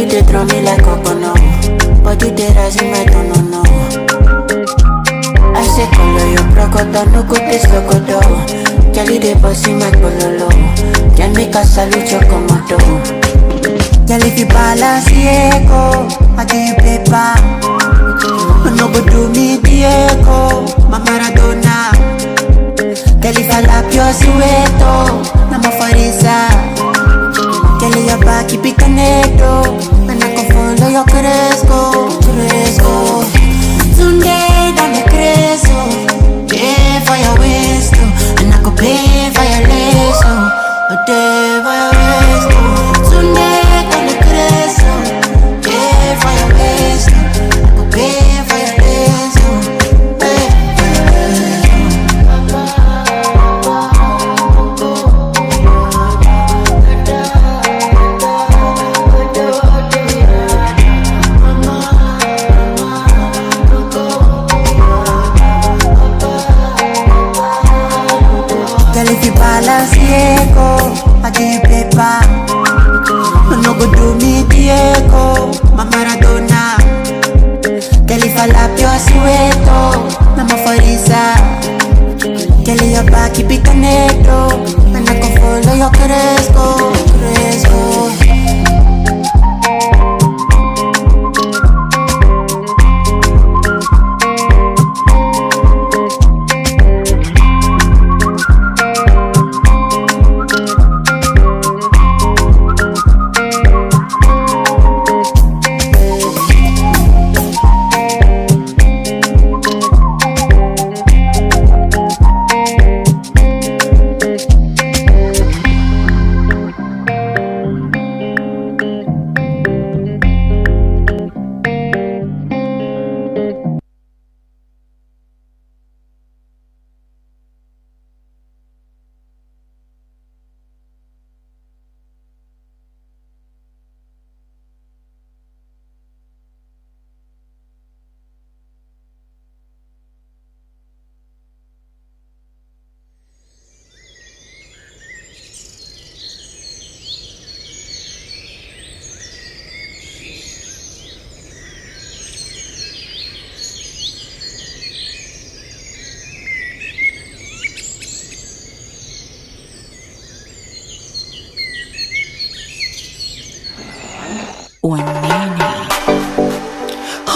you dey draw me like coconut. Body dey rise in my no no. I say color your crocodile, no go taste crocodile. Girl, you dey bossy my bololo. Can make a salute your commando. Girl, if you balance Diego, I give you paper. No go do me Diego, my Maradona. Girl, if I lap your sueto, I'm a farisa. Girl, your back, keep it connected. And I can follow your cresco, cresco. Tunde, dame creso. Pay for your waist, oh. And I could pay for your lace, oh. Pay for your waist, oh. Tunde, dame creso. Pay for your waist, oh. I could pay for your lace, oh. Pay for your waist, oh. Girl, if you balance Diego, I give you paper. No go do me Diego, my Maradona. Girl, if I lap your sueto, I'm a farisa. Girl, your back keep it connected, and I can follow your cresco, cresco.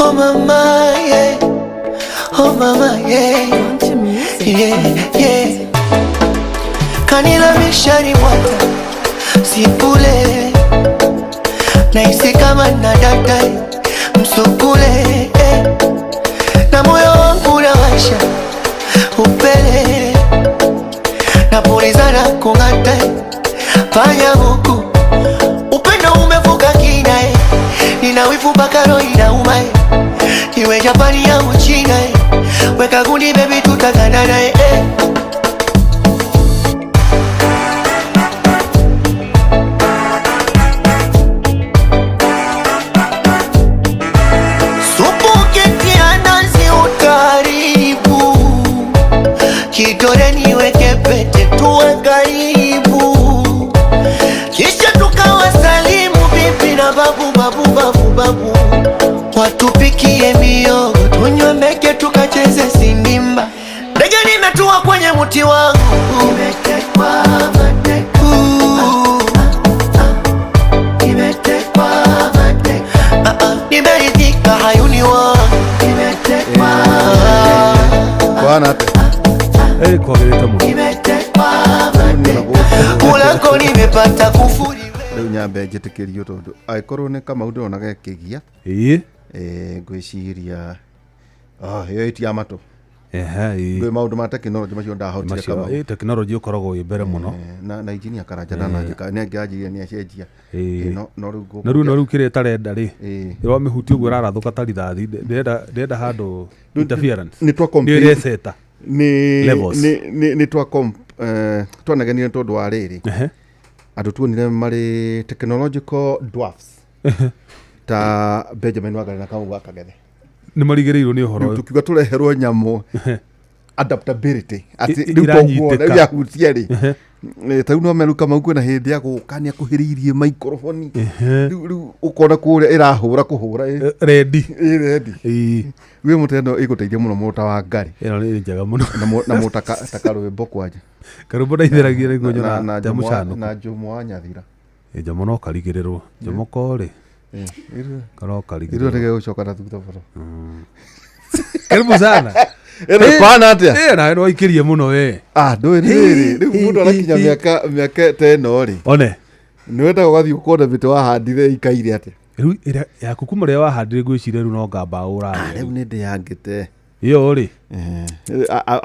Oh mama, yeah. Oh mama, yeah. Yeah, yeah. Kanila mishari mwata sipule nahisi kama nadata msukule eh. Na moyo wangu unawasha upele napulizana kung'ata panya huku upendo umevuka kina eh. Nina wivu mpaka roho inauma eh. Iwe Japani au China eh. Weka gundi baby tutaganana eh. Supu ukitia nazi utaribu, kidole niweke pete tuwe karibu, kisha tukawasalimu bibi na babu babu babu babu, watupikie miogo tunywe meke tukacheze sinimba. Ndege nimetua kwenye mti wangu, nimetekwa mateka. Nimetekwa mateka. Ah, ah, nimeridhika hayuni wangu, nimetekwa Bwana ate. Kwagĩrĩte mũno. Nimetekwa mateka. Kulako nimepata kufuri. Rĩu nyambe njĩtĩkĩrio tondũ angĩkorwo nĩ Kamau ndĩrona gekĩgia Ĩĩ. Ngwĩciria ĩyo ĩti ya matũ. Ehe, ĩĩ. Gwĩ maũndũ ma tekinoronjĩ macio ndahotire Macio, Kamau. ĩĩ, tekinoronjĩ ũkoragwo wĩ mbere mũno. Na injinia Karanja ndananjĩka nĩ angĩanjirie nĩ acenjia. Ĩĩ. No rĩu Na rĩu no rĩu kĩrĩa ĩtarenda rĩ Ĩĩ. ĩramĩhutia ũguo ĩrarathũka ta rithathi. Ndĩrenda handũ interference nĩ twa nĩ compete- ĩreceta nĩ Levels. nĩ twanagenire tondũ wa rĩrĩ andũ tuonire marĩ technological dwarfs ta Benjamin Wangari na Kamau wa Kang'ethe. Nĩ marigĩrĩirwo nĩ ũhoro Rĩu ũyũ. tukiuga tũreherwo nyamũ Adaptability atĩ rĩu Ĩranyitĩka. toguo rĩu yahutia rĩ, ta rĩu no meru Kamau kwĩna hĩndĩ ya gũka nĩ akuhĩrĩirie maikroboni, rĩu ũkona kũrĩa ĩrahũra kũhũra Rendi. Ĩ rendi. Ĩĩ. Wĩ mũtĩ ĩno ĩgũteithia mũno mũta wa ngari Ĩno nĩ njega mũno. Na mũta ta karwĩmbo kwanja. Karũmbo ndaithĩragia nĩguo Na- nyona na ta Njomo wa- mũcanũku. na Njomo wa Nyathira. Ĩ, Njomo no karigĩrĩrwo, Njomo korĩ karo Irua karigĩrĩrwo. nĩgegũcoka na thutha mũno. Karibu sana. Ĩno kwana atĩa? Ĩ, nawe nĩwaikĩrie mũno we. Ah, ndũĩ nĩ rĩrĩ, rĩu mũndũ arakinya mĩaka ta ĩno rĩ, One. nĩ wendaga ũgathiĩ ũkona mĩtĩ wahandire ĩikaire atĩa. Rĩu ĩrĩa yaku kuma rĩrĩa wahandire ngwĩciria rĩu no ngamba ũrarĩa. Rĩu nĩ ndĩyangĩte. Ĩyo rĩ.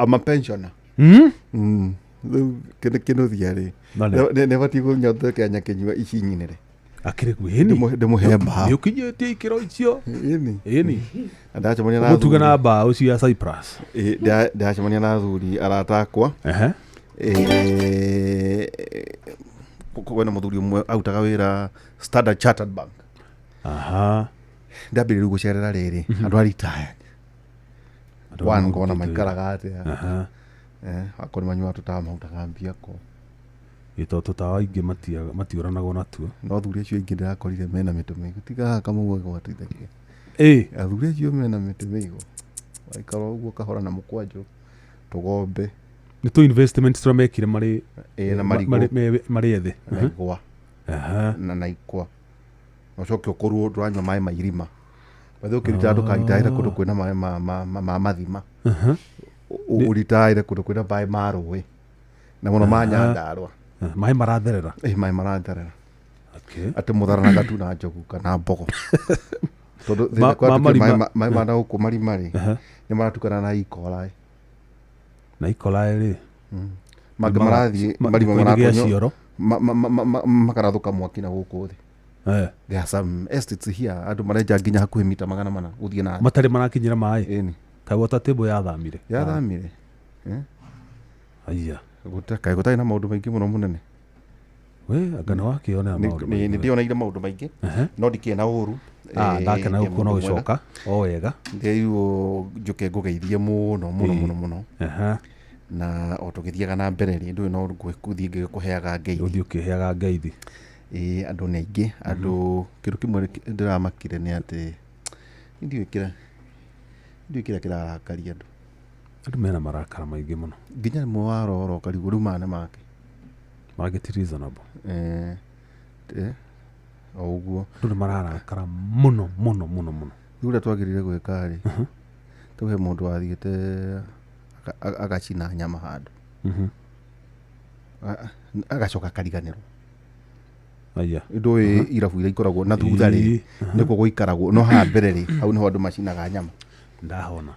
I'm a pensioner. Rĩu kĩnũthia rĩ, None. nĩ batiĩ kũnyotekea nyakĩnyua ici nyinĩre. Akĩrĩ kwĩni. Ndĩmũhe mbaũ. Nĩ ũkinyĩtie ikĩro icio. Ĩni. Ĩni. Na ndacemania na Mũtuge na athuri. mbaũ cia Cyprus. Ĩ, ndacemania na athuri arata akwa. Ehe. Kwĩna mũthuri ũmwe arutaga wĩra Standard Chartered Bank. Aha. Ndambĩrĩria rĩu gũcerera rĩrĩ andũ a retired. Andũ One arĩa ngona marutĩte wĩra. maikaraga atĩa. Aha. Akorwo nĩ manyuaga tũtawa mahutaga mbia ko. Ĩ, tondũ tũtawa aingĩ matiũranagwo natuo. No athuri acio aingĩ ndĩrakorire mena mĩtĩ mĩigũ, tiga haha Kamau agwatithagia. Ĩ. Athuri acio mena mĩtĩ mĩigũ, waikara ũguo kahora na mũkwanjũ tũgombe. Nĩ tũ investments tũrĩa mekire marĩ Ĩ, na marigũ. marĩ ethĩ. Na igwa. Aha. Na ikwa, na ũcoke ũkorwo ndũranyua maĩ ma irima bathe ũkĩrita ndũkaritaĩre kũndũ kwĩna maĩ ma mathima. Ũritaĩre kũndũ kwĩna maĩ ma rũĩ na mũno ma Nyandarũa. Maĩ maratherera. Ĩ, maĩ maratherera. Okay. Atĩ mũtharanaga tu na njogu kana mbogo tondũ thĩna kwa Ma atĩ marima- maĩ ma na gũkũ marima rĩ, nĩ maratukana na ikora. Na ikora rĩ. Mangĩ marathiĩ marima gĩko-inĩ gĩa maratonyo cioro. makarathũka mwaki na gũkũ thĩ. Eh. There are some estates here andũ marenja nginya hakuhĩ mita 400 gũthiĩ na thĩ. Matarĩ marakinyĩra maĩ. Ĩni. Kaĩ water table yathamire? Yathamire. Aya. Kaĩ gũtarĩ na maũndũ maingĩ mũno mũnene. We anga nĩ wakĩonera maũndũ Nĩ maingĩ we. ndĩoneire maũndũ maingĩ no ndikĩrĩ na ũru. Ah, ndakena Ndĩ gũkuona mũndũ mwega. ũgĩcoka o wega. Ndĩrirwo njũke ngũgeithie mũno mũno mũno mũno. Aha. Na o tũgĩthiaga na mbere rĩ, ndũĩ no gũthiĩ ngĩkũheaga ngeithi. Ũthiĩ ũkĩheaga ngeithi. Ĩĩ, andũ nĩ aingĩ andũ kĩndũ kĩmwe ndĩramakire nĩ atĩ ndiũĩ kĩrĩa kĩrarakaria andũ. Andũ mena marakara maingĩ mũno. Nginya rĩmwe warora ũkarigwo rĩu maya nĩ make. Mangĩ ti reasonable. O ũguo. Andũ nĩ mararakara mũno mũno mũno mũno. Rĩu ũrĩa twagĩrĩire gwĩka rĩ, tũhe mũndũ wathiĩte agacina nyama handũ. Agacoka akariganĩrwo. Aya. Ndũĩ irabu iria ikoragwo na thutha rĩ, nĩkuo gũikaragwo, no haha mbere rĩ, hau nĩho andũ macinaga nyama. Ndahona.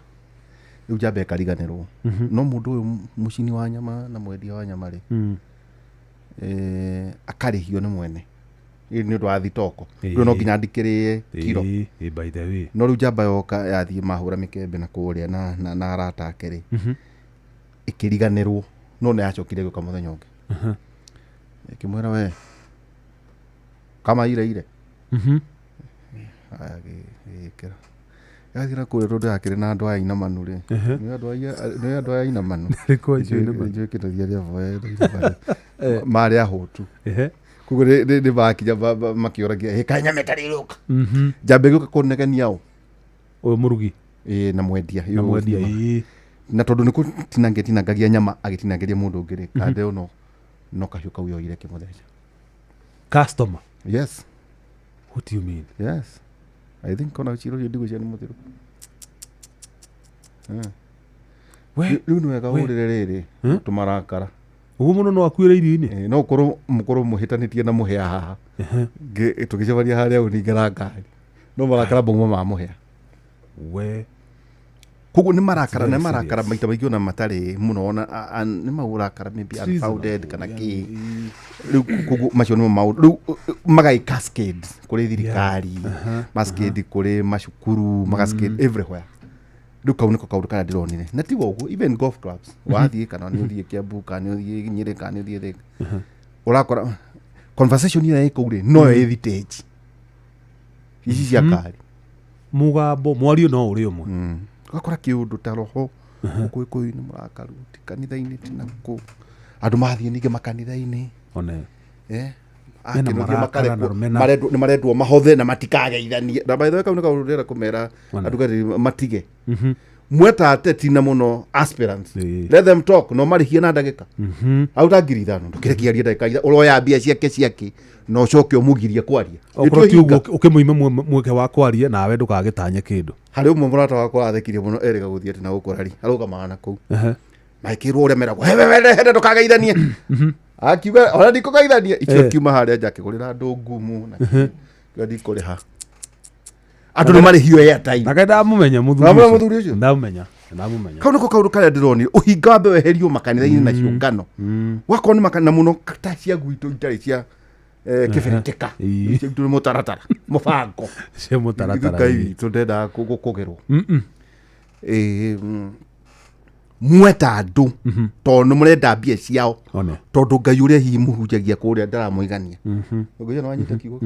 Rĩu njamba ĩkariganĩrwo. No mũndũ ũyũ mũcini wa nyama na mwendia wa nyama rĩ, akarĩhio nĩ mwene nĩ ũndũ wa thitoko. Rĩu no nginya andikĩrĩe kiro. Ĩ, by the way. No rĩu njamba yoka yathiĩ mahũra mĩkembe na kũrĩa na arata ake rĩ, ĩkĩriganĩrwo, no nĩ yacokire gũka mũthenya ũngĩ. Ĩkĩmwĩra we kama ire ire. Aya, gĩkĩra yathiĩ na kũrĩa tondũ yakĩrĩ na andũ aya inamanu rĩ, nĩ andũ aya inamanu. Rĩkwa icio inamanu. Njũĩ kĩndũ rĩa voya marĩ ahũtu. Ehe. Koguo nĩ makinya makĩũragia, "Ĩ, kaĩ nyama ĩtarĩ ĩrũka?" Njamba ĩgĩũka kũnegenia ũ. Ũyũ mũrugi. Ĩ, na mwendia. Na mwendia. Ĩ. Na tondũ nĩ kũtinangia tinangagia nyama agĩtinangĩria mũndũ ũngĩ rĩ, kande ĩyo no kahiũ kau yoire kĩmũtheca. Customer. Yes. What do you mean? Yes. I think ona ciro cio ndigũcia nĩ mũthiru. We. Rĩu nĩ wega ũrĩre rĩrĩ tũmarakara. Ũguo mũno no akuĩre irio-inĩ. Ĩ, no ũkorwo mũkorwo mũhĩtanĩtie na mũhĩa haha. Tũgĩcemania harĩa ũningĩra ngari. No marakara mauma ma mũhĩa. We. Koguo nĩ marakara, It's nĩ very marakara serious. maita maingĩ ona matarĩ mũno ona nĩ maũrakara maybe unfounded kana kĩ. Rĩu koguo macio nĩmo maũndũ rĩu magai cascade kũrĩ thirikari, cascade kũrĩ macukuru, magascade everywhere. Rĩu kau nĩko kaũndũ karĩa ndĩronire. Na tiga ũguo, even golf clubs wathiĩ kana nĩ ũthiĩ Kiambu kana nĩ ũthiĩ Nyĩrĩ kana nĩ ũthiĩ Thĩka, ũrakora conversation ĩrĩa ĩ kũu rĩ noyo ĩ thitĩnji ici cia ngari. Mũgambo mwario no ũrĩ ũmwe. Ũgakora kĩũndũ ta roho Gũkũ Gĩkũyũ-inĩ mũrakaru, ti kanitha-inĩ, ti nakũ. Andũ mathiĩ ningĩ makanitha-inĩ. One. Eh, Mena akĩnũthia marakara makarekwo, na rũmena. nĩ marendwo mahothe na matikageithanie. Na by the way, kau nĩ kaũndũ ndĩrenda kũmera Ona. andũ gatĩ matige mweta ateti na mũno aspirants. Ĩĩ. Let them talk, no marĩhie na ndagĩka auta 5,000, ndũkĩreke arie ndagĩka ũroya mbia ciake ciake na ũcoke ũmũgirie kwaria. Okorwo ti Nĩtwĩhinga. ũguo ũkĩmũime mweke wa kwaria nawe ndũkagĩtanye kĩndũ. Harĩ ũmwe mũrata wakwa athekirie mũno, erĩga gũthiĩ atĩ na gũkũ rari arũgamaga na kũu, Ehe. magĩkĩrwo ũrĩa meragwo, "He, we, we, he, ndũkageithanie." Akiuga, "Ona ndikũgeithania." Icio kiuma harĩa nja akĩgũrĩra andũ ngumu na kiuga, "Ndikũrĩha." Andũ nĩ marĩhio airtime. Na kaĩ ndamũmenya mũthuri Wamũmenya ũcio? mũthuri ũcio? Ndamũmenya. Ndamũmenya. Kau nĩko kaũndũ karĩa ndĩronire, ũhinga wambe weherio makanitha-inĩ na ciũngano, wakorwo nĩ makanitha mũno ta cia gwitũ itarĩ cia kĩbereteka. Cia gwitũ nĩ mũtaratara, mũbango. Cia mũtaratara. Ngai witũ ndendaga gũkũgerwo. Ĩĩ, mweta andũ tondũ nĩ mũrenda mbia ciao, One. tondũ Ngai ũrĩa hihi mũhunjagia kũrĩa ndaramũigania. Ngũia nĩ wanyita kiugo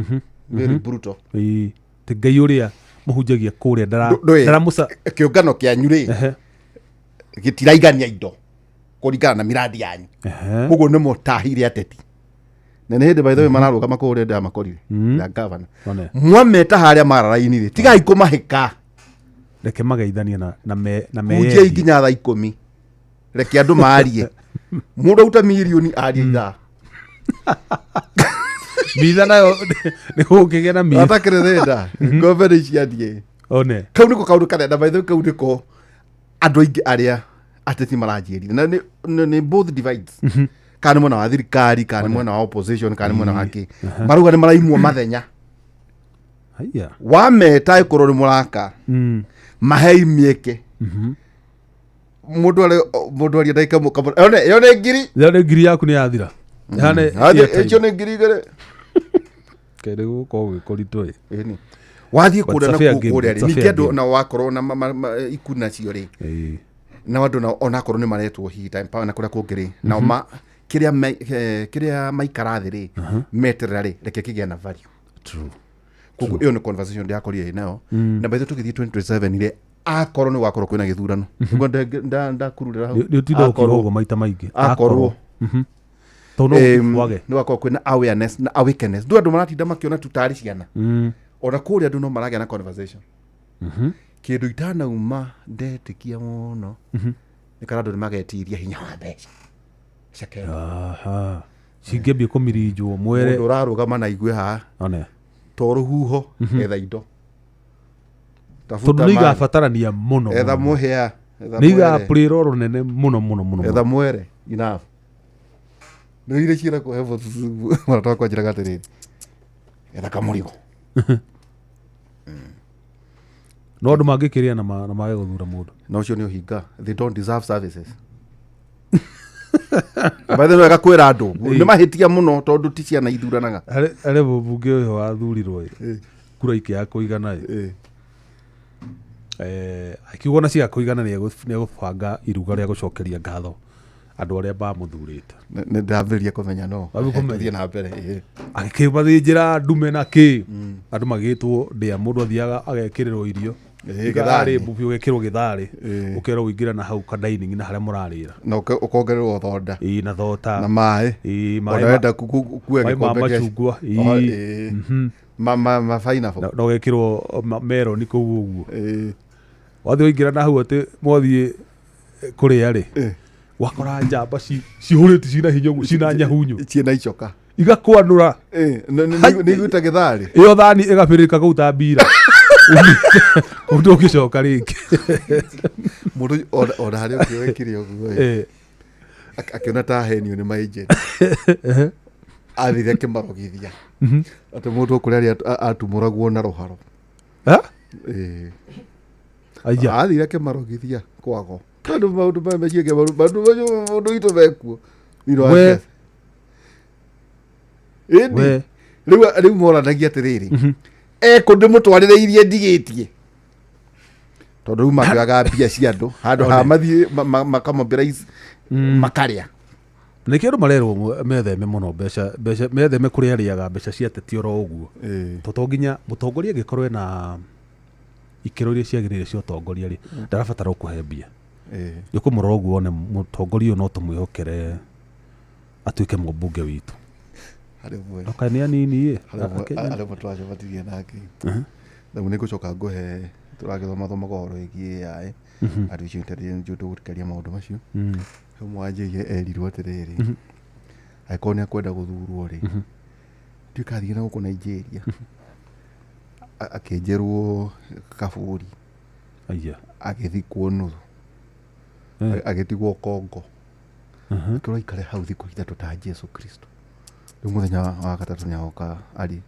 very brutal. Ĩĩ. Ti Ngai ũrĩa mũhunjagia kũrĩa ndara Ndũĩ, ndaramũca. kĩũngano kĩanyu rĩ, Ehe. gĩtiraigania indo kũringana na miradi yanyu. Ehe. Koguo nĩ mũtahire ateti, na nĩ hĩndĩ by the way mararũgama kũrĩa ndamakorire ya gavana. One. Mwameta harĩa mararaini rĩ, tigai kũmahĩka. Reke mageithanie na me na Hunjiai meyendie. nginya thaa 10, reke andũ marie. Mũndũ auta mirioni arie ithaa. Mitha nayo nĩ gũkĩgĩa na mitha. Atakĩrĩrĩnda ngombe nĩ ciathiĩ. One. Kau nĩko kaũndũ karĩa, na by the way, kau nĩko andũ aingĩ arĩa ateti maranjĩrire, na nĩ both divides, kana nĩ mwena wa thirikari, kana nĩ mwena wa opposition, kana nĩ mwena wa kĩ, marauga nĩ maraimwo mathenya. Haiya. Wameta ĩkorwo nĩ mũraka, mahei mĩeke. Mũndũ arĩ mũndũ aria ndagĩka yone yone ngiri. Ĩyo nĩ ngiri yaku nĩ yathira. Hane. Icio nĩ 2,000. Kĩrĩ gũkorwo gwĩ kũritũ ĩ. Ĩni. Wathiĩ But kũrĩa it's na a fair kũu game, kũrĩa it's rĩ, a ningĩ fair andũ game. nao wakorwo na ikundi nacio rĩ, Ĩĩ. nao andũ nao onakorwo nĩ maretwo hihi time power na kũrĩa kũngĩ rĩ, nao ma kĩrĩa kĩrĩa maikara thĩ rĩ, meterera rĩ, reke kĩgĩa na value. True. Koguo ĩyo nĩ conversation ndĩrakorire ĩ nayo, na by the way tũgĩthiĩ 2027 rĩ, akorwo nĩ gwakorwo kwĩna gĩthurano nĩguo ndakururĩra hau. Nĩ ũtinda ũkiuga Akorwo- ũguo maita maingĩ. Akorwo Tondũ no wage. nĩ gwakorwo kwĩna awareness na awakeness, ndũ andũ maratinda makĩona tu tarĩ ciana. Ona kũrĩa andũ no maragĩa na conversation. Kĩndũ itanauma ndetĩkia mũno nĩ kana andũ nĩ magetiria hinya wa mbeca cia Kenya. Aha. Cingĩambie kũmirinjwo mwere. Mũndũ ũrarũgama na igue haha One. to rũhuho, etha indo. Tondũ Tafuta nĩ maĩ, igabatarania mũno. etha mũno. mũhĩa, etha Nĩ mwere. igaplay role nene mũno mũno mũno. Etha mwere enough nĩ iria ciĩra kũhe mũrata wakwa njĩraga atĩrĩrĩ, etha kamũrigo. No andũ mangĩkĩrĩa na mage gũthura mũndũ. Na ũcio nĩ ũhinga, they don't deserve services. By the way, wega kwĩra andũ nĩ mahĩtia mũno tondũ ti ciana ithuranaga. Harĩ mũmbunge ũyũ wathurirwo ĩ, kura ikĩaga kũigana ĩ. Akiuga ona ciaga kũigana nĩ egũbanga iruga rĩa gũcokeria ngatho andũ arĩa mamũthurĩte. Nĩ ndambĩrĩria kũmenya no Wambia kũmenya. tũthiĩ na mbere, ĩĩ. Agĩkĩmathĩnjĩra ndume na kĩ, andũ magĩtwo ndĩa, mũndũ athiaga agekĩrĩrwo irio. Ĩĩ, Gĩtharĩ gĩtharĩ. mbubi ũgekĩrwo gĩtharĩ. Ĩĩ. Ũkerwo ũingĩre na hau ka dining na harĩa mũrarĩra. Na ũkongererwo thonda. Ĩĩ, na thota. Na maĩ. Ĩĩ, maĩ ona wenda kuue maĩ ma gĩkombe kĩa- macungwa, ĩĩ. Oh, ĩĩ. Ma pineapple. Na ũgekĩrwo meroni kũu ũguo. Ĩĩ. Wathiĩ waingĩra na hau atĩ mwathiĩ kũrĩa rĩ, wakora njamba cihũrĩte cina hinya ũguo, cina nyahunyu. Ciĩna icoka. Igakwanũra. Ĩĩ, nĩ iguĩte gĩtharĩ. Ĩyo thani ĩgabĩrĩrĩka kũu ta mbira, ũndũ ũngĩcoka rĩngĩ. Mũndũ ona harĩa ũngĩ wekire ũguo ĩ, akĩona ta ahenio nĩ maagent, athire akĩmarogithia atĩ mũndũ kũrĩa arĩa atumũragwo na rũharo. Ha? Ĩĩ. Aya. Athire akĩmarogithia kwago tondũ maũndũ maya meciĩke maũndũ macio mũndũ witũ mekuo thĩinĩ wa siasa. Ĩndi rĩu moranagia atĩrĩrĩ, ekũ ndĩmũtwarĩre iria ndigĩtie, tondũ rĩu makĩoyaga mbia cia andũ handũ ha mathiĩ makamobilize makarĩa. Nĩkĩo andũ marerwo metheme mũno mbeca, metheme kũrĩa arĩaga mbeca cia ateti oro ũguo. To to nginya mũtongoria angĩkorwo ena ikĩro iria ciagĩrĩire cia ũtongoria rĩ, ndarabatara ũkũhe mbia. Nĩ ũkũmũrora ũguo wone mũtongoria ũyũ no tũmwĩhokere atuĩke mũmbunge witũ. Harĩ ũmwe. No kaĩ nĩ anini ĩ. Akenya. Harĩ ũmwe tũracabatirie nake. Rĩu nĩ ngũcoka ngũhe tũragĩthoma thomaga ũhoro wĩgiĩ AI, artificial intelligence, tũgũtikaria maũndũ macio. He ũmwe wanjĩrire erirwo atĩrĩrĩ, angĩkorwo nĩ akwenda gũthurwo rĩ, nduĩka athiĩ na gũkũ Nigeria, akĩnjerwo kaburi. Aya. Agĩthikwo nuthu. Agĩtigwo Kongo. Akĩrwo aikare hau thikũ 3 ta Jesu Kristo. Rĩu mũthenya wa gatatũ nĩ agoka arĩ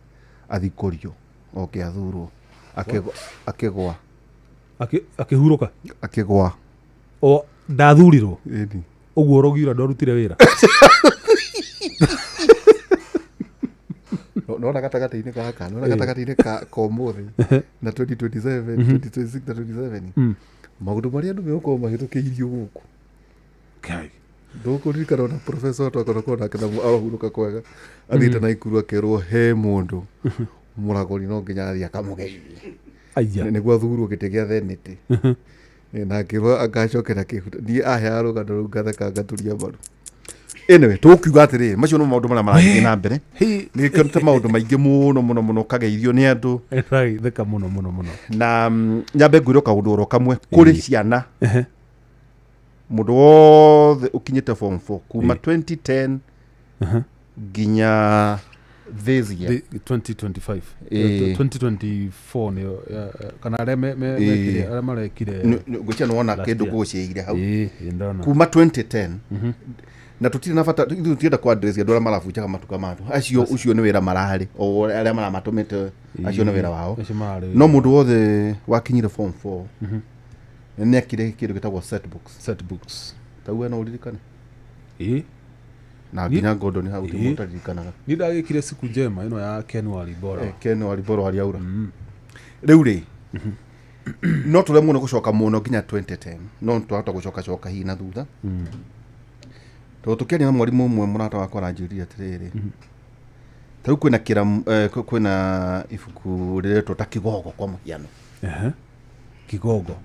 athikũrio oke athurwo. Akĩgwa. Akĩhurũka? Akĩgwa. O ndathurirwo? Ĩni. Ũguo ũrogiura ndwarutire wĩra? Nona gatagatĩ-inĩ gaka, nona gatagatĩ-inĩ ka ũmũthĩ na 2027, 2026 na 27. Maũndũ marĩa andũ megũkorwo mahĩtũkĩirio gũkũ. Kai. Ndũkũririkana ona professor twakoragwo nake na arahurũka kwega athiĩte Naikuru akerwo he mũndũ mũragũri no nginya athiĩ akamũgeithie. Aya. Nĩguo athurwo gĩtĩ gĩa thenĩtĩ. Na akĩrwo agacokera kĩhuto. Niĩ aheaga rũgano rũu ngatheka ngaturia mbaru. Anyway, tũkiuga atĩrĩrĩ, macio nĩ maũndũ marĩa marathiĩ na mbere. Nĩ gĩkĩrĩte maũndũ maingĩ mũno mũno mũno ũkageithio nĩ andũ. Ĩratheka mũno mũno mũno. Na nyambe ngwĩre kaũndũ oro kamwe kũrĩ ciana. Mũndũ wothe ũkinyĩte form 4 kuma 2010 nginya this year. The 2025. 2024 nĩyo, kana arĩa mekire, arĩa marekire Ngwĩciria nĩ wona last kĩndũ year. ngũgũciĩire hau. Ĩ, ndona. Kuma 2010. Na tũtirĩ na bata, ithuĩ tũtirenda kũ address andũ arĩa marabunjaga matuka ma andũ. Acio, ũcio nĩ wĩra mararĩ, o arĩa maramatũmĩte, acio nĩ wĩra wao. Acio mararĩ. No mũndũ wothe wakinyire form 4 nĩ akire kĩndũ gĩtagwo set books. Set books. Ta we no ũririkane? Na Ni- nginya Gordon hau ti mũndũ ũtaririkanaga. Niĩ ndagĩkire siku njema ĩno ya Ken Walibora. Ken Walibora wa Riaura. Rĩu rĩ, no tũremwo nĩ gũcoka mũno nginya 2010, no twahota gũcoka coka hihi na thutha. Tondũ tũkĩaria na mwarimũ ũmwe mũrata wakwa aranjĩrire atĩrĩrĩ, ta rĩu kwĩna kwĩna ibuku rĩretwo ta Kigogo kwa mũhiano. Kigogo.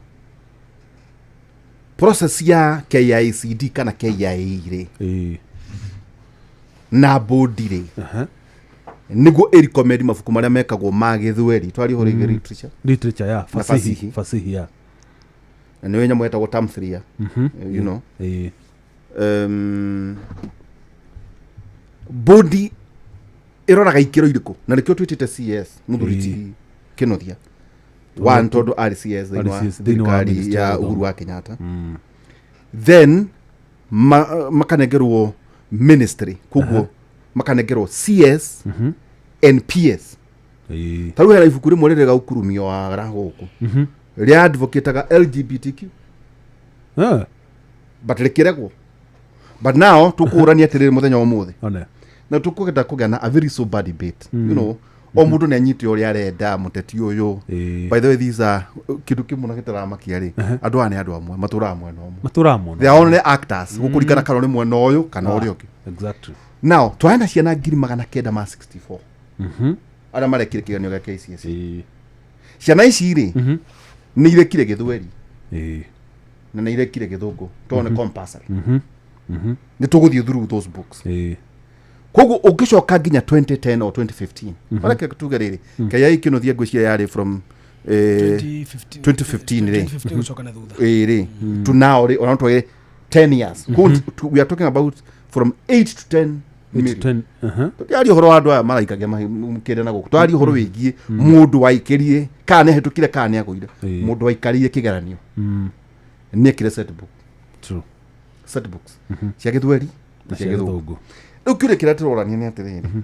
Process ya KICD kana KIA rĩ, na bodi rĩ, nĩguo ĩrecommend mabuku marĩa mekagwo ma gĩthweri. Twaria ũhoro wĩgiĩ literature. Literature, ya. Na Fasihi. fasihi. Fasihi, ya. Na nĩyo nyamũ ĩtagwo term 3 ya. You know. Bodi ĩroraga ikĩro irĩkũ, na nĩkĩo twĩtĩte CS mũthuri ti Kĩnuthia. One, tondũ arĩ CS thĩinĩ wa Arĩ CS thĩinĩ wa thirikari Ministry ya ya Uhuru Gĩthomo. wa Kenyatta. Then makanengerwo ministry, koguo makanengerwo CS NPS. Ta rĩu hena ibuku rĩmwe rĩrĩ gaukurumio wa gũkũ rĩa advocataga LGBTQ, but rĩkĩregwo. But now tũkũrania atĩrĩrĩ mũthenya wa ũmũthĩ, One. na tũkwenda kũgĩa na a very sober debate. You know, o mũndũ nĩ anyite ũrĩa arenda mũteti ũyũ. By the way, these are kĩndũ kĩmwe na gĩtaramakia rĩ, andũ aya nĩ andũ amwe matũraga mwena ũmwe. Matũraga mwena. They are only actors gũkũringana kana ũrĩ mwena ũyũ kana ũrĩa ũngĩ. Now twarĩ na ciana ngiri magana kenda ma 64 arĩa marekire kĩgeranio gĩa KCSE. Ciana ici rĩ, nĩ irekire gĩthweri na nĩ irekire gĩthũngũ tondũ nĩ compulsory. Nĩ tũgũthiĩ through those books. Koguo ũngĩcoka nginya 2010 or 2015, mareke tuge rĩrĩ, KIA Kĩnuthia ngwĩciria yarĩ from 2015 rĩ. 2015 gũcoka na thutha. Ĩrĩ to now rĩ, ona twage 10 years. Koguo we are talking about from 8 to 10 million. 10, Tũtiaria ũhoro wa andũ aya maraikagia kĩrĩa na gũkũ, twaria ũhoro wĩgiĩ mũndũ waikĩrie kana nĩ ahĩtũkire kana nĩ agũire. Mũndũ waikarĩire kĩgeranio nĩ ekire set book. Set books cia gĩthweri na Na cia cia gĩthũngũ. gĩthũngũ. Rĩu kĩũria kĩrĩa tũrorania nĩ atĩrĩrĩ,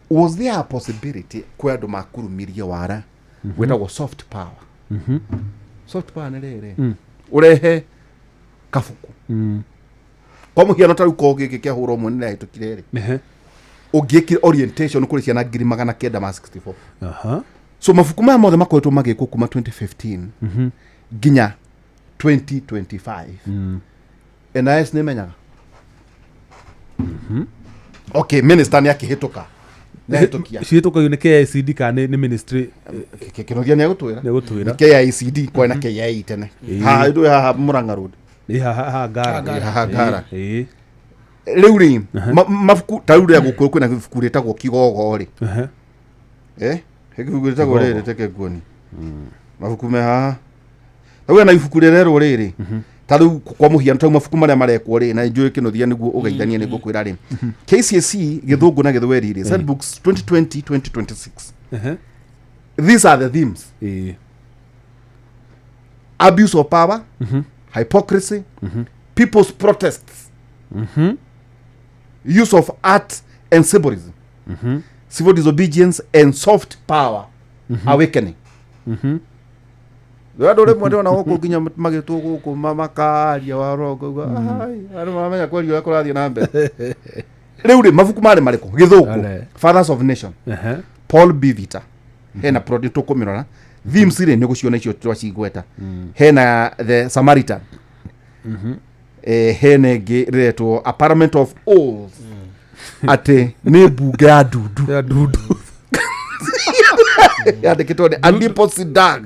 was there a possibility kwĩ andũ makurumirie wara wĩtagwo soft power? Soft power nĩ rĩrĩ, ũrehe kabuku kwa mũhiano ta rĩu ko gĩkĩ kĩa hũra ũmwe nĩ rĩahĩtũkire rĩ, ũngĩkire orientation kũrĩ ciana ngiri magana kenda ma 64. So mabuku maya mothe makoretwo magĩkwo kuma 2015 nginya 2025. NIS nĩ menyaga, okay, minister nĩ akĩhĩtũka, nĩ ahĩtũkia. Cihĩtũkagio nĩ KICD kana nĩ ministry? Kĩnuthia nĩ egũtwĩra. Nĩ egũtwĩra. Nĩ KICD, kwarĩ na KIA tene. Haha ithuĩ haha Murang'a Road. Ĩ haha haha ngara. Ngara. Haha ngara. Ĩ. Rĩu rĩ mabuku ta rĩu rĩa gũkũ kwĩna ibuku rĩtagwo Kigogo rĩ. Ehe. Eh, he ibuku rĩtagwo rĩrĩ teke nguoni mabuku me haha rĩu hena ibuku rĩrerwo rĩrĩ ta rĩu kwa mũhiano ta rĩu mabuku marĩa marekwo rĩ na njũĩ kĩnũthia nĩguo ũgeithanie nĩguo kwĩra rĩ KCSE gĩthũngũ na gĩthweri rĩ set books 2020 2026. Ehe. These are the themes: Ĩ. Abuse of power, hypocrisy, people's protests, use of art and symbolism, civil disobedience and soft power awakening. Andå rä mwe ndona gå kå nginya magä two gå kå makaria warongo andå maramenya kwaria å rä a kå rathiä na mbere. Rä u rä mabuku marä marä kå gä thå ngå Ale. Fathers of Nation, Ehe. Paul B Vita, hena prod tũkũmĩrora themes rĩ nĩ gũciona icio twacigweta. Hena The Samaritan, hena ĩngĩ rĩretwo A Parliament of Owls, atĩ nĩ mbunge ya ndundu. Ya ndundu. Yandĩkĩtwo nĩ Andipo Sidag.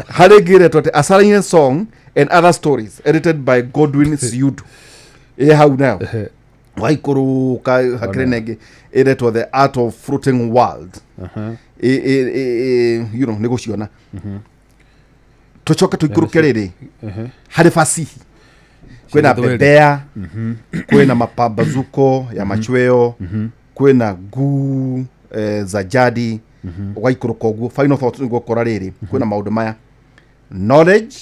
Harĩ ĩngĩ ĩretwo atĩ A Silent Song and Other Stories, edited by Godwin Siudu, ĩ hau nayo. Waikũrũka hakĩrĩ na ĩngĩ ĩretwo The Art of Fruiting World. Nĩ gũciona. Tũcoke tũikũrũke rĩrĩ harĩ fasihi kwĩna Gĩthweri. Bebea, kwĩna Mapambazuko ya Machweo, kwĩna Nguu za Jadi. Ũgaikũrũka ũguo final thoughts nĩguo ũkora rĩrĩ kwĩna maũndũ maya: knowledge,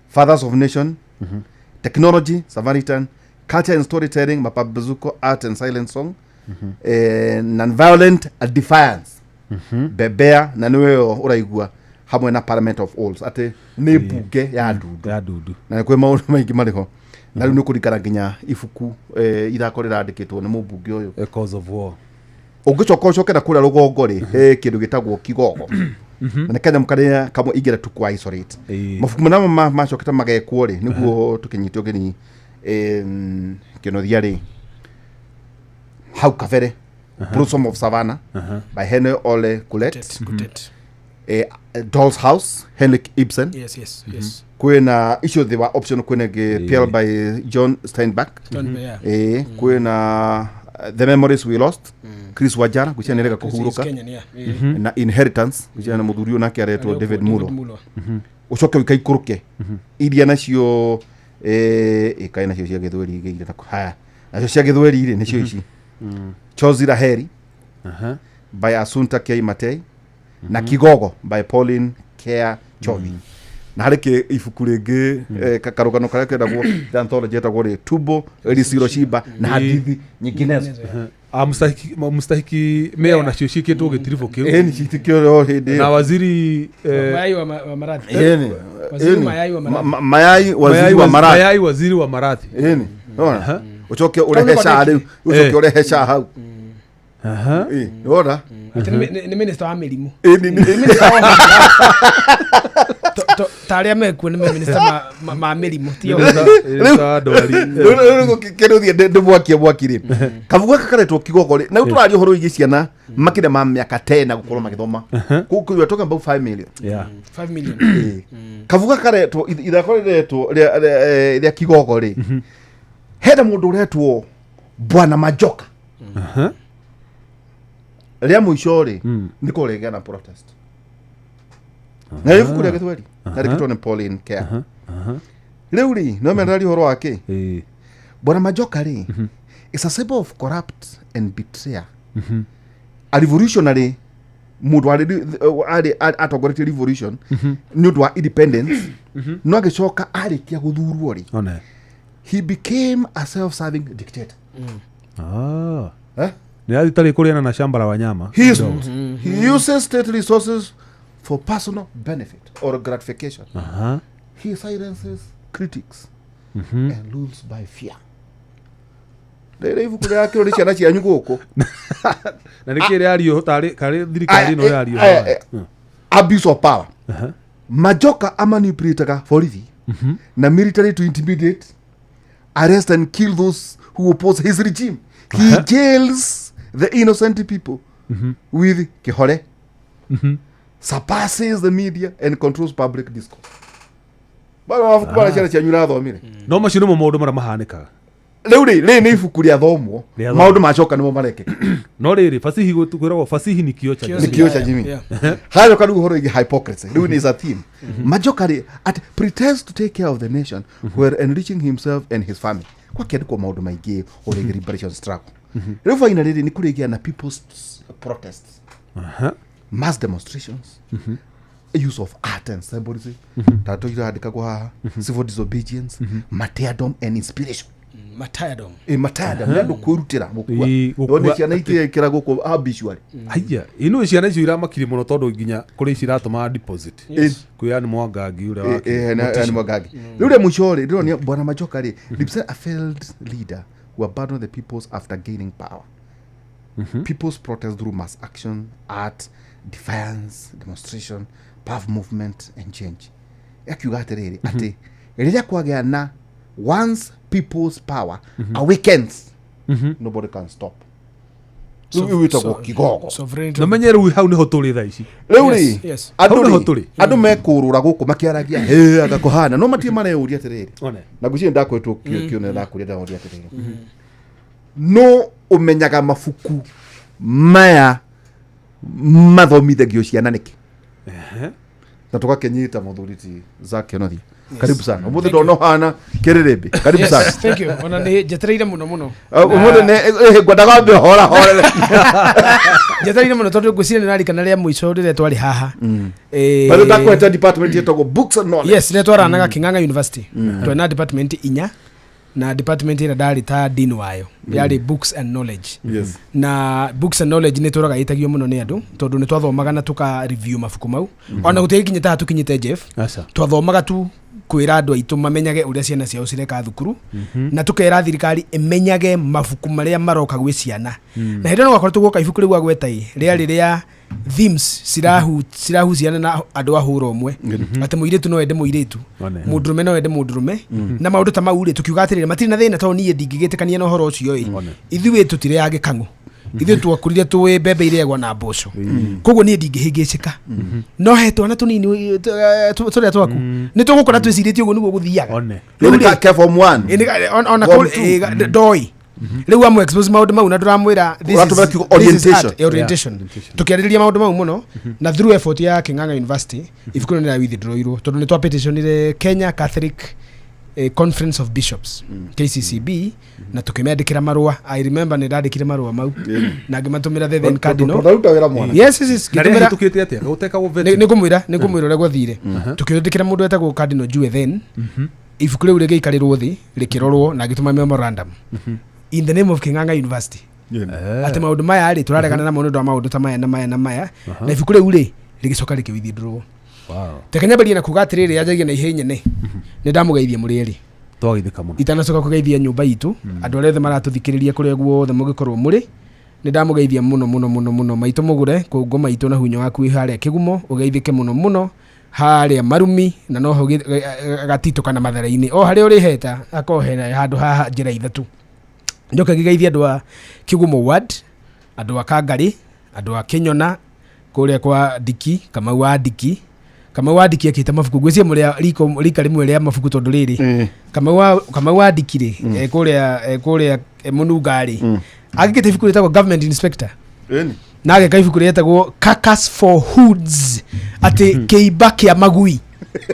Fathers of Nation, technology, Samaritan, culture and storytelling, Mapambazuko, art and silent song, nonviolent defiance, Bebea, na nĩwe ũraigua hamwe na Parliament of Owls, atĩ nĩ mbunge ya ndundu. Ya ndundu. Na nĩ kwĩ maũndũ maingĩ marĩ ho na rĩu nĩ kũringana nginya ibuku ithako rĩrandĩkĩtwo nĩ mũmbunge ũyũ. A cause of war. Ũngĩcoka ũcoke na kũrĩa rũgongo rĩ he kĩndũ gĩtagwo Kigogo na nĩ kanyamũ karĩa kamwe ingĩenda tu kwa isolate. Ĩĩ. Mabuku mana macokete magekwo rĩ nĩguo tũkĩnyite ũgeni kĩnothia rĩ hau kabere Blossom of Savannah by Henry Ole Kulet. Kutet, Kutet. Doll's House, Henrik Ibsen. Yes. Kwĩna icio thĩ wa option kwĩna ĩngĩ PL by John Steinbeck. Don't be, yeah. Ĩĩ kwĩna The Memories We Lost, Chris Wajara, gwĩciria nĩrega Chris is kũhurũka. Kenyan, yeah. Yeah. Na Inheritance, gwĩciria na mũthuri ũyũ nake aretwo Ariokwo David Mulo. Mulo. Ũcoke ũikaikũrũke iria nacio ĩkaĩ nacio cia gĩthweri igĩire na haya nacio cia gĩthweri rĩ nĩcio ici Chozi la Heri Aha. by Asunta K Matei na Kigogo by Pauline Kea Chovi. Na harĩ kĩ ibuku rĩngĩ karũgano karĩa kendagwo the anthology etagwo rĩ Tumbo Risiro Shiba na Hadithi Nyinginezo. Ah, mustahiki mea onacio ciĩkĩtwo gĩtiribũ kĩu. Ĩni citikĩo hĩndĩ Na ĩyo. waziri Mayai wa maradhi. Ĩni. Waziri Ĩni. Mayai wa maradhi. Mayai waziri Mayai wa maradhi. Mayai waziri wa marathi. Ĩni nona ũcoke ũrehe Kau nĩko sha rĩu ũcoke Eh. ũrehe sha hau. Aha. Ĩ, nĩwona. Atĩ nĩ minister wa mĩrimũ. Ĩni Nĩ minister wa ta arĩa mekuo nĩ minister ma mĩrimũ tio. Minister wa ndwari. Kĩrũthiĩ ndĩmwakie mwaki rĩ kabuku gaka karetwo Kigogo rĩ na rĩu tũraria ũhoro wĩgiĩ ciana makĩria ma mĩaka tena gũkorwo magĩthoma kũu we are talking about 5 million. Yeah. 5 million. Ĩ. Kabuku gaka karetwo ithako rĩretwo rĩa Kigogo rĩ hena mũndũ ũretwo Bwana Majoka. Aha. Rĩa mũico rĩ nĩ kũrĩgĩa na protest na ibuku rĩa gĩthweri na rĩkĩtwo nĩ Pauline Care. Rĩu rĩ no mendaria ũhoro wa kĩ. Ĩ. Bwana Majoka rĩ is a symbol of corrupt and betrayer, a revolutionary mũndũ arĩ atongoretie revolution nĩ ũndũ wa independence no agĩcoka arĩkia gũthurwo rĩ One. he became a self-serving dictator. Ah. Eh? Nĩ athi tarĩ kũrĩana na shamba la wanyama. He uses state resources for personal benefit or gratification. Aha. He silences critics and rules by fear. Rĩrĩ ibuku rĩrakĩrwo nĩ ciana cianyu gũkũ. Na nĩ kĩ rĩario tarĩ karĩ thirikari ĩno Aya, yario. Abuse of power. Majoka amanipulataga borithi na military to intimidate, arrest and kill those who oppose his regime. He jails the innocent people with kihore, surpasses the media and controls public discourse. Bara mabuku marĩa ciana cianyu irathomire. No macio nĩmo maũndũ marĩa mahanĩkaga. Rĩu rĩ, rĩrĩ nĩ ibuku rĩathomwo. Rĩathomwo. Maũndũ macoka nĩmo marekĩka. No rĩrĩ, fasihi kwĩragwo fasihi ni kio cha Kio Nĩ jamii. kĩo cha Jimmy. Yeah. Hacoka rĩu ũhoro wĩgiĩ hypocrisy. Rĩu nĩ is a theme. Majoka rĩ, at pretends to take care of the nation while enriching himself and his family. Gwakĩandĩkwo maũndũ maingĩ ũrĩa wĩgiĩ liberation struggle. Rĩu finally rĩ, nĩ kũrĩgĩa na people's protests, mass demonstrations, use of art and symbolism, ta tũirandĩkagwo haha, civil disobedience, martyrdom and inspiration. Martyrdom. Ĩ, martyrdom nĩ andũ kwĩrutĩra gũkua. Ĩ, gũkua. One ciana ikĩkĩra gũkũ obituary. Haiya, ino ciana icio iramakire mũno tondũ nginya kũrĩ ici iratũma deposit. Yes. Kwĩ Anne Mwangangi ũrĩa Eh, eh, na Mwangangi. Rĩu rĩa mũico rĩ, ndĩronia bwana Majoka rĩ, represent a failed leader who abandoned the peoples after gaining power. People's protest through mass action, art, defiance, demonstration, power movement and change. Akiuga atĩrĩrĩ, atĩ rĩrĩa kwagĩa na once people's power awakens, nobody can stop. Rĩu rĩu wĩtagwo kigogo. Sovereignty. Na menye rĩu hau nĩho tũrĩ thaa ici. Rĩu rĩ, Yes, yes. andũ Hau nĩho rĩ, tũrĩ. andũ mekũrũra gũkũ makĩaragia "Hĩ, anga kũhana no matirĩ mareyũria atĩrĩrĩ. One. Na ngwĩciria ndakoretwo kĩone ndakũria ndaũria atĩrĩrĩ, no ũmenyaga mabuku maya mathomithagio ciana nĩkĩ? Na tũgakĩnyita mũthuri ti Zack Kenothi, karibu sana ũmũthĩ, ndona ũhana kĩrĩrĩmbĩ, karibu Yes, sana. thank you. Ona nĩ njetereire mũno mũno. Ũmũthĩ nĩ ngwendaga wambe hora horere. Njetereire mũno tondũ ngwĩciria nĩ rarikana rĩa mũico rĩrĩa twarĩ haha. Eh, bado ndakweta department ĩtagwo books and knowledge. Yes, rĩrĩa twaranaga King'ang'a University. Twarĩ na department inya na department ĩrĩa ndarĩ ta dean wayo yarĩ books and knowledge. Yes. Na books and knowledge nä tåraga ĩtagio mũno nĩ andũ tondũ nĩ twathomaga na tũka review mabuku mau, ona gũtiakinyĩte haha tũkinyĩte, Jeff. Aca. Twathomaga tu kwĩra andũ aitũ mamenyage ũrĩa ciana ciao cireka thukuru, na tũkera thirikari ĩmenyage mabuku marĩa maroka gwĩ ciana. Na hĩndĩ ĩyo gwakoretwo guoka ibuku rĩu agweta ĩ rĩarĩ rĩa themes cirahuciana na andũ a hũra ũmwe, atĩ mũirĩtu no ende mũirĩtu, One. mũndũrũme no ende mũndũrũme, na maũndũ ta mau rĩ, tũkiuga atĩrĩrĩ, matirĩ na thĩna tondũ niĩ ndingĩgĩtĩkania na ũhoro ũcio ĩ. One. Ithuĩ tũtirĩ a gĩkang'ũ, ithuĩ twakũrire tũĩ mbembe irĩagwo na mboco, koguo niĩ ndingĩhĩngĩcĩka. No he twana tũnini tũrĩa twaku nĩ tũgũkora twĩcirĩtie ũguo nĩguo gũthiaga. One. Rĩu Rĩu rĩ, ke form one. ĩ, ona Form kũrĩ- two. ĩ, ndoĩ rĩu amũ expose maũndũ mau na ndũramwĩra this is- Ũratũmĩra kiugo this is orientation. art, orientation. Yeah, orientation. Tũkĩarĩrĩria maũndũ mau mũno, na through effort ya King'ang'a University ibuku rĩu nĩ withdrawirwo tondũ nĩ twapetitionire Kenya Catholic Conference of Bishops, KCCB, na tũkĩmĩandĩkĩra marũa. I remember nĩ ndandĩkire marũa mau na ngĩmatũmĩra the then cardinal. Tũraruta wĩra mwana. Yes, Na ngĩtũmĩra. rĩahĩtũkĩte atĩa? Gũtekagwo Nĩ vetting? nĩ ngũmwĩra, nĩ ngũmwĩra ũrĩa gwathire. Tũkĩandĩkĩra mũndũ wetagwo Cardinal Jue, then ibuku rĩu rĩgĩikarĩrwo thĩ rĩkĩrorwo, na ngĩtũma memorandum in the name of King'ang'a University atĩ maũndũ maya rĩ, tũraregana namo nĩ ũndũ wa maũndũ ta maya na maya na maya, na ibuku rĩu rĩ rĩgĩcoka rĩkĩwithindũrwo. Wow. Reke nyambĩrĩrie na kuga atĩrĩrĩ, yanjagia na ihĩ nyene, nĩ ndamũgeithia mũrĩ erĩ. Twageithĩka mũno. Itanacoka kũgeithia nyũmba itũ, andũ arĩa othe maratũthikĩrĩria kũrĩa guothe mũngĩkorwo mũrĩ, nĩ ndamũgeithia mũno mũno mũno mũno. Maitũ mũgũre kũngũ maitũ na hunyo waku wĩ harĩa kĩgumo, ũgeithĩke mũno mũno harĩa marumi, na noho gatitũ kana mathara-inĩ o harĩa ũrĩheta akohera handũ haha njĩra ithatũ. Njoke ngĩgeithia andũ a kĩgumo ward, andũ a kangarĩ, andũ a kĩnyona kũrĩa kwa ndiki Kamau wa ndiki. Kamau wa ndiki akĩte mabuku, ngwĩciria mũrĩ a rika rĩmwe rĩa mabuku tondũ rĩrĩ Kamau wa ndiki rĩ, kũrĩa kũrĩa mũnunga rĩ, agĩkĩte ibuku rĩtagwo Government Inspector, na ageka ibuku rĩetagwo Carcass for Hoods, atĩ kĩimba kĩa magui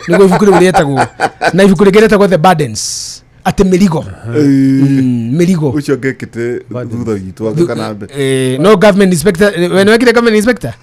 nĩguo ibuku rĩu rĩetagwo, na ibuku rĩngĩ rĩetagwo The Burdens, atĩ mĩrigo. Mĩrigo. Ũcio ngekĩte thutha witũ agĩka mbere. No Government Inspector, we nĩwekire Government Inspector?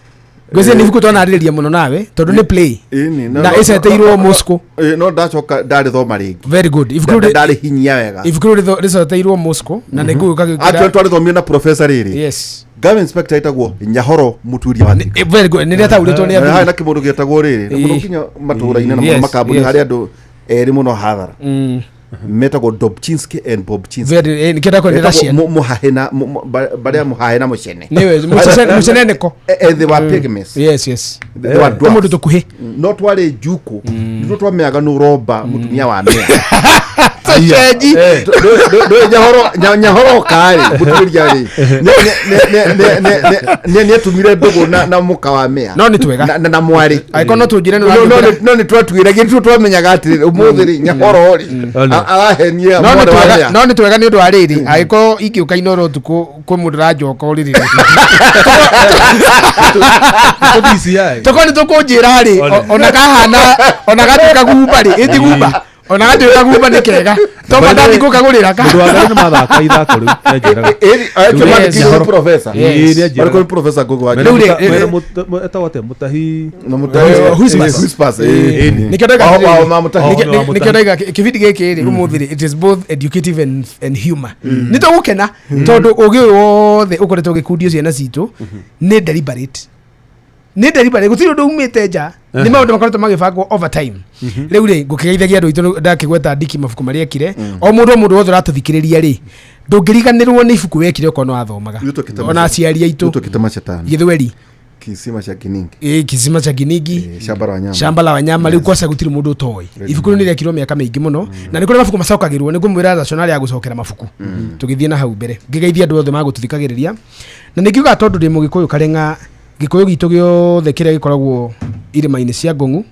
Ngwĩciria nĩ ibuku twanarĩrĩria mũno nawe tondũ nĩ play Ĩni, na ĩceteirwo Moscow. No ndacoka ndarĩthoma rĩngĩ. Very good. Ibuku rĩu Ndarĩ hinyia wega. ibuku rĩu rĩcoteirwo Moscow na nĩ ngũgĩũka Actually gĩkĩra. twarĩthomire na professor rĩrĩ, Yes. government inspector etagwo Nyahoro Muturia wa Thika. Very good, nĩ rĩataũrĩtwo nĩ Na harĩ athuri. na kĩmũndũ gĩetagwo rĩrĩ na mũno nginya matũũra-inĩ na mũno makambuni, harĩ andũ erĩ mũno hathara metagwo Dobchinski and Bobchinski. Very, nĩkĩo ndakwendera Metagwo ciana. mũhahe na barĩa mũhahe na mũcene. Nĩwe mũceneneko. They were pygmies. Yes. They were Tũmũndũ dwarfs. tũkuhĩ. No twarĩ njuku nĩtuo twameaga nĩ ũromba mũtumia wa mea. Tũcenji. Ndå nyahoro karä må tuä rä nä atumire ndågå na må ka wa mea. No nĩ twega. Na mwarä. Angĩkorwo no tũnjĩre nĩ No- no ũranyumĩra. no nä twatuä ra gä twamenyaga atä rä å må thä rä nyahoro rä One. arahenia No nĩ mwarĩ wa twega, mea. no nĩ twega nĩ ũndũ wa rĩrĩ, angĩkorwo ingĩũka Inoro ũtukũ kwĩ mũndũ ũranjoka ũrĩrĩ. Nĩ DCI. Tokorwo nĩ tũkũnjĩra rĩ, One. ona kahana ona gatuĩka gumba rĩ, ĩti gumba. Ona gatuĩka gumba nĩ kega. To mandathi gũkagũrĩra ka. Mũndũ wa Ngai nĩ mathaka ithako rĩu nĩanjĩraga. Ĩri, acio Yes. mandĩkĩirwo nĩ professor. Yes. Ĩĩ, nĩanjĩraga. Marĩ kũrĩ professor Ngugi wa Mena Rĩu Thiong'o. rĩ- mena etagwo atĩa Mũtahi. Na Mũtahi- Whispers. Whispers, ĩĩ. Nĩkĩo ndauga Wao- atĩrĩrĩ. wao ma Mũtahi. Oh, Nĩkĩo- nĩ wa Mũtahi. nĩkĩo ndauga kĩbindi gĩkĩ rĩ ũmũthĩ rĩ, it is both educative and humor. Nĩ tũgũkena tondũ ũgĩ ũyũ wothe ũkoretwo ũgĩkundio ciana citũ nĩ deliberate, nĩ deliberate, gũtirĩ ũndũ umĩte nja, nĩ maũndũ makoretwo magĩbangwo over time. Rĩu rĩ, ngũkĩgeithagia andũ aitũ, ndakĩgweta ndiki mabuku marĩa ekire, o mũndũ wothe ũratũthikĩrĩria rĩ, ndũngĩriganĩrwo nĩ ibuku wekire okorwo nĩ wathomaga, Ithuĩ tũkĩte ona aciari aitũ. Ithuĩ tũkĩte macetani. Gĩthweri. Kisima cha Kiningi. Ĩ, Kisima cha Kinigi. Shamba la wanyama. Shamba la Wanyama. Rĩu kwaca gũtirĩ mũndũ ũtoĩ ibuku rĩu nĩ rĩekirwo mĩaka mĩingĩ mũno, na nĩ kũrĩ mabuku macokagĩrwo, nĩ ngũmwĩra rationale ya gũcokera mabuku tũgĩthiĩ na hau mbere. Ngĩgeithia andũ othe magũtũthikagĩrĩria, na nĩ ngiuga tondũ ndĩ mũgĩkũyũ kareng'a, gĩkũyũ gitũ gĩothe kĩrĩa gĩkoragwo irĩma-inĩ cia Ngong'u,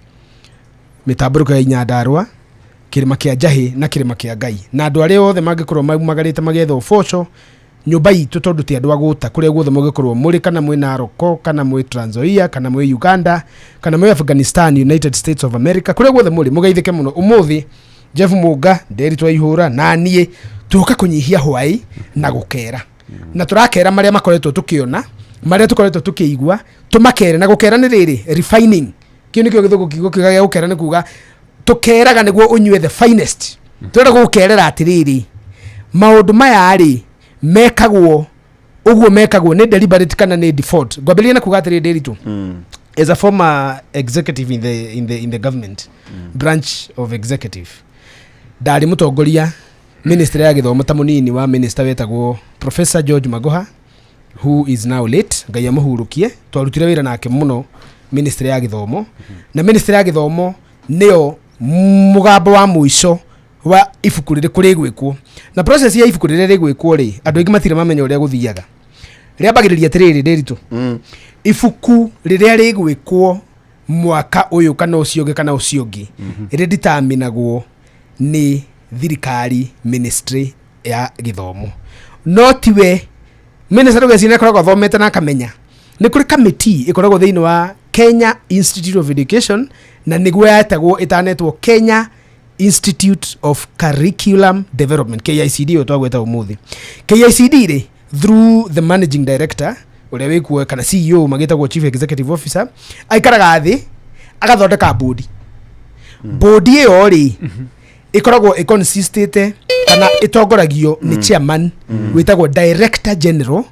mĩtambũrũko ya Inyandarũa, kĩrĩma kĩa Njahĩ na kĩrĩma kĩa Ngai, na andũ arĩa othe mangĩkorwo maumagarĩte magetha ũboco nyũmba itũ, tondũ ti andũ a gũta, kũrĩa guothe mũngĩkorwo mũrĩ, kana mwĩ Naroko, kana mwĩ Trans Nzoia, kana mwĩ Uganda, kana mwĩ Afghanistan, United States of America, kũrĩa guothe mũrĩ, mũgeithĩke mũno. Ũmũthĩ Jeff Mũnga Nderi twaihũra na niĩ tũka kũnyihia hwaĩ na gũkera, na tũrakera marĩa makoretwo tũkĩona, marĩa tũkoretwo tũkĩigua, tũmakere. Na gũkera nĩ rĩrĩ, refining, kĩu nĩkĩo gĩthũngũ kiugo kĩuga gĩa gũkera, nĩ kuga tũkeraga nĩguo ũnyue the finest. Tũrenda gũgũkerera atĩrĩrĩ, maũndũ maya rĩ mekagwo ũguo mekagwo nĩ deliberate kana nĩ default. Ngwambĩrĩria na kuga atĩrĩrĩ, Ndĩritũ, as a former executive in the government branch of executive, ndarĩ mũtongoria ministry ya gĩthomo ta mũnini wa minister wetagwo Professor George Magoha, who is now late, Ngai amũhurũkie. Twarutire wĩra nake mũno ministry ya gĩthomo, na ministry ya gĩthomo nĩyo mũgambo wa mũico wa ibuku rĩrĩkũ rĩgwĩkwo. Na process ya ibuku rĩrĩa rĩgwĩkwo rĩ, andũ aingĩ matirĩ mamenya ũrĩa gũthiaga. Rĩambagĩrĩria atĩrĩrĩ, Ndĩritũ, ibuku rĩrĩa rĩgwĩkwo mwaka ũyũ kana ũcio ũngĩ kana ũcio ũngĩ rĩditaminagwo nĩ thirikari, ministry ya gĩthomo. No tiwe minister ndũgeciria akoragwo athomete na akamenya. Nĩ kũrĩ committee ĩkoragwo thĩinĩ wa Kenya Institute of Education, na nĩguo yetagwo ĩtanetwo Kenya Institute of Curriculum Development, KICD, ũyũ twagweta ũmũthĩ. KICD rĩ, through the managing director ũrĩa wĩkuo kana CEO, magĩtagwo chief executive officer, aikaraga thĩ agathondeka bodi. Bodi ĩyo rĩ, ĩkoragwo ĩconsistĩte kana ĩtongoragio nĩ chairman wĩtagwo director general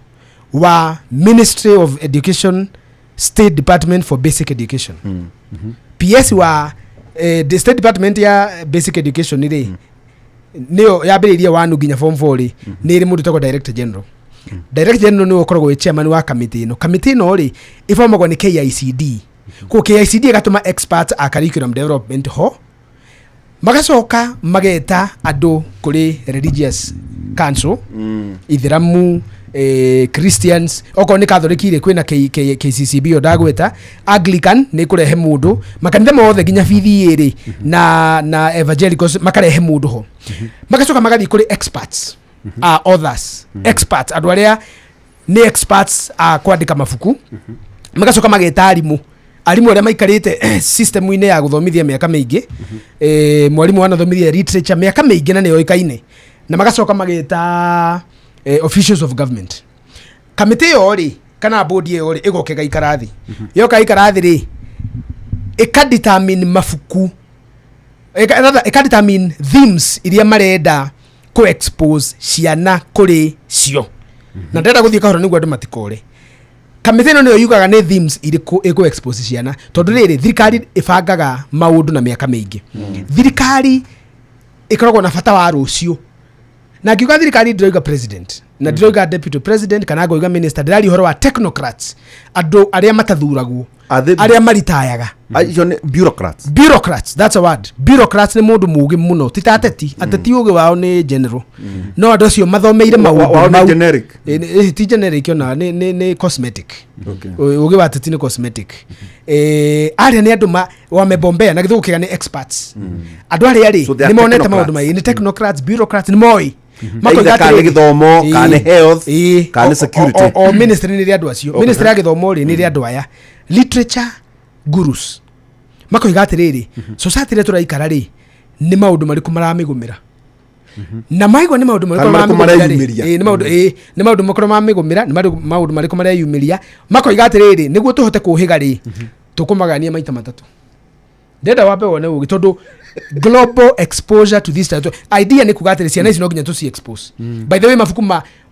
wa Ministry of Education, State Department for Basic Education. PS wa the State Department ya Basic Education rĩ, nĩyo yambĩrĩirie wanu nginya form 4 rĩ, nĩ ĩrĩ mũndũ ũtagwo director general. Director general nĩwe ũkoragwo wĩ chairman wa kamĩtĩ ĩno. Kamĩtĩ ĩno rĩ, ĩbomagwo nĩ KICD. Koguo KICD ĩgatũma experts a curriculum development ho, magacoka mageta andũ kũrĩ religious council, ithiramu, Christians, okorwo nĩ Catholic rĩ, kwĩna KCCB ĩyo ndagweta, Anglican nĩ kũrehe mũndũ, makanitha mothe nginya BDA rĩ, na evangelicals makarehe mũndũ ho. Magacoka magathiĩ kũrĩ experts, others experts, andũ arĩa nĩ experts a kwandĩka mabuku. Magacoka mageta arimũ, arimũ arĩa maikarĩte system-inĩ ya gũthomithia mĩaka mĩingĩ, mwarimũ wanathomithia literature mĩaka mĩingĩ na nĩoĩkaine, na magacoka mageta officials of government. Kamĩtĩ ĩyo rĩ, kana bodi ĩyo rĩ, ĩgoka ĩgaikara thĩ. Yoka ĩgaikara thĩ rĩ, ĩkadetermine mabuku, rather, ĩkadetermine themes iria marenda kũ expose ciana kũrĩ cio. Na ndĩrenda gũthiĩ kahora nĩguo andũ matikore. Kamĩtĩ ĩno nĩyo yugaga nĩ themes irĩkũ ĩkũ expose ciana, tondũ rĩrĩ, thirikari ĩbangaga maũndũ na mĩaka mĩingĩ. Thirikari ĩkoragwo na bata wa rũciũ. Na ngiuga thirikari, ndĩroiga president na ndĩroiga deputy president kana ngoiga minister, ndĩraria ũhoro wa technocrats, andũ arĩa matathuragwo. Are they- arĩa maritayaga. Acio nĩ bureaucrats. Bureaucrats, that's a word. Bureaucrats nĩ mũndũ mũgĩ mũno, ti ta ateti. Ateti ũgĩ wao nĩ general, no andũ acio mathomeire Wao maũndũ nĩ mau. generic. Ti generic ona nĩ cosmetic. Okay. Ũgĩ wa ateti nĩ cosmetic. Arĩa nĩ andũ wamebombea na gĩthũngũ kĩega nĩ experts. Andũ arĩa rĩ So they are nĩ monete technocrats. maũndũ maingĩ, nĩ technocrats, bureaucrats, nĩ moĩ. Either kana nĩ gĩthomo, kana nĩ health, kana nĩ security. O ministry nĩ rĩ andũ acio. Ministry ya gĩthomo rĩ, nĩ rĩ andũ aya literature gurus. Makoiga atĩrĩrĩ, society ĩrĩa tũraikara rĩ, nĩ maũndũ marĩkũ maramĩgũmĩra? Na maigua nĩ maũndũ marĩkũ Kana marĩkũ maramĩgũmĩra rĩ, mareyumĩria. Ĩĩ, nĩ maũndũ marĩkũ maramĩgũmĩra, nĩ maũndũ marĩkũ mareyumĩria? Makoiga atĩrĩrĩ, nĩguo tũhote kũhĩga rĩ, tũkũmagania maita matatũ. Ndenda wambe wone ũgĩ, tondũ global exposure to this title idea nĩ kuga atĩrĩ, ciana ici no nginya tũci expose. By the way,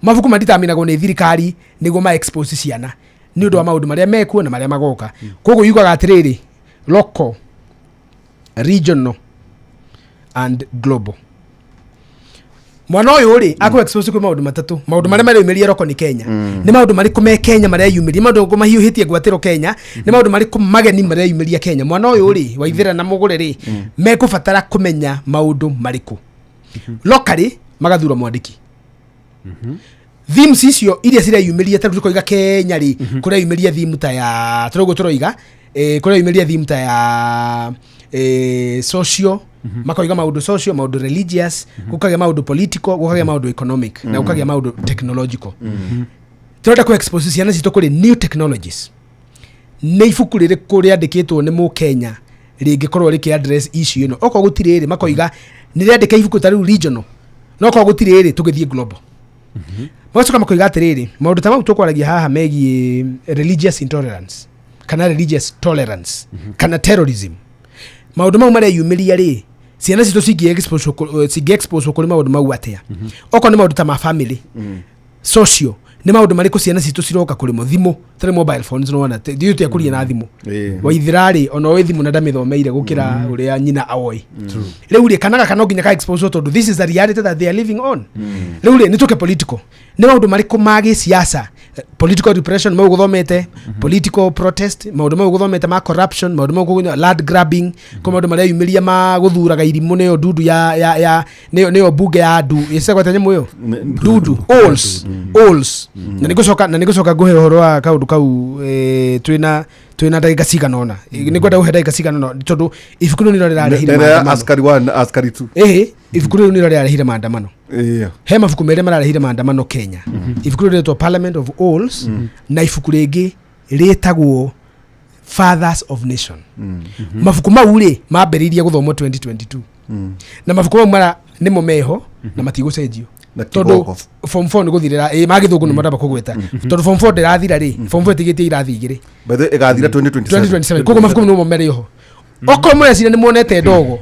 mabuku maditaminagwo nĩ thirikari nĩguo ma expose ciana nĩ ũndũ wa maũndũ marĩa mekuo na marĩa magoka. Koguo yugaga atĩrĩrĩ, local, regional and global. Mwana ũyũ rĩ, akũ expose kwĩ maũndũ matatũ. Maũndũ marĩa mareyumĩria roko nĩ Kenya, nĩ maũndũ marĩkũ me Kenya mareyumĩria? Nĩ maũndũ marĩkũ mahiũhĩtie ngwatĩro Kenya? Nĩ maũndũ marĩkũ mageni mareyumĩria Kenya? Mwana ũyũ rĩ, Waithĩra na Mũgũre rĩ, mekũbatara kũmenya maũndũ marĩkũ locally? Magathura mwandĩki. Themes icio iria cireyumĩria, ta rĩu tũkoiga Kenya rĩ, kũreyumĩria theme ta ya tũrauguo tũroiga, kũreyumĩria theme ta ya social. Makoiga maũndũ social, maũndũ religious, gũkagĩa maũndũ political, gũkagĩa maũndũ economic, na gũkagĩa maũndũ technological. Tũrenda kũ expose ciana citũ kũrĩ new technologies. Nĩ ibuku rĩrĩkũ rĩandĩkĩtwo nĩ Mũkenya rĩngĩkorwo rĩkĩ address issue ĩno? Okorwo gũtirĩ rĩ, makoiga nĩ rĩandĩka ibuku ta rĩu regional, no okorwo gũtirĩ rĩ, tũgĩthiĩ global. Magacoka makoiga atĩrĩrĩ, maũndũ ta mau tũkwaragia haha megiĩ religious intolerance kana religious tolerance kana terrorism, maũndũ mau mareyumĩria rĩ, ciana citũ cingĩ exposure kũrĩ maũndũ mau atĩa? Okorwo nĩ maũndũ ta ma family, social, nĩ maũndũ marĩkũ ciana citũ ciroka kũrĩ mo? Thimũ tarĩ mobile phones, nĩwona ithuĩ tiakũria na thimũ. Waithĩra rĩ, ona oĩ thimũ na ndamĩthomeire gũkĩra ũrĩa nyina aoĩ. Rĩu rĩ, kana gaka no nginya ka expose, tondũ this is the reality that they are living on. Rĩu rĩ, nĩ tũke political. Nĩ maũndũ marĩkũ ma gĩsiasa? Political repression mau gũthomete, political protest, maũndũ mau gũthomete ma corruption, maũndũ mau land grabbing, kũ maũndũ mareyumĩria ma gũthuraga irimũ, nĩyo ndundu ya nĩyo bunge ya ndu ĩcagwo atĩa nyamũ ĩyo ndundu owls owls. Na nĩngũcoka ngũhe ũhoro wa kaũndũ kau. Twĩna ndagĩka cigana ũna. Nĩngwenda gũhe ndagĩka cigana ũna, tondũ ibuku rĩu nĩrĩo rĩrarehire Nĩ maandamano. Askari 1, askari 2. Ĩhĩ, ibuku rĩu nĩrĩo rĩrarehire maandamano. He mabuku merĩ mararehire maandamano Kenya: ibuku rĩu rĩtwo Parliament of Owls na ibuku rĩngĩ rĩtagwo Fathers of Nation. Mabuku mau rĩ, mambĩrĩirie gũthomwo 2022, na mabuku mau mara nĩmo meho na matigũcenjio. Na Tondũ kiboko. Form 4 nĩ gũthirĩra ĩ ma gĩthũngũ nĩ maramba kũgweta, tondũ form 4 ndĩrathira rĩ, form 4 ĩtigĩtie irathi igĩrĩ. By the way, ĩgathira 2027. 2027. Koguo mabuku nĩmo merĩ oho. Okorwo mũreciria nĩ muonete ndogo,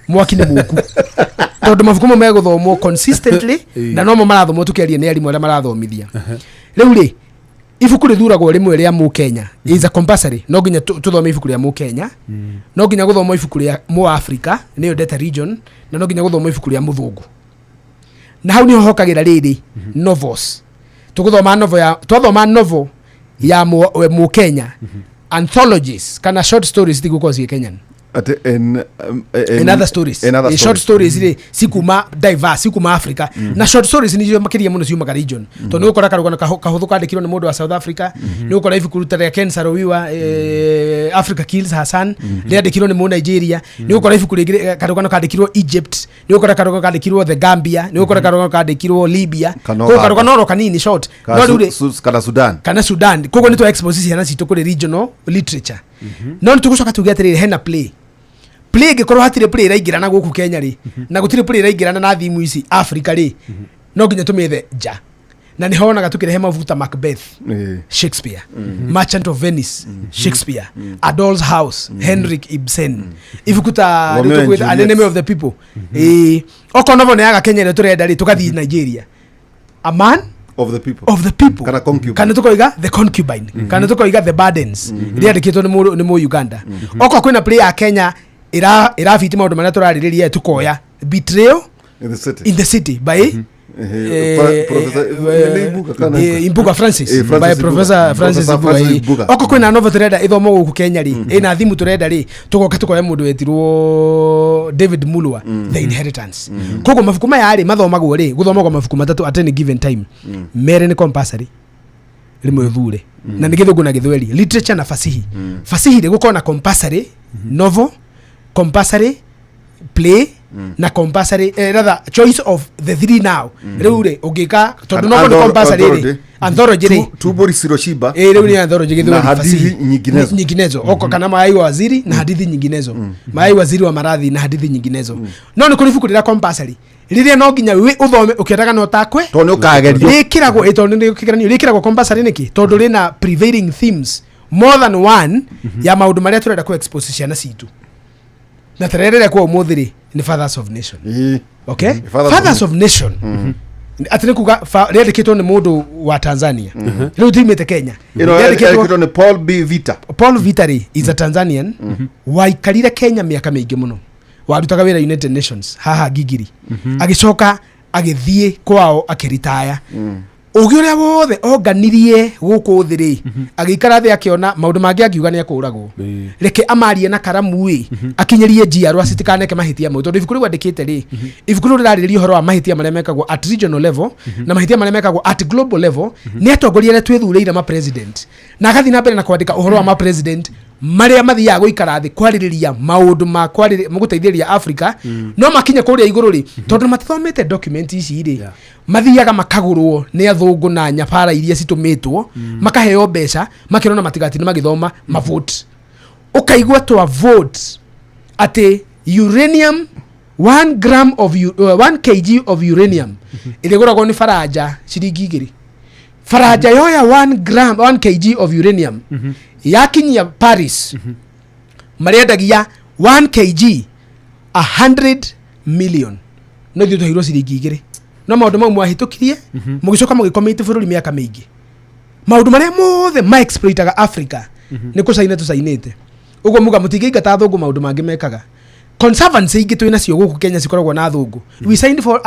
mwaki nĩ mũku, tondũ mabuku mau megũthomwo consistently na nomo marathomwo tũkĩaria nĩ arimũ arĩa marathomithia rĩu rĩ. Ibuku rĩthuragwo rĩmwe rĩa Mũkenya, is a compulsory. No nginya tũthome ibuku rĩa Mũkenya, no nginya gũthomwo ibuku rĩa Mũafrika, nĩyo data region, na no nginya gũthomwo ibuku rĩa mũthũngũ. Na hau niho hokagĩra rĩrĩ novels. Tũgũthoma novel ya, twathoma novel ya Mũkenya, anthologies kana short stories tigũkorwo ciĩ Kenyan. Ati in In other stories. In other Short stories. stories rĩ, cikuma diverse, cikuma Africa, na short stories nĩcio makĩria mũno ciumaga region, tondũ nĩ ũgũkora karũgano kahũthũ kandĩkirwo nĩ mũndũ wa South Africa. Nĩ ũgũkora ibuku ta rĩa Ken Saro-Wiwa, Africa Kills Her Son, rĩandĩkirwo nĩ mũ Nigeria. Nĩ ũgũkora ibuku rĩngĩ, karũgano kandĩkirwo Egypt. Nĩ ũgũkora karũgano kandĩkirwo The Gambia. Nĩ ũgũkora karũgano kandĩkirwo Libya. Kana Koguo Uganda. karũgano oro kanini, short. Kana No rĩu rĩ, kana Sudan. Kana Sudan. Koguo nĩ twa expose ciana citũ kũrĩ regional literature. No nĩ tũgũcoka tuge atĩrĩrĩ, hena play. Ĩngĩkorwo hatirĩ play ĩraingĩrana gũkũ Kenya rĩ, na gũtirĩ play ĩraingĩrana na thimu ici Africa rĩ, no nginya tũmĩethe nja. Na nĩ honaga tũkĩrehe mabuku ta Macbeth, Shakespeare, Merchant of Venice, Shakespeare, A Doll's House, Henrik Ibsen, ibuku ta Romeo and rĩu tũkwĩta An Juliet. Enemy of the People. Ĩĩ, okorwo novo nĩ yaga Kenya ĩrĩa tũrenda rĩ, tũgathiĩ Nigeria, A Man of the People. of the People. Kana Concubine. Kana tukoiga The Concubine, kana tukoiga The Burdens, rĩandĩkĩtwo nĩ mũ Uganda. Okorwo kwĩna play ya Kenya ĩrabiti maũndũ marĩa tũrarĩrĩria, tukoya Betrayal in the City. in the City by Professor- nĩ Imbuga kana Imbuga Francis. Eh, Francis By Imbuga. Professor Francis Professor Imbuga, Francis ĩĩ. Imbuga. Oko kwĩna novel tũrenda ĩthomwo gũkũ Kenya rĩ, ĩna thimu tũrenda rĩ, tũgoka tũkoya mũndũ wetirwo David Mulwa, The Inheritance. Koguo mabuku maya rĩ mathomagwo rĩ, gũthomagwo mabuku matatũ at any given time. Merĩ nĩ compulsory rĩmwe ũthure na nĩ gĩthũngũ na gĩthweri, literature na fasihi. Fasihi rĩ gũkorwo na compulsory novel, compulsory play na compulsory rather choice of the three. Now rĩu rĩ ũngĩka tondũ And novel nĩ compulsory rĩ, anthology. anthology rĩ Tumbo Lisiloshiba. Rĩu nĩ anthology gĩthweri Na hadithi fasihi. nyinginezo. Nyinginezo oko kana mayai wa waziri na hadithi nyinginezo, mayai waziri wa maradhi na hadithi nyinginezo. No nĩ kũrĩ ibuku rĩrĩa compulsory rĩrĩa no nginya wĩ ũthome ũkĩendaga no takwe Tondũ nĩ ũkagerio. Rĩkĩragwo tondũ nĩ kĩgeranio rĩkĩragwo compulsory nĩkĩ? Tondũ rĩna prevailing themes more than one ya maũndũ marĩa tũrenda kũ expose ciana citũ na tererere kwa ũmũthĩ rĩ nĩ Fathers of Nation. Okay. Fathers of Fathers of Nation atĩ nĩ kuga rĩandĩkĩtwo nĩ mũndũ wa Tanzania, rĩu tiumĩte Kenya. Ĩno Rĩandĩkĩtwo yandĩkĩtwo nĩ Paul B Vita. Paul Vitali is a Tanzanian waikarire Kenya mĩaka mĩingĩ mũno, warutaga wĩra United Nations haha Gigiri, agĩcoka agĩthiĩ kwao akĩritaya. Ũgĩ ũrĩa wothe onganirie gũkũ thĩ rĩ, agĩikara thĩ akĩona maũndũ mangĩ angiuga nĩ akũragwo, reke amarie na karamu ĩ akinyĩrie njiarwa citikaneke mahĩtia mau, tondũ ibuku rĩu andĩkĩte rĩ, ibuku rĩu rĩrarĩrĩria ũhoro wa mahĩtia marĩa mekagwo at regional level na mahĩtia marĩa mekagwo at global level nĩ atongoria arĩa twĩthurĩire ma president, na agathiĩ na mbere na kwandĩka ũhoro wa ma president marĩa mathiaga gũikara thĩ kwarĩrĩria maũndũ ma gũteithĩrĩria Africa, no makinye kũrĩa igũrũ rĩ, tondũ matithomete document ici rĩ, mathiaga makagũrwo nĩ athũngũ na nyabara iria citũmĩtwo, makaheo mbeca makĩrona matigatinde magĩthoma mavote. Ũkaigua twa vote atĩ uranium 1 gram of 1 kg of uranium ĩrĩgũragwo nĩ Faranja ciringi 2. Faranja yoya 1 gram, 1 kg of uranium yakinyia Paris, marĩendagia 1 kg 100 million, no ithuĩ twaheirwo ciringi 2. No maũndũ mau mwahĩtũkirie mũgĩcoka mũgĩkomĩte bũrũri mĩaka mĩingĩ, maũndũ marĩa mothe ma exploitaga Africa nĩ kũcaina tũcainĩte ũguo muga mũtingĩingata athũngũ. Maũndũ mangĩ mekaga conservancy ingĩ twĩ nacio gũkũ Kenya cikoragwo na athũngũ. We signed for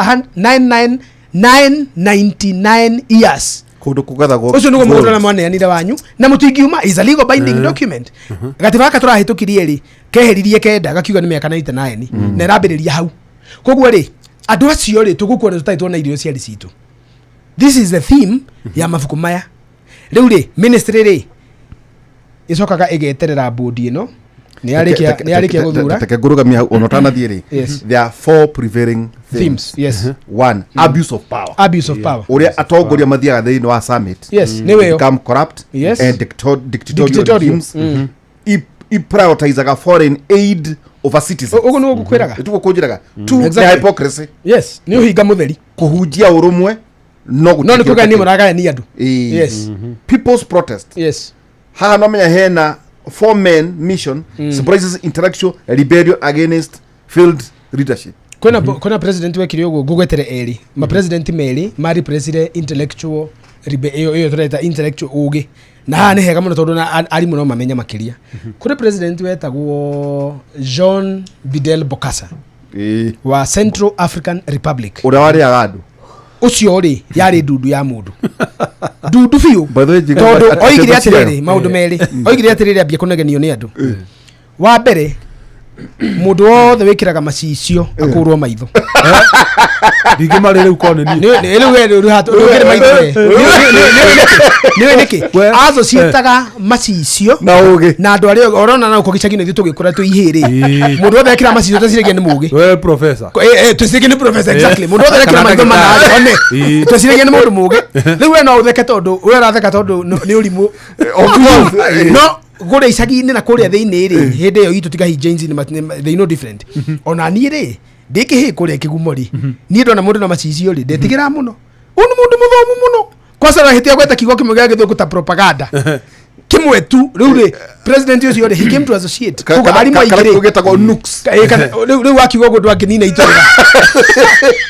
999 years. Kũndũ kũgethagwo Ũcio nĩguo gold. mũgũnda ũrĩa mwaneanire wanyu na mũtingiuma is a legal binding document. Gatiba gaka tũrahĩtũkirie rĩ keheririe kenda gakiuga nĩ mĩaka 99 na ĩrambĩrĩria hau. Koguo rĩ andũ acio rĩ tũgũkuona tũtarĩ tuona irio ciarĩ citũ. This is the theme ya mabuku maya. Rĩu rĩ ministry rĩ ĩcokaga ĩgeterera bodi ĩno nĩ yarĩkia gũthura. Reke ngũrũgamie hau ona ũtanathiĩ rĩ. Yes. There are four prevailing themes. Themes, yes. One, abuse of power. Abuse of power. Ũrĩa atongoria mathiaga thĩinĩ wa summit Yes, nĩ wĩyo. become corrupt and dictatorial Dictatorial. regimes. I prioritizaga foreign aid over citizens. Ũguo nĩguo ngũkwĩraga. Ĩtiguo kũnjĩraga. Two, nĩ hypocrisy. Yes, nĩ ũhinga mũtheri. Kũhunjia ũrũmwe no No nĩ kũgayania mũragayania andũ. Ĩĩ. People's protest. Haha no menya hena four men mission symbolizes intellectual rebellion against failed leadership. Kwĩna president wekire ũguo ngũgwetere erĩ, mapresident merĩ marepressire intellectual ĩyo tũreta intellectual ũgĩ, na haha nĩ hega mũno tondũ na arimũ no mamenya makĩria. Kũrĩ president wetagwo Jean Bidel Bokassa wa Central African Republic. Ũrĩa warĩaga andũ. Ũcio rĩ yarĩ ndundu ya mũndũ, ndundu biũ. By the way, Tondũ oigire atĩ atĩrĩrĩ maũndũ merĩ, oigire atĩrĩrĩ ambie kũnegenio nĩ andũ. Wa mbere, mũndũ wothe wĩkĩraga macicio akũrwo maitho. Ndingĩ marĩ rĩu korwo nĩ niĩ. Rĩu we rĩu ndũngĩrĩ maitho we. Nĩũĩ nĩkĩ We- associataga macicio Na ũgĩ. Na andũ arĩa ũrona na ũko gĩcagi-inĩ ithuĩ tũgĩkũra twĩ ihĩrĩ, Ĩĩ. mũndũ wothe ekĩra macicio tweciragia nĩ mũgĩ. We professor. Tweciragia nĩ professor, exactly. Mũndũ wothe ekĩra Kana maitho mana ndagĩtarĩ. one Ĩĩ. tweciragia nĩ mũndũ mũgĩ. Rĩu we no ũtheke tondũ we ũratheka tondũ nĩ ũrimũ. Of course. No kũrĩa icagi-inĩ na kũrĩa thĩinĩ rĩ, hĩndĩ ĩyo itũ tiga hi Gen Z they know different. Ona niĩ rĩ ndĩ kĩhĩ kũrĩa kĩgumo rĩ, niĩ ndona mũndũ na macicio rĩ ndetigĩra mũno, ũyũ nĩ mũndũ mũthomu mũno. Kwanza rahĩtia gweta kiugo kĩmwe gĩa gĩthũngũ ta propaganda kĩmwe tu. Rĩu rĩ president ũcio rĩ, he came to associate. Koguo arimũ aingĩ rĩ Gĩtagwo nukes. Rĩu wakiuga ũguo ndwangĩnina itũra.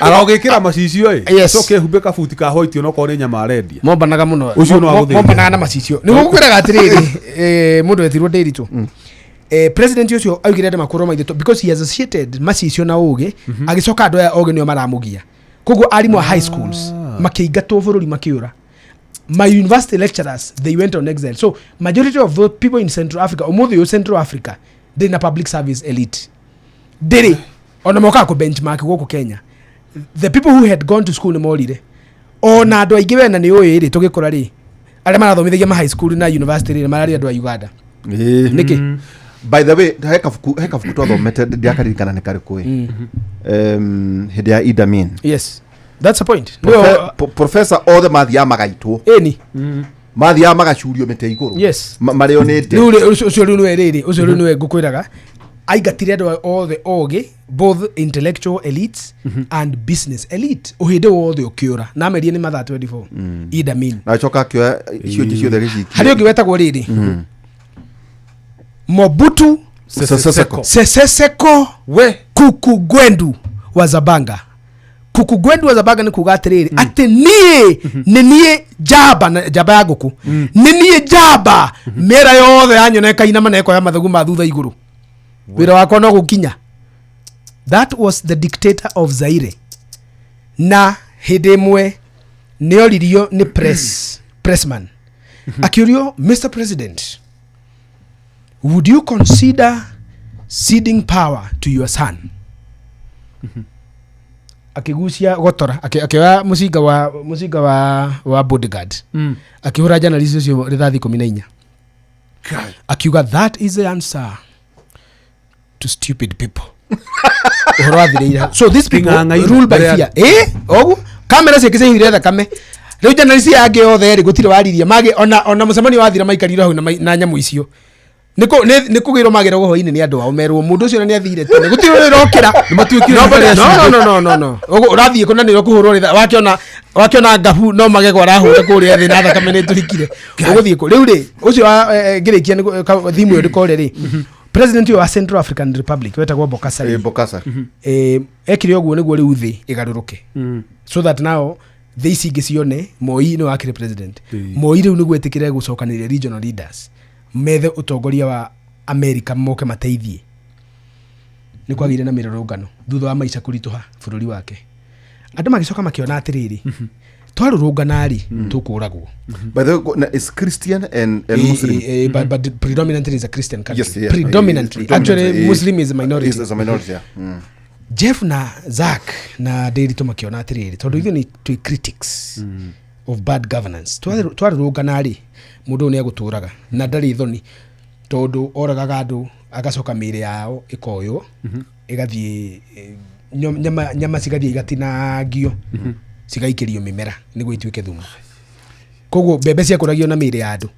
Arogĩkĩra macicio ĩ coke ehumbe kabuti ka white onokorwo nĩ nyama arendia. Mombanaga mũno. Ũcio no agũthĩnje. Mombanaga na macicio. Nĩguo ngũkwĩraga atĩrĩrĩ, mũndũ wetirwo Ndĩritũ, president ũcio augire andũ makũrwo maitho because he associated macicio na ũgĩ. Agĩcoka andũ aya ogĩ nĩo maramũgia. Koguo arimũ a high schools makĩingatwo bũrũri, makĩũra. My university lecturers, they went on exile. So majority of the people in Central Africa, ũmũthĩ ũyũ Central Africa ndĩrĩ na public service elite, ndĩrĩ ona mokaga kũ benchmark gũkũ Kenya. The people who had gone to school nĩ morire, ona andũ aingĩ wena nĩ ũĩ rĩ, tũgĩkũra rĩ, arĩa marathomithagia ma high school na university rĩ, mararĩ andũ a Uganda. Nĩkĩ? By the way, he kabuku twathomete, ndiakaririkana nĩ karĩkũ ĩ, hĩndĩ ya Idi Amin. Yes, that's the point. Professor othe mathiaga magaitwo. Ĩni. Mathiaga magacurio mĩtĩ igũrũ. Marĩo nĩ ndĩ. Rĩu rĩ, ũcio rĩu nĩwe rĩrĩ, ũcio rĩu nĩwe ngũkwĩraga aingatire andũ othe ogĩ, both intellectual elites and business elite, ũhĩndĩ wothe ũkĩũra na amerie nĩ mathaa 24, Idi Amin. Na acoka akĩoya icio ingĩ ciothe gĩcikia. Harĩ ũngĩ wetagwo rĩrĩ, Mobutu Sese Seko. Sese Seko We. Kuku Gwendu wa Zabanga. Kuku Gwendu wa Zabanga nĩ kuga atĩrĩrĩ, atĩ niĩ nĩ niĩ njamba na njamba ya ngũkũ, nĩ niĩ njamba mĩera yothe yanyona ĩkainama na ĩkoya mathagu ma thutha igũrũ, wĩra wakwa no gũkinya. That was the dictator of Zaire. Na hĩndĩ ĩmwe nĩ oririo nĩ pressman, akĩũrio, "Mr President, would you consider ceding power to your son?" Akĩgucia gotora, akĩoya mũcinga wa bodyguard, akĩhũra journalist ũcio rithathi 14, akiuga, "That is the answer to stupid people." Ũhoro wathirĩire hau. So these people Kĩng'ang'a-inĩ, rule by mbere ya- fear. Ũguo kamera ciake ciaihũire thakame. Rĩu journalist aya angĩ othe rĩ, gũtirĩ waririe mage ona mũcemanio wathira, maikarire hau na nyamũ icio. Nĩ kũgĩrwo magĩrwo hwainĩ nĩ andũ ao, merwo mũndũ ũcio nĩ athire tene, gũtirĩ ũrĩa ũrokĩra. Nĩmatuĩkire Nobody- mbere ya No, no, no, no, no. Ũguo ũrathiĩ kũna nĩ ũkũhũrwo ritha wakĩona ngabu no magego arahũra kũrĩa thĩ na thakame nĩ ĩtũrikire, ũgũthiĩ kũ? Rĩu rĩ, ũcio ngĩrĩkia thimu ĩyo ndĩkore rĩ, president ũyũ wa Central African Republic wetagwo Bokassa rĩ, Bokassa. Ekire ũguo nĩguo rĩu thĩ ĩgarũrũke, so that now thĩ ici ingĩ cione Moi nĩ wakĩrĩ president. Moi rĩu nĩguo ĩtĩkĩre gũcokanĩrĩria regional leaders methe ũtongoria wa America moke mateithie, nĩ kwagĩire na mĩrũrũngano thutha wa maica kũritũha bũrũri wake. Andũ magĩcoka makĩona atĩrĩrĩ, twarũrũngana rĩ, tũkũragwo. By the way, it's Christian and Muslim. But predominantly is a Christian country. Yes. Predominantly. Actually, Muslim is a minority. Is a minority, yeah. Jeff na Zack na Ndĩritũ makĩona atĩrĩrĩ, tondũ ithuĩ nĩ twĩ critics of bad governance, twarũrũngana rĩ, mũndũ ũyũ nĩ agũtũraga na ndarĩ thoni, tondũ oragaga andũ agacoka mĩĩrĩ yao ĩkoywo ĩgathiĩ, nyama cigathiĩ igatinangio, cigaikĩrio mĩmera nĩguo ituĩke thumu. Koguo mbembe ciakũragio na mĩĩrĩ ya andũ.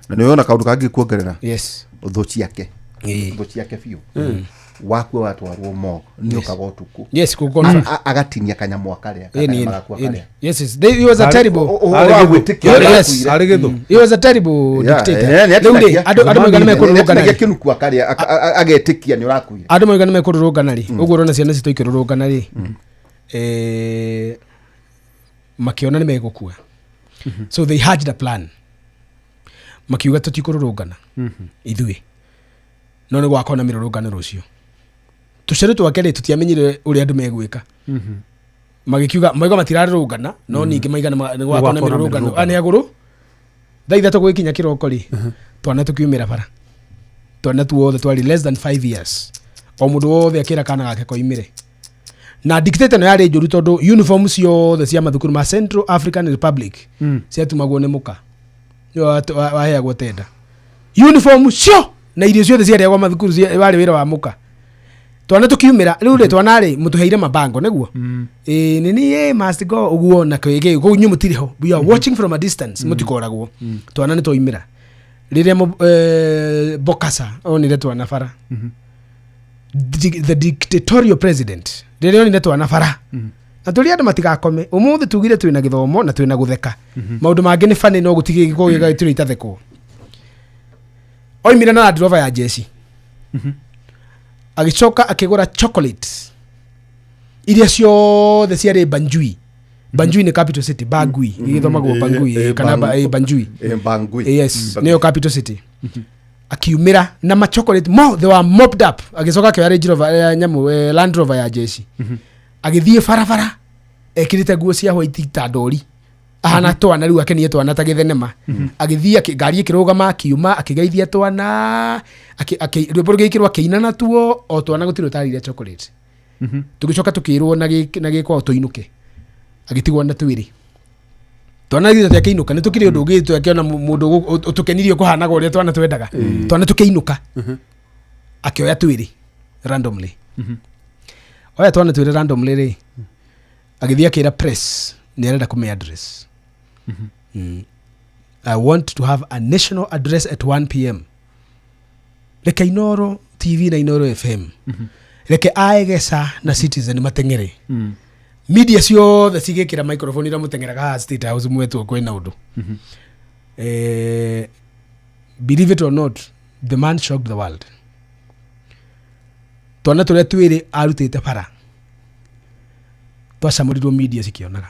Na nĩ wona kaũndũ kangĩ kuongerera? Yes. Thũ ciake, thũ ciake biũ, wakua watwarwo mo nĩ ũkaga ũtukũ. Yes, kũkonfirm. Agatinia kanyamũ akarĩa. Ĩni, Kanyama ĩni, gaku ĩni. akarĩa. Yes. He was a terrible Ũhoro wa gwĩtĩkia Yes. ũrĩa akuire. Arĩ gĩthũ. He was a terrible dictator. Rĩu rĩ, andũ moiga nĩ mekũrũrũngana nĩatinagia rĩ. kĩnuku akarĩa, agetĩkia nĩ ũrakuire. Andũ moiga nĩ mekũrũrũngana rĩ, ũguo ũrona ciana citũ ikĩrũrũngana rĩ, makĩona nĩ megũkua. So they hatched a plan, makiuga tũtikũrũrũngana ithuĩ, no nĩ gwakorwo na mĩrũrũngano rũciũ. Tũcerũ twake rĩ, tũtiamenyire ũrĩa andũ megwĩka. Magĩkiuga maiga matirarũrũngana, no ningĩ maiga nĩ gwakorwo na gwakorwo na mĩrũrũngano. mĩrũrũngano. Nĩ agũrũ thaa 3 gũgĩkinya kĩroko rĩ, twana tũkiumĩra bara, twana tuothe twarĩ less than 5 years, o mũndũ wothe akĩra kana gake koimĩre. Na dictator ĩno yarĩ njũru, tondũ uniform ciothe cia mathukuru ma Central African Republic ciatumagwo nĩ mũka, nĩwe waheagwo tenda. Uniform cio na irio ciothe ciarĩagwo mathukuru warĩ wĩra wa mũka. Twana tũkiumĩra rĩu rĩ, twana rĩ, mũtũheire mabango nĩguo ĩ nini ĩ must go ũguo na kĩgĩ kũu, inyuĩ mũtirĩ ho, we are watching from a distance, mũtikoragwo. Twana nĩ twaumĩra. Rĩrĩa Bokassa onire twana bara, the dictatorial president, rĩrĩa onire twana bara, na tũrĩ andũ matigakome ũmũthĩ, tugire twĩna gĩthomo na twĩna gũtheka, maũndũ mangĩ nĩ funny, no gũtigĩ gĩkorwo gĩtũrĩ itathekwo. Oimire na Land Rover ya jeshi, agĩcoka akĩgũra chocolate iria ciothe ciarĩ Banjui. Banjui nĩ capital city, Bangui gĩgĩthomagwo Bangui, kana Banjui. Bangui. Yes, nĩyo capital city. Akiumĩra na ma chocolate mo, they were mopped up. Agĩcoka akĩoya Range Rover, nyamũ, Land Rover ya jeshi, agĩthiĩ barabara. Ekĩrĩte nguo cia white ta ndori, ahana twana rĩu, akenie twana ta gĩthenema. Agĩthiĩ ngari ĩkĩrũgama, akiuma, akĩgeithia twana, rwĩmbo rũgĩkĩrwo, akĩina natuo o twana, gũtirĩ ũtarĩire chocolate. Tũgĩcoka tũkĩrwo na gĩkwao tũinũke, agĩtigwo na twĩrĩ twana. Githĩ tũtiakĩinũka? Nĩ tũkĩrĩ ũndũ ũngĩ twakĩona mũndũ ũtũkenirie kũhanaga ũrĩa twana twendaga. Twana tũkĩinũka, akĩoya twĩrĩ randomly. Oya twana twĩrĩ randomly rĩ, agĩthiĩ akĩra press nĩ arenda kũme address. "I want to have a national address at 1 p.m." Reke Inoro TV na Inoro FM, reke Aegesa na Citizen mateng'ere, media ciothe cigĩkĩra microphone iria mũteng'eraga haha State House mwetwo kwĩna ũndũ. Believe it or not, the man shocked the world. Twana tũrĩa twĩrĩ arutĩte bara twacamũrirwo media cikĩonaga.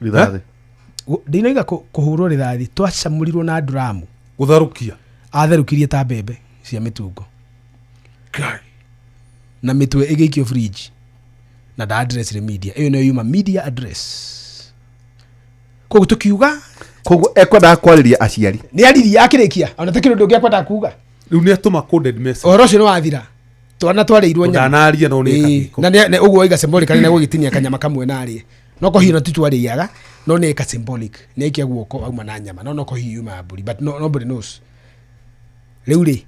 Rithathi. Ndinoiga kũhũrwo rithathi, twacamũrirwo na nduramu. Gũtharũkia. Atherũkirie ta mbembe cia mĩtungo. Ngai. Na mĩtwe ĩgĩikio fridge na nda address rĩ media ĩyo nĩyo yuma media address. Koguo tũkiuga Koguo ekwendaga kwarĩria aciari. Nĩ aririe akĩrĩkia, ona takĩrĩ ũndũ ũngĩ akwendaga kuga. Rĩu nĩ atũma coded message. Ũhoro ũcio nĩ wathira, twana twarĩirwo nyama. Ndanaria no nĩ Ĩĩ, ĩka. Na ũguo oiga symbolically na gũgĩtinia kanyama kamwe na arĩe, no ko hihi no ti twarĩaga, no nĩ ĩka symbolic, nĩ aikia guoko auma na nyama, no ko hihi yuma ya mbũri, but no, nobody knows. Rĩu rĩ,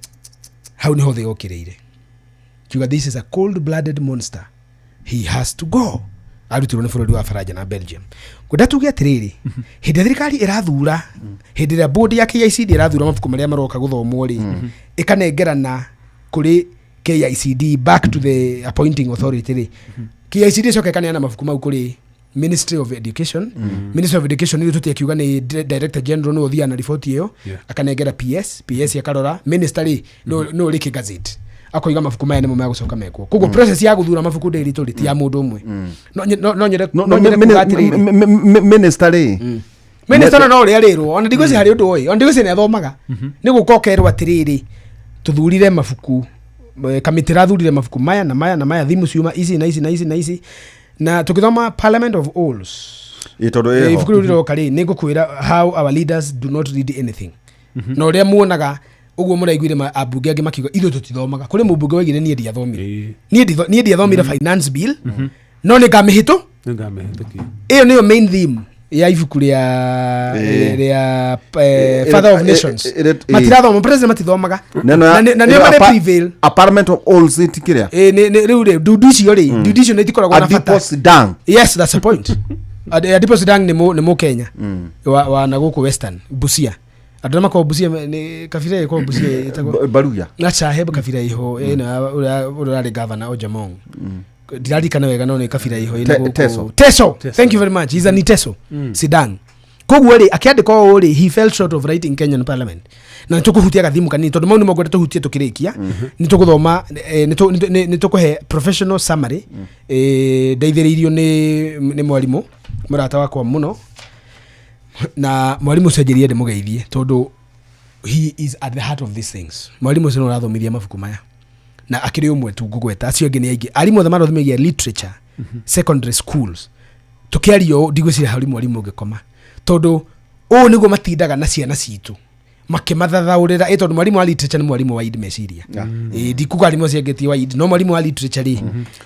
hau nĩho thĩ yokĩrĩire kiuga, "This is a cold blooded monster, he has to go." Arutirwo nĩ bũrũri wa Faranja na Belgium. Ngwenda tuge atĩrĩrĩ, hĩndĩ ĩrĩa thirikari ĩrathura, hĩndĩ ĩrĩa board ya KICD ĩrathura mabuku marĩa maroka gũthomwo rĩ, ĩkanengerana kũrĩ KICD, back to the appointing authority rĩ, KICD ĩcoka ĩkaneana mabuku mau kũrĩ Ministry of Education. Ministry of Education rĩu tũtiakiuga nĩ director general nĩwe ũthiaga na riboti ĩyo, akanengera PS, PS akarora, minister rĩ nĩ ũrĩkĩ gazette, akoiga mabuku maya nĩmo megũcoka mekwo. Koguo process ya gũthura mabuku ndĩ ritũ rĩ, ti ya mũndũ ũmwe. No nyende no nyende kuga atĩrĩrĩ, Minister rĩ, minister no ũrĩa rĩrwo, ona ndigwĩciria harĩ ũndũ ũĩ, ona ndigwĩciria nĩ athomaga, nĩ gũka ũkerwo atĩrĩrĩ, tũthurire mabuku, kamĩtĩ ĩrathurire mabuku maya na maya na maya, thimu ciuma ici na ici na ici na ici, na tũgĩthoma Parliament of Owls. Ĩ tondũ ĩho. Ibuku rĩu rĩroka rĩ, nĩ ngũkwĩra how our leaders do not read anything, na ũrĩa muonaga ũguo mũraiguire ambunge angĩ makiuga ithuĩ tũtithomaga. Kũrĩ mũmbunge waigire, "Niĩ ndiathomire." Niĩ ndiathomire finance bill, no nĩ ngamĩhĩtũ. Nĩngamĩhĩtũkia. Ĩyo nĩyo main theme ya ibuku rĩa rĩa Father of Nations. Matirathoma, president matithomaga. Neno Na na nĩo ĩno marĩ prevail. A Parliament of Owls ti kĩrĩa. Rĩu rĩ, ndundu icio rĩ, ndundu icio nĩ itikoragwo na bata. Adipo Sidan. Yes, that's the point. Adipo Sidang nĩ mũ Kenya wa na gũkũ Western Busia, andũ arĩa makoragwo Busia nĩ kabira ĩkoragwo Busia ĩtagwo Baruya. Na chahe kabira iho ĩno ũrĩa ũrarĩ governor Ojamong, ndiririkana wega, no nĩ kabira iho ĩna Teso. Teso, thank you very much. He's an Iteso Sidang. Koguo rĩ, akĩandĩka ũũ rĩ, he fell short of writing Kenyan parliament, na nĩ tũkũhutia gathimu kanini tondũ mau nĩ ngwenda tũhutie tũkĩrĩkia. Nĩ tũgũthoma, nĩ tũkũhe professional summary, ndeithĩrĩirio nĩ mwarimũ mũrata wakwa mũno, na mwarimũ ũcio anjĩrire ndĩmũgeithie tondũ he is at the heart of these things. Mwarimũ ũcio nĩ ũrathomithia mabuku maya na akĩrĩ ũmwe tu ngũgweta, acio angĩ nĩ aingĩ, arimũ othe marathomithagia literature secondary schools. Tũkĩaria ũũ, ndigwĩciria harĩ mwarimũ ũngĩkoma, tondũ ũũ nĩguo matindaga na ciana citũ makĩmathathaũrĩra. Ĩ tondũ mwarimũ wa literature nĩ mwarimũ wa id meciria. Ĩ ndikuga arimũ acio angĩ ti wa id, no mwarimũ wa literature rĩ,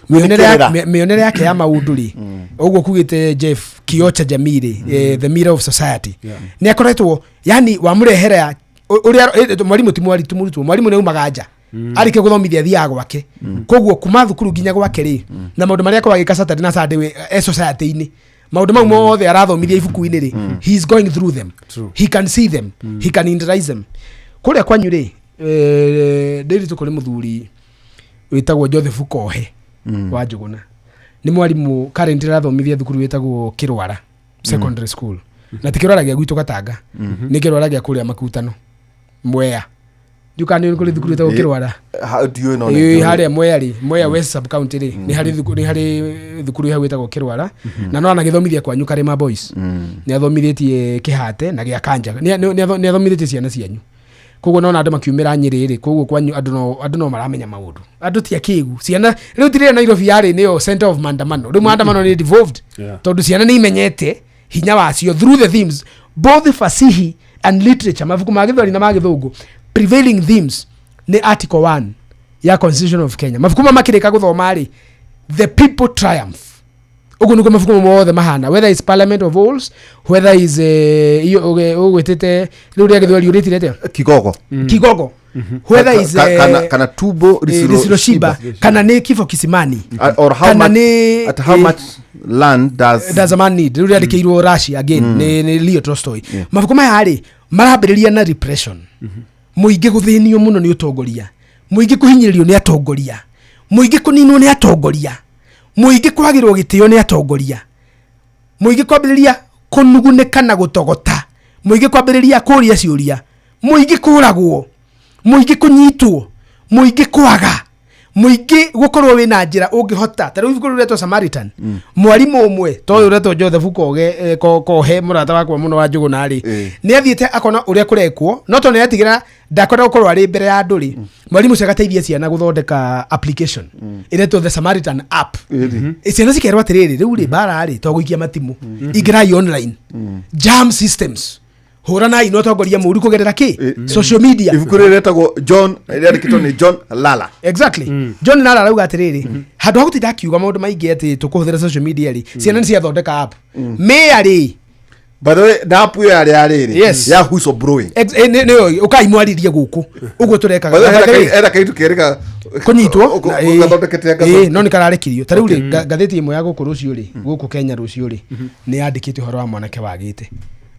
Kĩrĩra. mĩonere yake ya maũndũ rĩ, ũguo kugĩte Jeff kioo cha jamii rĩ, the mirror of society, nĩ akoretwo yani wamũrehera ũrĩa mwarimũ ti mwari ti mũrutwo, mwarimũ nĩ aumaga nja arĩkia gũthomithia athiaga gwake. Koguo kuma thukuru nginya gwake rĩ, na maũndũ marĩa akoragwo agĩka Saturday na Sunday e society-inĩ, maũndũ mau mothe arathomithia ibuku-inĩ rĩ, he is going through them. True. He can see them, he can internalize them. Kũrĩa kwanyu rĩ, ndĩritũ kũrĩ mũthuri wĩtagwo Joseph Kohe wa Njũgũna, nĩ mwarimũ current arathomithia thukuru wĩtagwo Kĩrwara Secondary School, na ti Kĩrwara gĩa gwitũ Gatanga, nĩ Kĩrwara gĩa kũrĩa Makutano Mwea. Ndiũkana nĩ kũrĩ thukuru ĩtagwo Kĩrwara. Ndiũĩ no Ĩĩ, nĩ harĩa Mwea rĩ, Mwea West sub county rĩ, nĩ harĩ thukuru hau ĩtagwo Kĩrwara, na no anagĩthomithia kwanyu Karĩma Boys, nĩ athomithĩtie Kĩhate na gĩa Kanja, nĩ athomithĩtie ciana cianyu. Koguo nona andũ makiumĩra Nyĩrĩ rĩ, koguo kwanyu andũ no maramenya maũndũ, andũ ti akĩgu ciana rĩu ti rĩrĩa Nairobi yarĩ nĩyo center of maandamano, rĩu maandamano nĩ devolved, tondũ ciana nĩ imenyete hinya wacio through the themes, both fasihi and literature, mabuku ma Gĩthweri na ma Gĩthũngũ. Prevailing themes nĩ Article 1 ya Constitution of Kenya. Mabuku ma makĩrĩka gũthoma rĩ, "The people triumph." Ũguo nĩguo mabuku mothe mahana, whether is Parliament of Owls, whether is iyo ũgwĩtĩte rĩu rĩa Gĩthweri ũrĩtire atĩa? Kigogo. Kigogo, whether is Kana Tumbo Risilo Shiba, kana nĩ Kifo Kisimani, Or how kana much, nĩ at how much land does does a man need, rĩu rĩandĩkĩirwo Russia again nĩ Leo Tolstoy. Mabuku maya rĩ marambĩrĩria na repression, mũingĩ gũthĩnio mũno nĩ ũtongoria, mũingĩ kũhinyĩrĩrio nĩ atongoria, mũingĩ kũninwo nĩ atongoria, mũingĩ kwagĩrwo gĩtĩo nĩ atongoria, mũingĩ kwambĩrĩria kũnugunĩka na gũtogota, mũingĩ kwambĩrĩria kũria ciũria, mũingĩ kũragwo, mũingĩ kũnyitwo, mũingĩ kwaga, mũingĩ gũkorwo wĩna njĩra ũngĩhota. Ta rĩu ibuku rĩu rĩetwo Samaritan, mwarimũ ũmwe ta ũyũ ũretwo Joseph Koge, Kohe, mũrata wakwa mũno wa Njũgũna rĩ, nĩ athiĩte akona ũrĩa kũrekwo, no tondũ nĩ atigĩra ndakwenda gũkorwo arĩ mbere ya andũ rĩ, mwarimũ ũcio agateithia ciana gũthondeka application ĩretwo The Samaritan App. Ciana cikerwo atĩrĩrĩ, rĩu rĩ mbara rĩ to gũikia matimũ, ingĩrai online, jam systems, hũranai na ũtongoria mũru kũgerera kĩ social media. Ibuku rĩrĩ rĩtagwo John, rĩandĩkĩtwo nĩ John Lala. Exactly. John Lala arauga atĩrĩrĩ, handũ ha gũtinda akiuga maũndũ maingĩ atĩ tũkũhũthĩra social media rĩ, ciana nĩ ciathondeka app mĩa rĩ. By the way, na app ĩyo yarĩ ya rĩrĩ ya whistle blowing. Nĩyo ũkai mwarĩrie gũkũ ũguo tũrekaga. By the way, Na by the way, hena kaitu kerĩ kũnyitwo gathondekete. No nĩ kararekirio. Ta rĩu rĩ, ngathĩti ĩmwe ya gũkũ rũciũ rĩ, gũkũ Kenya rũciũ rĩ, nĩ yandĩkĩte ũhoro wa mwanake wagĩte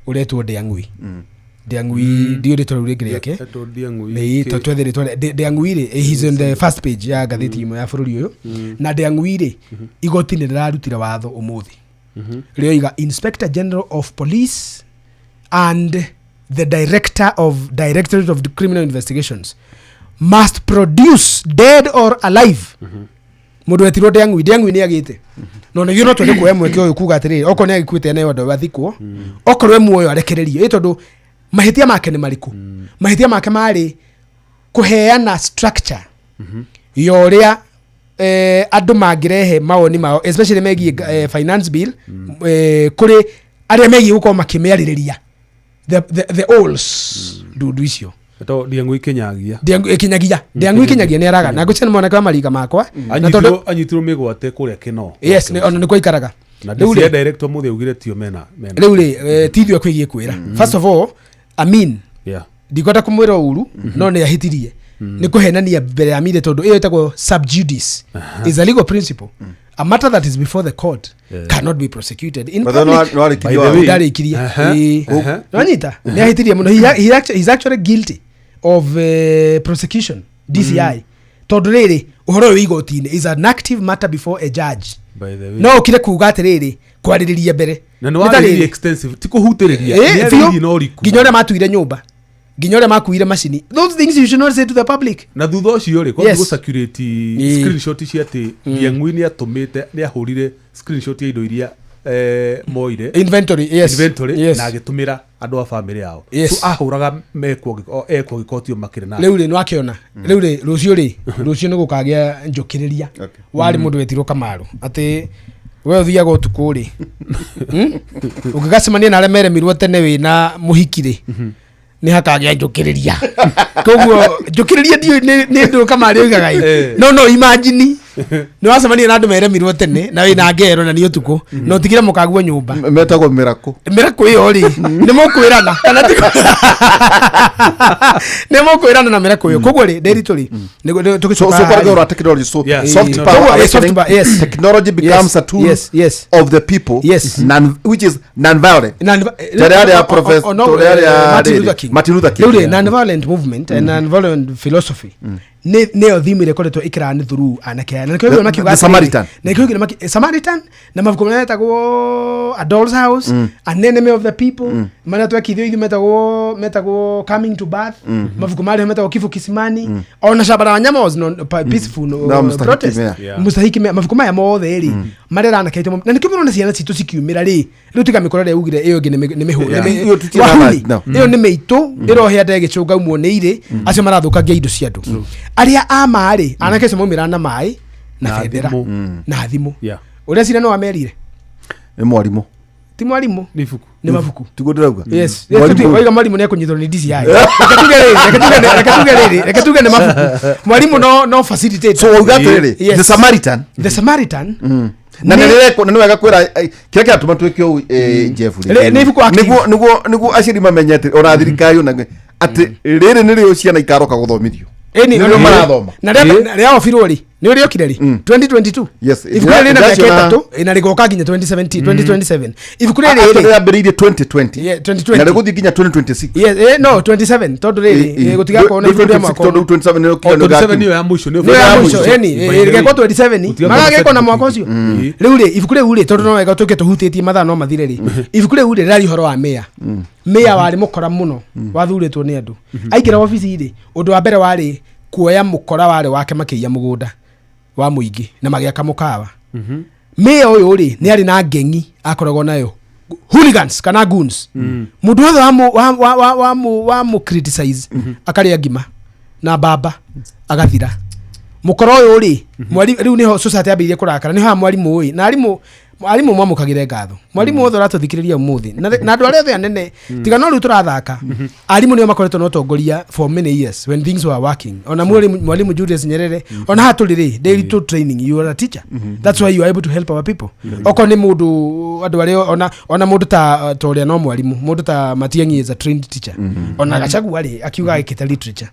ũretwo Ndĩang'ui. Ndĩang'ui, ndiũ rĩtwa rĩu rĩngĩ rĩake. Etwo Ndiang'ui. Nĩ twethe rĩtwa Ndĩang'ui rĩ, he's on the first page ya ngathĩti ĩmwe ya bũrũri ũyũ. Na Ndĩang'ui rĩ, igoti nĩ rĩrarutire watho ũmũthĩ rĩoiga Inspector General of Police and the Director of Directorate of Criminal Investigations must produce, dead or alive, mũndũ wetirwo Ndĩang'ui. Ndĩang'ui nĩ agĩte no nĩguo no twende kuoya mweke ũyũ kuga atĩrĩrĩ, okorwo nĩ agĩkuĩte neo andũ athikwo, okorwo e muoyo arekererio, ĩ tondũ mahĩtia make nĩ marĩkũ? Mahĩtia make marĩ kũheana structure ya ũrĩa andũ mangĩrehe mawoni mao, especially megiĩ finance bill, kũrĩ arĩa megiĩ gũkorwo makĩmĩarĩrĩria, the owls, ndundu icio. Etwo Ndiang'ui Kinyagia. Kinyagia, Ndiang'ui Kinyagia nĩ araga na ngũcia nĩ mwanake wa mariga makwa na tondũ Anyitirwo mĩgwate kũrĩa Kĩno. Yes, ona nĩ kwaikaraga. Na Rĩu DCI rĩ director mũthĩ augire tio mena. Rĩu rĩ, ti ithuĩ kwĩgiĩ kwĩra, first of all, Amin, ndikwenda kũmwĩra ũru, no nĩ ahĩtirie nĩ kũhenania mbere ya media, tondũ ĩyo ĩtagwo sub judice, is a legal principle. A matter that is before the court cannot be prosecuted in By the way, public. no warĩkirie By the watho. way, Ndarĩkirie. Ĩĩ. Nĩwanyita nĩ ahĩtirie mũno. He's actually guilty of prosecution DCI, tondũ rĩrĩ ũhoro ũyũ wĩ igoti-inĩ, is an active matter before a judge. By the way. No ũkire kuga atĩrĩrĩ, kwarĩrĩria mbere. Na nĩ Nĩ ta warĩrĩirie rĩrĩ. extensive, ti kũhutĩrĩria. Ĩ, Nĩ biũ. arĩirie na ũriku. Nginya ũrĩa matuire nyũmba, nginya ũrĩa makuire macini, those things you should not say to the public. Na thutha ũcio rĩ, Yes. kwathiĩ gũcirculate screenshot cia atĩ Ndiang'ui nĩ atũmĩte, nĩ ahũrire screenshot ya indo iria moire, Inventory, yes. inventory, yes. na agĩtũmĩra andũ a famĩlĩ yao. Yes. So ahũraga mekwo ekwo gĩkotio makĩrĩ na Rĩu rĩ nĩwakĩona rĩu rĩ, rũciũ rĩ, rũciũ nĩ gũkagĩa njũkĩrĩria. Warĩ mũndũ wetirwo Kamaru atĩ we ũthiaga ũtukũ rĩ, Ũngĩgacemania na arĩa meremirwo tene wĩna mũhiki rĩ, nĩ hakagĩa njũkĩrĩria. Koguo njũkĩrĩria ndiũĩ nĩ ndũ Kamarĩ oigaga ĩ. No imagine nĩ wacemania na andũ meremirwo tene na wĩna ngero na nĩ ũtukũ na ũtigire mũkaguo nyũmba. Metagwo mĩrakũ. Mĩrakũ ĩyo rĩ, nĩ mũkwĩrana kana ti nĩ mũkwĩrana na mĩrakũ ĩyo? Koguo rĩ, ndĩritũ rĩ, So tũgĩcoka so kwa rwa technology, so soft No, power no. awakening, Soft power, yes. technology becomes a tool of the people, Yes. non, which is non-violent. Tondũ yarĩ ya no, tondũ yarĩ ya Martin rĩrĩ, Luther King. Martin Luther King. Rĩu rĩ, non-violent movement and non-violent philosophy Nĩyo theme ĩrĩa ĩkoretwo ĩkĩrani through anake aya, na nĩkĩo The- makiuga The atĩrĩrĩ, Samaritan. na nĩkĩo Samaritan na mabuku marĩa metagwo A Doll's House, An Enemy of the People, marĩa twekithio ithuĩ metagwo Coming to Birth, mabuku marĩa metagwo Kifo Kisimani, ona Shamba la Wanyama was non, peaceful no, Na Mustahiki protest. Mea. Yeah. Mustahiki Mea. Mabuku maya mothe rĩ marera anake aitũ, na nĩkĩo mũrona ciana citũ cikiumĩra rĩ, rĩu tiga mĩkora ĩrĩa ugire ĩyo ĩngĩ nĩ mĩhũ Yeah. nĩ Ĩyo tũtirĩ na wahuni. no. Ĩyo nĩ mĩitũ ĩrohĩa ndegĩcũnga umwo nĩ irĩ acio marathũkangia indo cia andũ arĩa a maĩ anake acio maumĩra na maĩ na Na bendera thimũ. na thimũ. Yeah. Ũrĩa cira no wamerire Nĩ mwarimũ. Ti mwarimũ. Nĩ ibuku. Nĩ mabuku. Tiguo ndĩrauga. Yes. Mwarimũ- Waiga mwarimũ nĩ ekũnyitwo nĩ DCI. Reke tuge rĩrĩ, reke tuge nĩ mabuku. Mwarimũ no facilitate. So wauga atĩrĩrĩ, Yes. The Samaritan. The Samaritan. Na nĩ rĩrekwo, na nĩ wega kwĩra kĩrĩa kĩratũma twĩke ũũ, Jeff rĩ. Nĩ ibuku active. Nĩguo aciari mamenye atĩ ona thirikari ona atĩ rĩrĩ nĩrĩo ciana ikaroka gũthomithio. Ĩni, Nĩrĩo marathoma. Na rĩa ofirwo rĩ, nĩ ũrĩokire rĩ 2022. Yes, Ibuku rĩrĩ rĩna mĩaka ndĩraciona- 3 na rĩgoka nginya 2017, 2027 ibuku rĩrĩ Actually rĩ. rĩambĩrĩirie 2020. Yeah, 2020. Na rĩgũthiĩ nginya 2026. Yes, no 27 tondũ rĩrĩ gũtigakorwo na ibuku rĩa mwaka Tondũ ũmwe. 27 nĩrĩo O, kinya 27 nĩrĩgakinya. nĩyo ya mũico. Nĩyo ya mũico, ĩni, By the way. rĩgekwo 27, Gũtigakorwo magagĩkwo na mwaka ũcio. Mm. Rĩu rĩ, ibuku rĩu rĩ, tondũ no wega tũke tũhutĩtie mathaa no mathire rĩ, ibuku rĩu rĩ rĩraria ũhoro wa mĩa mĩa warĩ mũkora mũno wathurĩtwo nĩ andũ aingĩra wabici rĩ, ũndũ wa mbere warĩ kuoya mũkora warĩ wake makĩiya mũgũnda wa mũingĩ na magĩaka mũkawa. Mĩa ũyũ rĩ nĩ arĩ na ngeng'i akoragwo nayo, hooligans kana goons, mũndũ wothe wa mu criticize akarĩa ngima na mbamba agathira. Mũkora ũyũ rĩ, rĩu nĩho society yambĩrĩirie kũrakara, nĩho haha mwarimũ ũyũ na arimũ mwamũkagĩre ngatho, mwarimũ wothe ũratũthikĩrĩria ũmũthĩ na andũ arĩa othe anene tiga no rĩu tũrathaka, arimũ nĩo makoretwo na ũtongoria for many years when things were working. Ona mwalimu Julius Nyerere, ona haha tũrĩ rĩ, daily to training, you are a teacher, that's why you are able to help our people. Okorwo nĩ mũndũ andũ arĩa ona mũndũ ta ũrĩa no mwarimũ, mũndũ ta Matiang'i is a trained teacher, ona Gachagua rĩ akiuga agĩkĩte literature.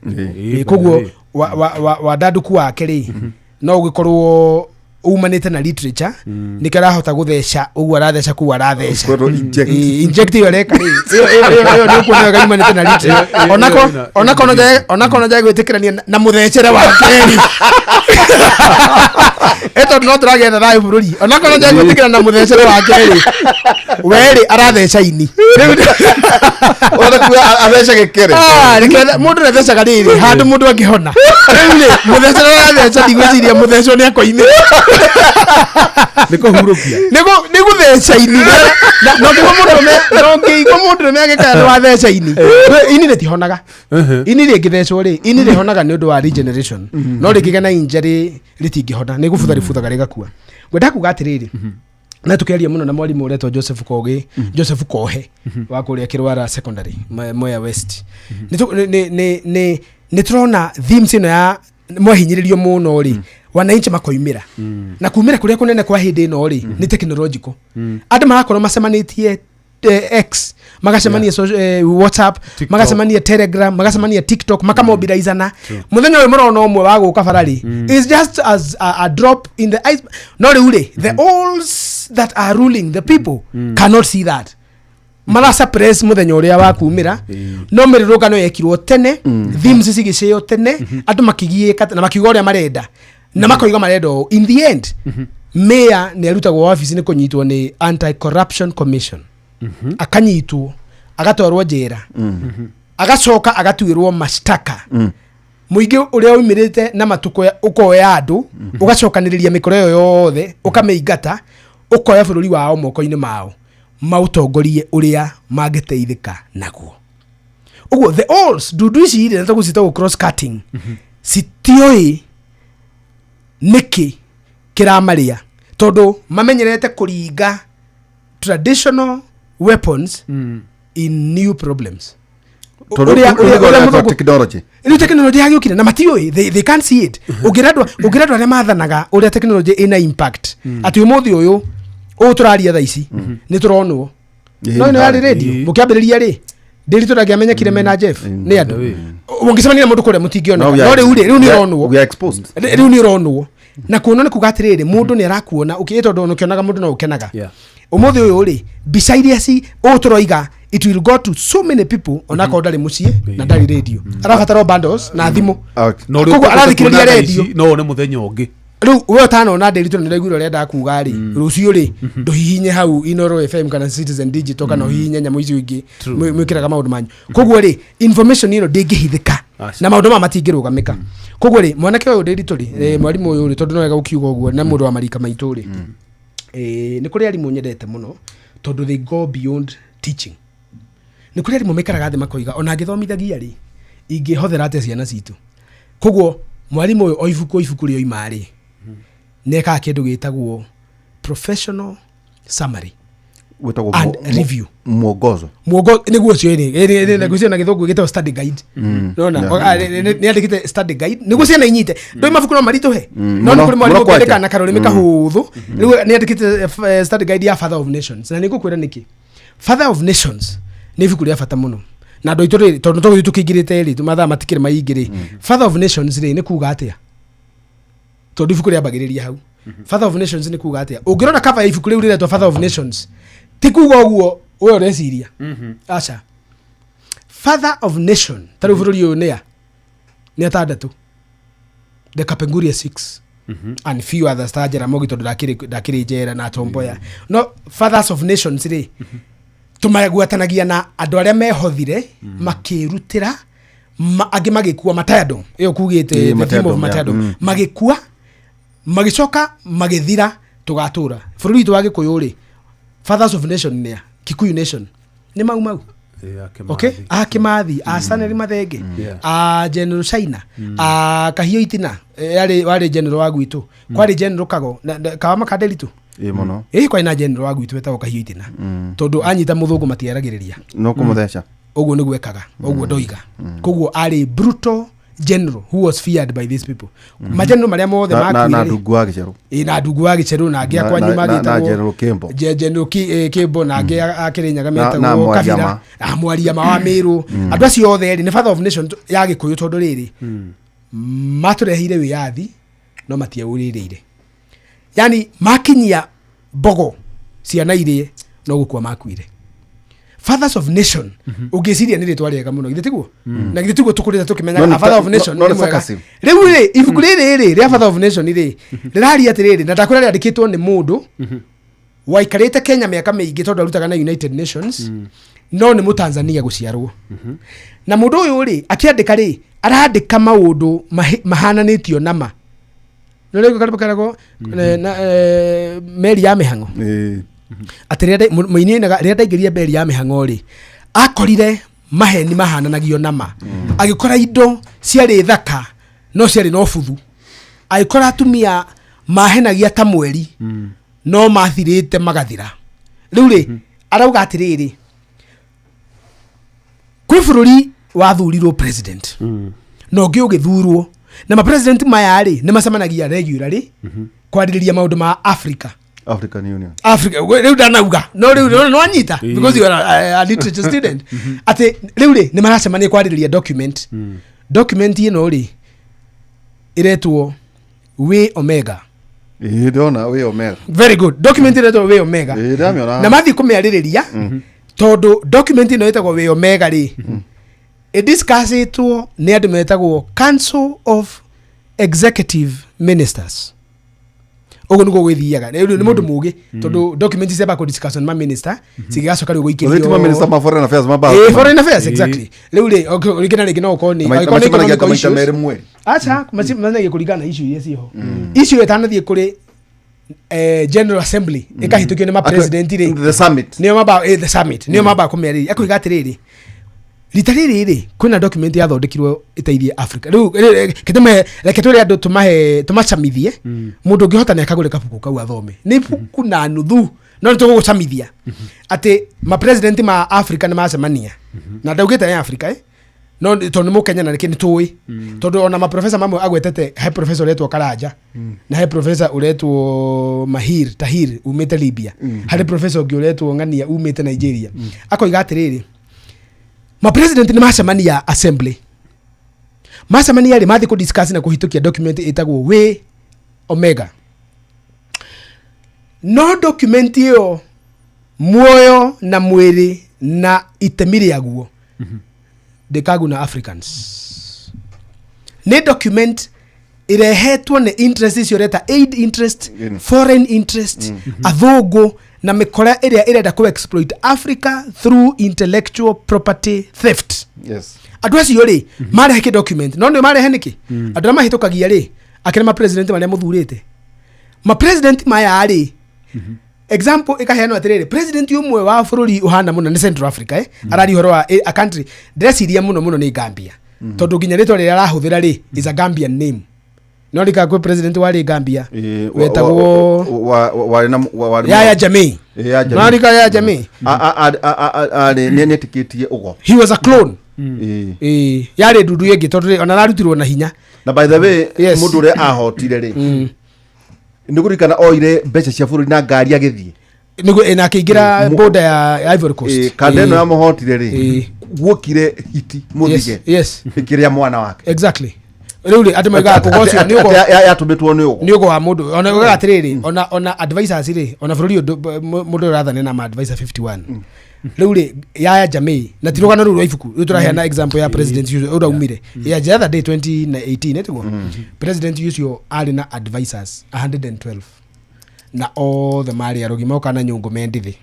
Koguo wandandũku wake rĩ no ũgĩkorwo umanĩte na literature, nĩkĩo arahota gũtheca ũguo aratheca kũu aratheca. Kwĩrwo inject. Inject ĩyo areka rĩ, ĩyo nĩ ũkuona wega yumanĩte na literature. Onako no njage gwĩtĩkĩrania na mũthecere wake rĩ, tondũ no tũragĩetha thayũ bũrũri, onako no njage gwĩtĩkĩra na mũthecere wake rĩ, we rĩ aratheca ini. Ũrenda kuga atheca gĩkere. Ah, reke mũndũ ndathecaga rĩrĩ handũ mũndũ angĩhona. Rĩu rĩ, mũthecere aratheca, ndigwĩciria mũthecwo nĩ akoimĩra. Nĩ kũhurũkia. Nĩ gũtheca ini. Na ũngĩigua mũndũrũme agĩkaya nĩ watheca ini. Ini rĩtihonaga. Ini rĩngĩthecwo rĩ, ini rĩhonaga nĩ ũndũ wa regeneration, no rĩngĩgĩa na injury rĩtingĩhona, nĩ gũbutha rĩbuthaga rĩgakua. Ngwenda kuga atĩrĩrĩ, na tukiaria muno na mwarimu uretwo Joseph Kogi, Joseph Kohe wa kuria Kirwara Secondary, Mwea West, nĩ tũrona themes ĩno ya mwahinyĩrĩrio mũno rĩ, wananchi makoimĩra na kumĩra kũrĩa kũnene kwa hĩndĩ ĩno rĩ nĩ technological. Andũ marakorwo macemanĩtie X, magacemania WhatsApp, TikTok. Magacemania Telegram, magacemania TikTok, makamobilizana. Muthenya ũyũ mũrona ũmwe wa gũka bara rĩ is just as a drop in the ice. No rĩu rĩ, the alls that are ruling the people cannot see that mara suppress muthenya ũrĩa wa kumĩra, no mĩrũrũngano yekirwo tene, themes cigĩcĩo tene, andũ makĩgiĩka na makiuga ũrĩa marenda na makoiga marenda ũũ. In the end mayor nĩ arutagwo wabici nĩ kũnyitwo nĩ Anti Corruption Commission, akanyitwo agatwarwo njera, agacoka agatuĩrwo mashtaka. Mũingĩ ũrĩa umĩrĩte na matukũ ũkoya andũ, ũgacokanĩrĩria mĩkora ĩyo yothe, ũkamĩingata, ũkoya bũrũri wao moko-inĩ mao, maũtongorie ũrĩa mangĩteithĩka naguo. Ũguo the alls ndundu ici rĩ, na ciĩtagwo cross cutting, citiũĩ nĩkĩ kĩramarĩa tondũ mamenyerete kũringa traditional weapons in new problems. Tondũ Ũrĩa ũrĩa mũthũngũ- technology. Rĩu technology yagĩũkire na matiũĩ, they can't see it. Ũngĩra andũ arĩa mathanaga ũrĩa technology ĩna impact, atĩ ũmũthĩ ũyũ ũũ tũraria thaa ici nĩ tũronwo, no ĩno yarĩ radio mũkĩambĩrĩria rĩ, ndĩri tũrangĩamenyekire mena Jeff nĩ andũ ũngĩcemania na mũndũ kũrĩa mũtingĩoneka, no rĩu rĩ, rĩu nĩ ũronwo. We are exposed. Rĩu nĩ ũronwo na kuonwo nĩ kuga atĩrĩrĩ, mũndũ nĩ arakuona ũkĩ tondũ ona ũkĩonaga mũndũ no ũkenaga. Yeah. Ũmũthĩ ũyũ rĩ, mbica iria ci ũũ tũroiga It will go to so many people, onakorwo ndarĩ mũciĩ na ndarĩ radio, arabatara o bundles na thimũ. Okay. Na ũrĩa Koguo ũkũhota arathikĩrĩria kuona thaa radio. ici, no one mũthenya ũngĩ. Rĩu we ũtanona ndĩritũ nĩ ndaiguire ũrĩa ndakuga rĩ, rũciũ rĩ, ndũhihinye hau Inoro FM kana Citizen Digital kana ũhihinye nyamũ icio ingĩ mwĩkĩraga maũndũ manyu. Koguo rĩ, information ĩno ndĩngĩhithĩka Aca. na maũndũ maya matingĩrũgamĩka. Koguo rĩ, mwanake ũyũ ndĩritũ rĩ, mwarimũ ũyũ rĩ, tondũ no wega ũkiuga ũguo na mũndũ wa marika maitũ rĩ, nĩ kũrĩ arimũ nyendete mũno tondũ they go beyond teaching. Nĩ kũrĩ arimũ maikaraga thĩ makoiga ona ngĩthomithagia rĩ, ingĩhothera atĩa ciana citũ. Koguo mwarimũ ũyũ o ibuku rĩoima rĩ, nĩ ekaga kĩndũ gĩtagwo professional summary Wĩtagwo and review. Mwongozo. Muongo nĩguo ũcio ĩrĩ naguo na gĩthũngũ gĩtagwo study guide. Nona nĩ andĩkĩte study guide nĩguo ciana inyite. Ndũĩ mabuku no maritũhe, no nĩ Mũno, kũrĩ mwarimũ mũno ũngĩandĩka kwanja. na karũrĩmĩ kahũthũ. Rĩu nĩ andĩkĩte study guide ya Father of Nations, na nĩ ngũkwĩra nĩkĩ Father of Nations nĩ ibuku rĩa bata mũno na andũ aitũ rĩ, tondũ tũgũthiĩ tũkĩingĩrĩte rĩ, mathaa matikĩrĩ maingĩ rĩ. Father of Nations rĩ, nĩ kuga atĩa? Tondũ ibuku rĩambagĩrĩria hau. Father of Nations nĩ kuga atĩa? Ũngĩrora cover ya ibuku rĩu rĩretwo Father of Nations, ti kuga ũguo we ũreciria. Aca, Father of Nation ta rĩu bũrũri ũyũ nĩa nĩ atandatũ, the Kapenguria Six and few others ta Jaramogi, tondũ ndakĩrĩ njera na Tomboya. No Fathers of Nations rĩ, tũmagwatanagia na andũ arĩa mehothire makĩrutĩra angĩ magĩkua martyrdom ĩyo kugĩte Ĩĩ, the theme of martyrdom, yeah. martyrdom. Magĩkua, magĩcoka magĩthira, tũgatũra bũrũri witũ wa Gĩkũyũ rĩ, Fathers of Nation nĩa Kikuyu nation nĩ Mau Mau. Okay, a Kimathi, a Stanley Mathenge, a General China, a Kahio Itina, yarĩ warĩ general wa gwitũ, kwarĩ General Kago Kawa Makanderitu. Ĩ mũno. Ĩ, kwarĩ na general wa gwitũ wetagwo Kahio Itina, tondũ anyita mũthũngũ matiaragĩrĩria. No kũmũtheca. Ũguo nĩguo ekaga, ũguo ndoiga. Koguo arĩ brutal general who was feared by these people, mageneral marĩa mothe Na makuire rĩ. ndungu wa gĩcerũ. Ĩ, na ndungu wa gĩcerũ na angĩ akwa nyuma na agĩtagwo General Kimbo. General Kimbo na angĩ a Kĩrĩnyaga Na metagwo Mwariama. Kabira na Mwariama wa Mĩrũ. Andũ acio othe rĩ, nĩ father of nation ya Gĩkũyũ, tondũ rĩrĩ, matũreheire wĩyathi no matiaũrĩrĩire, yani makinyia mbogo ciana irĩe no gũkua makuire. Fathers of Nation, ũngĩciria nĩ rĩtwa rĩega mũno, githĩ tiguo? Na githĩ tiguo tũkũrĩte tũkĩmenyaga No nĩ a father of nation no nĩ nĩ mwega? sarcasm. Rĩu rĩ, ibuku rĩrĩ rĩ rĩa Father of Nation rĩ, rĩraria atĩrĩrĩ, na ndakwĩra rĩandĩkĩtwo nĩ mũndũ waikarĩte Kenya mĩaka mĩingĩ tondũ arutaga na United Nations, no nĩ Mũtanzania gũciarwo. Na mũndũ ũyũ rĩ, akĩandĩka rĩ, arandĩka maũndũ mahananĩtio na ma nĩ rĩu karĩmbo karagwo na meri ya mĩhang'o. Ĩ. Atĩ rĩrĩa mũini ainaga rĩrĩa ndaingĩrire mberi ya mĩhang'o rĩ, akorire maheni mahananagio na ma, agĩkora indo ciarĩ thaka no ciarĩ na ũbuthu, agĩkora atumia mahenagia ta mweri no mathirĩte magathira. Rĩu rĩ, arauga atĩrĩrĩ, kwĩ bũrũri wathurirwo president na ũngĩ ũgĩthurwo, na mapresident maya rĩ, nĩ macemanagia regularly kwarĩrĩria maũndũ ma Africa. African Union. Africa rĩu ndanauga no rĩu no anyita because you are a literature student, atĩ rĩu rĩ, nĩ maracemania kwarĩrĩria document. Document ĩno rĩ, ĩretwo Way Omega. Ĩ, ndona Way Omega. Very good. Document ĩretwo Way Omega. Ĩ, ndamĩona. Na mathiĩ kũmĩarĩrĩria, tondũ document ĩno ĩtagwo Way Omega rĩ, ĩdiscussĩtwo nĩ andũ metagwo Council of Executive Ministers. Ũguo nĩguo gwĩthiaga. Rĩu nĩ mũndũ mũgĩ, tondũ document ciamba kũdiscuss nĩ maminister, cigĩgacoka rĩu Gũthĩ ti maminista gũikĩrio ma foreign affairs mambaga foreign affairs, exactly. Rĩu rĩ, okay, rĩngĩ na rĩngĩ no ũkorwo nĩ angĩkorwo nĩ macemanagia economical maita issues. merĩ mweri. Aca, macemanagia kũringana na issue iria ciĩho. Issue ĩtanathiĩ kũrĩ General Assembly ĩkahĩtũkio nĩ mapresident rĩ, The summit. nĩo mamba the summit, nĩo mamba kũmĩarĩria. Akoiga atĩrĩrĩ, rita rĩrĩ rĩ, kwĩna document yathondekirwo ĩteithie Africa. Rĩu kĩtũme reke twĩre andũ, tũmahe, tũmacamithie. Mũndũ ũngĩhota nĩ akagũre kabuku kau athome, nĩ ibuku na nuthu, no nĩ tũgũgũcamithia atĩ mapresident ma Africa nĩ macemania, na ndaugĩte nĩ Africa, no tondũ nĩ mũkenya na nĩkĩ nĩ tũĩ, tondũ ona maprofesa mamwe agwetete, he professor ũretwo Karanja na he professor ũretwo Mahir Tahir umĩte Libya, harĩ professor ũngĩ ũretwo Ng'ania umĩte Nigeria. Akoiga atĩrĩrĩ, mapresident nĩ macemania assembly, macemania rĩ, mathiĩ kũdiscuss na kũhĩtũkia document ĩtagwo Way Omega. No document ĩyo, muoyo na mwĩrĩ Na itemi rĩaguo ndĩkaguna Africans. Nĩ document ĩrehetwo nĩ interest icio ũreta aid interest, foreign interest, athũngũ na mĩkora ĩrĩa ĩrenda kũ exploit Africa through intellectual property theft. Andũ acio rĩ, marehe kĩ document no nĩ marehe nĩkĩ? Andũ arĩa mahĩtũkagia rĩ, akĩrĩ ma president marĩa mũthurĩte, ma president maya rĩ, example ĩkaheanwo atĩrĩrĩ, president ũmwe wa bũrũri ũhana mũno nĩ Central Africa, eh? Araria ũhoro wa a country, ndĩreciria mũno mũno nĩ Gambia, tondũ nginya rĩtwa rĩrĩa arahũthĩra rĩ is a Gambian name. No rĩka kwĩ president warĩ Gambia wetagwo Warĩ na warĩ Yaya Jammeh. Yaya Jammeh. No rĩka Yaya Jammeh. Arĩ nĩ etĩkĩtie ũgo. He was a clone. Ĩĩ. Ĩĩ, yarĩ ndundu ĩngĩ tondũ rĩ, ona ararutirwo na hinya. Na by the way, mũndũ ũrĩa ahotire rĩ, nĩ kũririkana oire mbeca cia bũrũri na ngari agĩthiĩ. Nĩguo na akĩingĩra border ya Ivory Coast. Kanda ĩno yamũhotire rĩ, guokire hiti mũthige ĩkĩrĩa mwana wake. Exactly. Rĩu rĩ, andũ maugaga kũga ũcio nĩ ũgo. Yatũmĩtwo nĩ ũgo. Nĩ ũgo wa mũndũ ona ugaga atĩrĩrĩ, ona advisors rĩ, ona bũrũri ũyũ mũndũ ũrathane na ma advisor 51 rĩu rĩ, Yaya Jammeh, na ti rũgano rũu rwa ibuku rĩu tũraheana example ya president ũcio ũraumire ya the other day 2018, ĩtiguo president ũcio arĩ na advisors 112 na othe marĩ arogi, moka na nyũngũ mendithi.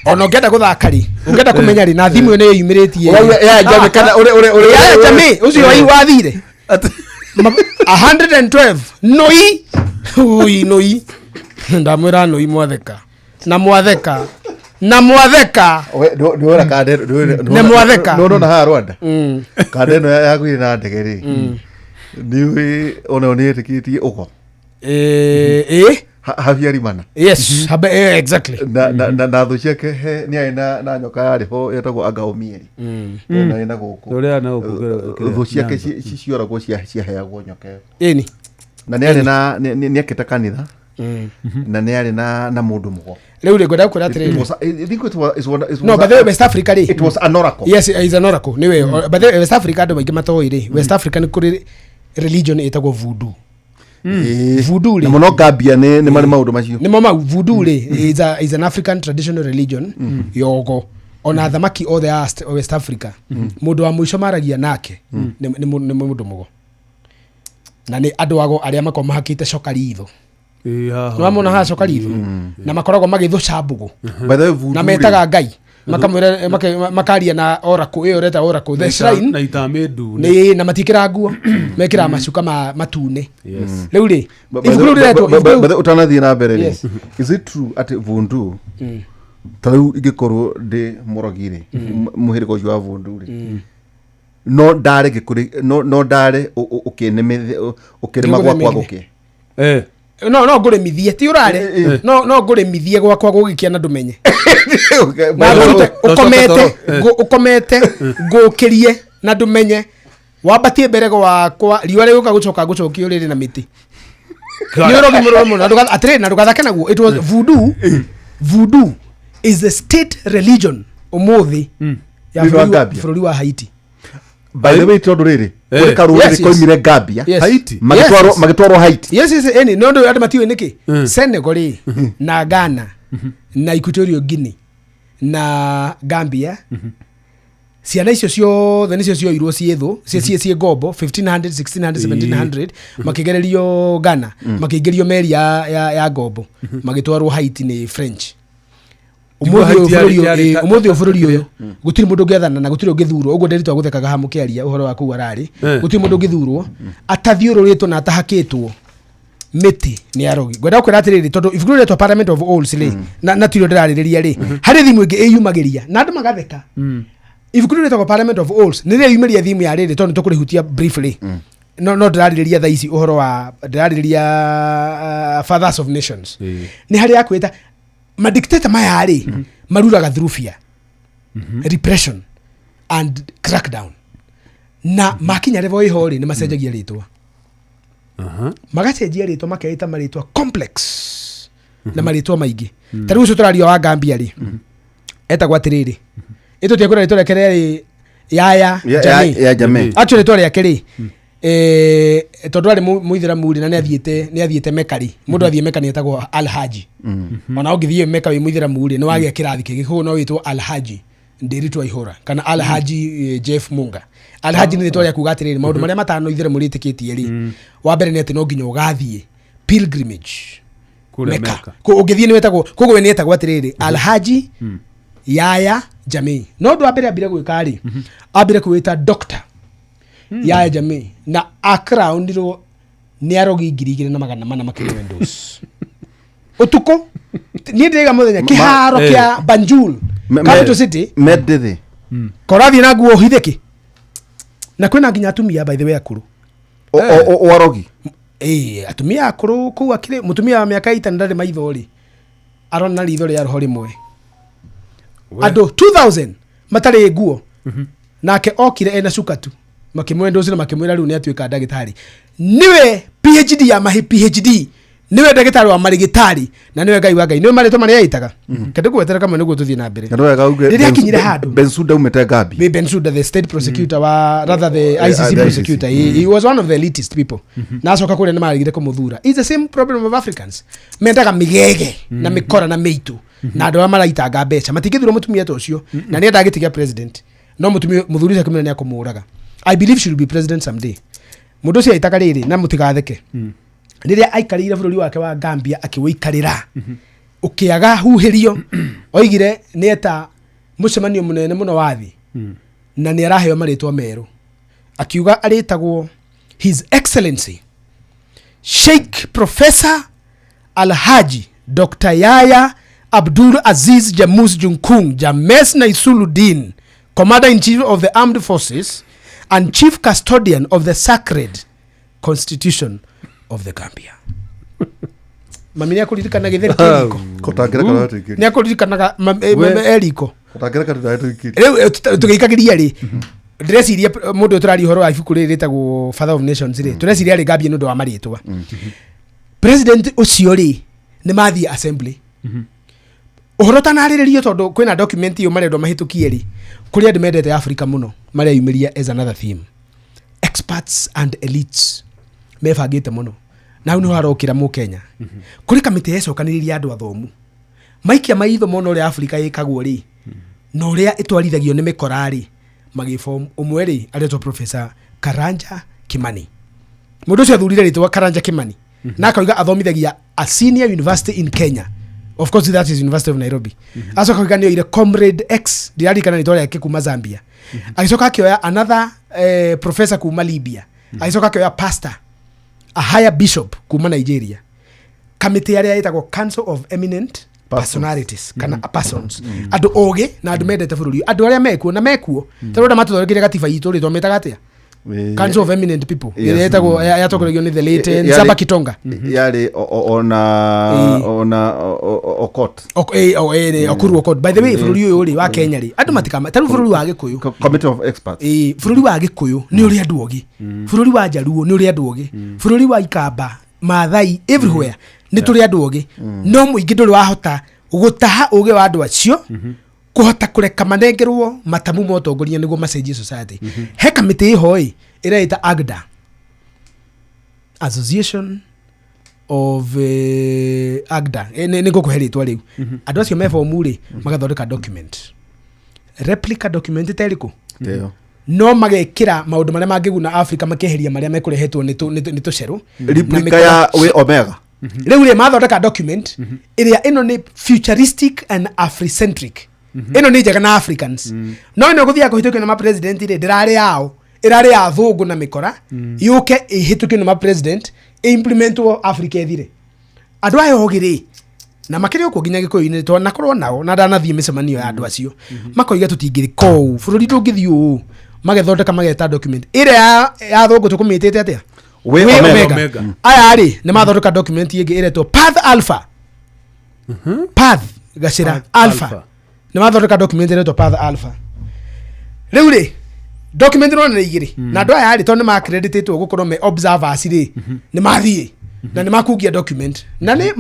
Ona ũngĩenda gũthaka rĩ, ũngĩenda kũmenya rĩ, na thimũ ĩyo nĩ yumĩrĩtie. Ũrauga Yaya Jammeh kana ũrĩ Yaya Jammeh ũcio wathire 112 noi ui noi, ndamwĩra noi, mwatheka na mwatheka na mwatheka. Ndĩwona kanda Nĩ mwatheka. Nĩwona haha Rwanda kanda ĩno yagwire na ndege rĩ, nĩũĩ onayo nĩ ĩtĩkĩtie ũgo. Eh. Habyarimana. Yes, habe, exactly. Na thũ ciake nĩ arĩ na nyoka yarĩ ho yetagwo Angaomieri na ĩna gũkũ. Ũrĩa na gũkũ Thũ ciake cioragwo ciaheagwo nyoka ĩyo. Ĩni. Na nĩ arĩ na nĩ akĩte kanitha na nĩ arĩ na mũndũ mũgo. Rĩu rĩ, ngwenda gũkwĩra It atĩrĩrĩ. was I think it was No, but the way West Africa rĩ, it was an oracle. Yes, is an oracle nĩwe. But the way West Africa, andũ maingĩ matoĩ rĩ, West Africa nĩ kũrĩ religion ĩtagwo voodoo. Voodoo rĩ, Na mũno Gambia nĩ marĩ maũndũ macio. Nĩmo mau. Voodoo rĩ is an African traditional religion yogo. Ona athamaki othe a West Africa, mũndũ wa mũico maragia nake nĩ mũndũ mũgo, na nĩ andũ ago arĩa makoragwo mahakĩte coka ritho. Nĩ wamona haha coka ritho, na makoragwo magĩthũca mbũgũ. By the way, voodoo Na rĩ, metaga ngai makamwĩra makaria na oracle ĩyo ũreta oracle, the shrine. Na itambĩ ndune. Nĩ na matiĩkĩraga nguo, mekĩraga macuka matune. Rĩu rĩ, ibuku rĩu rĩretwo by ibuku the rĩu. way, ũtanathiĩ na mbere rĩ, is it true atĩ voodoo, ta rĩu ingĩkorwo ndĩ mũrogi rĩ, mũhĩrĩga ũcio wa voodoo rĩ, no ndare ngĩkũrĩ no ndare ũkĩrĩma gwakwa gũkĩe? No ngũrĩmithie, ti ũrare, no ngũrĩmithie gwakwa gũgĩkĩa na ndũmenye na ngũrute. No Ũkomete. toro. Ũkomete ngũkĩrie na ndũmenye, wambatie mbere gwakwa, riũa rĩgũka gũcoka ngũcokie ũrĩrĩ na mĩtĩ. Nĩ ũrogi mũrũrũ mũno. Na atĩrĩrĩ, na ndũgathake naguo. It was voodoo. Voodoo is the state religion ũmũthĩ ya Thĩinĩ wa Gambia? bũrũri wa Haiti. By the way, tondũ rĩrĩ, kũrĩ karũrĩrĩ koimire Gambia Haiti? magĩtwarwo Haiti. Yes, ĩni no ndũ andũ matiũĩ nĩkĩ Senegal rĩ, na Ghana, na Equatorial Guinea, na Gambia, ciana icio ciothe nĩcio cioirwo ciĩ thũ ciĩ ngombo 1500, 1600, 1700, makĩgererio Ghana, makĩingĩrio meri ya ngombo, magĩtwarwo Haiti nĩ French. Nĩguo Ũmũthĩ ũyũ Haiti bũrũri yarĩ ũmũthĩ ũyũ bũrũri ũyũ gũtirĩ mũndũ ũngĩathana na gũtirĩ ũngĩthurwo. Ũguo nderitwa gũthekaga haha mũkĩaria ũhoro wa kũu ararĩ. Gũtirĩ mũndũ ũngĩthurwo atathiũrũrĩtwo na atahakĩtwo mĩtĩ nĩ arogi. Ngwenda gũkwĩra atĩrĩrĩ, tondũ ibuku rĩu rĩetwo Parliament of Owls rĩ, na tirio ndĩrarĩrĩria rĩ, harĩ thimũ ĩngĩ ĩyumagĩria na andũ magatheka. Ibuku rĩu rĩtagwo Parliament of Owls nĩ rĩyumĩria thimu ya rĩrĩ, tondũ nĩ tũkũrĩhutia briefly, no ndĩrarĩrĩria thaa ici ũhoro wa ndĩrarĩrĩria Fathers of Nations. Nĩ harĩ yakwĩta madictator maya rĩ, maruraga through fear, repression and crackdown, na makinya level ĩho rĩ, nĩ macenjagia rĩtwa, magacenjia rĩtwa, makeĩta marĩtwa complex na marĩtwa maingĩ. Ta rĩu ũcio tũraria wa Gambia rĩ, etagwo atĩrĩrĩ, ĩtũtie kwĩra rĩtwa rĩake rĩarĩ Yaya Jammeh. Ya Jammeh. Actually rĩtwa rĩake rĩ, Tondũ arĩ mũithĩramu rĩ, na nĩ athiĩte Meka rĩ, mũndũ athiĩ Meka nĩ etagwo Alhaji. Ona ũngĩthiĩ Meka wĩ mũithĩramu rĩ, nĩ wagĩa kĩrathi kĩngĩ, koguo no wĩtwo Alhaji Ndĩritũ Aihũra kana Alhaji Jeff Munga. Alhaji nĩ rĩtwa rĩa kuga atĩrĩrĩ, maũndũ marĩa matano ithĩramu rĩtĩkĩtie rĩ, wa mbere nĩ atĩ no nginya ũgathiĩ pilgrimage Kũrĩa Mecca. Mecca. Ũngĩthiĩ nĩ wetagwo, koguo we nĩ etagwo atĩrĩrĩ, Alhaji Yaya Jamii. No ũndũ wa mbere ambire gwĩka rĩ, ambire kwĩta Doctor Yaya Jamii na akrownirwo nĩ arogi 2400 makĩrĩ Windows ũtukũ. Niĩ ndĩraiga mũthenya kĩharo kĩa Banjul, Capital City. Mendĩthĩ. Korathiĩ na nguo hithĩki, na kwĩna nginya atumia, by the way, akũrũ. Warogi. Ĩĩ, atumia akũrũ kũu, akĩrĩ mũtumia wa mĩaka 80 ndarĩ maitho rĩ, arona ritho rĩa roho rĩmwe. Andũ 2000 matarĩ nguo, nake okire ena cuka tu, makĩmwendũci na makĩmwĩra rĩu nĩ atuĩka ndagĩtarĩ, nĩwe PhD ya mahi PhD, nĩwe ndagĩtarĩ wa marĩgĩtarĩ na nĩwe Ngai wa Ngai, nĩwe marĩtwa marĩa ĩtaga kende kũgwetera kamwe nĩguo tũthiĩ na mbere. Na wega uge. Rĩrĩa akinyire handũ. Bensuda umĩte Gambia. Be Bensouda, the state prosecutor wa, rather, the ICC the ICC. prosecutor. He was one of the elitist people. Na acoka kũrĩa nĩ maregire kũmũthura. It's the same problem of Africans. Mendaga mĩgege na mĩkora na mĩitũ na andũ arĩa maraitanga mbeca, matingĩthura mũtumia ta ũcio na nĩ endaga gĩtĩ kĩa president, no mũtumia mũthuri ũcio akĩmwĩra nĩ akũmũraga. I believe she will be president someday. Mũndũ ũcio aitaga rĩrĩ, na mũtigatheke, rĩrĩa aikarĩire bũrũri wake wa Gambia akĩwĩikarĩra ũkĩaga huhĩrio, oigire nĩ eta mũcemanio mũnene mũno wa thĩ na nĩ araheo marĩtwa merũ. Akiuga arĩtagwo His Excellency Sheikh Professor Alhaji Dr Yaya Abdul Aziz Jamus Junkung James Naisuluddin, Commander in Chief of the Armed Forces and Chief Custodian of the Sacred Constitution of the Gambia. Mami nĩ akũririkana gĩtheri kĩriko. Kũtangĩreka tũratuĩkĩria. Nĩ akũririkanaga eriko. Kũtangĩreka tũratuĩkĩria. Rĩu tũgĩikagĩria rĩ, ndĩreciria mũndũ ũyũ tũraria ũhoro wa ibuku rĩrĩ rĩtagwo Father of Nations rĩ, tũreciria rĩ Gambia nĩ ũndũ wa marĩtwa. President ũcio rĩ, nĩ mathiĩ assembly, ũhoro ũtanarĩrĩrio, tondũ kwĩna document ĩyo marendwo mahĩtũkie rĩ, kũrĩ andũ mendete Africa mũno mareyumĩria as another theme, experts and elites mebangĩte mũno, na hau nĩho harokĩra mũkenya. Kũrĩ kamĩtĩ yecokanĩrĩria andũ athomu, maikia maitho mona ũrĩa Africa ĩkagwo rĩ na ũrĩa ĩtwarithagio nĩ mĩkora rĩ, magĩform ũmwe rĩ aretwo Professor Karanja Kimani. Mũndũ ũcio athurire rĩtwa Karanja Kimani na akauga athomithagia a senior university in Kenya, of course that is University of Nairobi. Acoka akauga nĩ oire Comrade X, ndiririkana rĩtwa rĩake, kuma Zambia. Agĩcoka akĩoya another professor kuma Libya. Agĩcoka akĩoya pastor, a higher bishop kuma Nigeria. Kamĩtĩ arĩa ĩtagwo Council of Eminent Personalities kana persons, andũ ogĩ na andũ mendete bũrũri, andũ arĩa mekuo na mekuo tondũ arĩa matũthondekeire gatiba itũ rĩ, twamĩtaga atĩa? Council of Eminent People ĩrĩa ĩtagwo yatongoragio nĩ the late Nzamba Kitonga. Yarĩ ona ona Okot. Okuru Okot. By the way, bũrũri ũyũ rĩ wa Kenya rĩ, andũ matikama tarĩu bũrũri wa Gĩkũyũ. Committee of Experts. Ĩĩ, bũrũri wa Gĩkũyũ nĩ ũrĩ andũ ogĩ, bũrũri wa Njaruo nĩ ũrĩ andũ ogĩ, bũrũri wa Ikamba, Maathai, everywhere nĩ tũrĩ andũ ogĩ, no mũingĩ ndũrĩ wahota gũtaha ũgĩ wa andũ acio, kũhota kũreka manengerwo matamu ma ũtongoria nĩguo macenjie society. He kamĩtĩ ĩho ĩ ĩreĩta AGDA, Association of AGDA. Nĩ ngũkũhe rĩtwa rĩu. Andũ acio me bomu rĩ, magathondeka document, replica document ta ĩrĩkũ? Teo. No magekĩra maũndũ marĩa mangĩguna Africa, makeheria marĩa mekũrehetwo nĩ tũcerũ na Replica mĩkora. ya wĩ Omega. Rĩu rĩ, mathondeka document ĩrĩa ĩno nĩ futuristic and africentric, ĩno nĩ njega na Africans, no ĩno gũthiaga kũhĩtũkio nĩ mapresident rĩ, ndĩrarĩ yao, ĩrarĩ ya thũngũ na mĩkora, yũke ĩhĩtũkio nĩ mapresident, ĩimplementwo, Africa ĩthire. Andũ aya ogĩ rĩ, na makĩrĩ ũkuo nginya Gĩkũyũ-inĩ, twanakorwo nao na ndanathiĩ mĩcemanio ya andũ acio, makoiga tũtingĩrĩka ũũ, bũrũri ndũngĩthiĩ ũũ. Magethondeka, mageta document ĩrĩa ya thũngũ tũkũmĩtĩte atĩa? Wĩ Wĩ Omega. Omega. Omega. Aya rĩ, nĩ mathondeka document ĩngĩ ĩretwo Path Alpha, Path gacĩra Path Alpha. Alpha. Nĩ mathondeka document ĩretwo Path Alpha. Rĩu rĩ, document nona nĩ igĩrĩ, na andũ aya rĩ, tondũ nĩ makreditĩtwo gũkorwo me observers rĩ, nĩ mathiĩ na nĩ makungia document na nĩ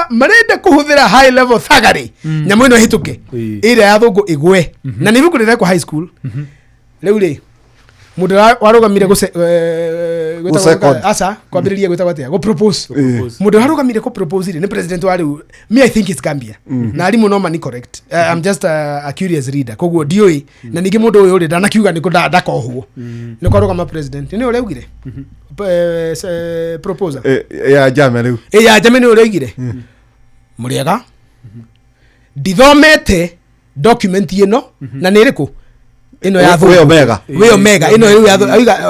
marenda kũhũthĩra high level thagari nyamũ ĩno ĩhĩtũke, Ĩĩ. ĩrĩa ya thũngũ ĩgwe, na nĩ ibuku rĩrekwo high school. Rĩu rĩ, Mũndũ warũgamire gwĩtagwo Gũ-second. aca kwambĩrĩria gwĩtagwo atĩa gũ-propose. Mũndũ warũgamire kũ-propose rĩ nĩ president wa rĩu, me I think it's Gambia, na arimũ no mani correct. I'm just a curious reader, koguo ndiũĩ. Na ningĩ mũndũ ũyũ rĩ ndanakiuga nĩ kũ ndakohwo nĩ kwarũgama president nĩ ũrĩa augire. Proposer. Ya Jame rĩu. Ĩ ya Jame nĩ ũrĩa oigire mũrĩega ndithomete document ĩno na nĩ ĩrĩkũ ĩno ya Wĩ Omega. Wĩ Omega ĩno rĩu ya oiga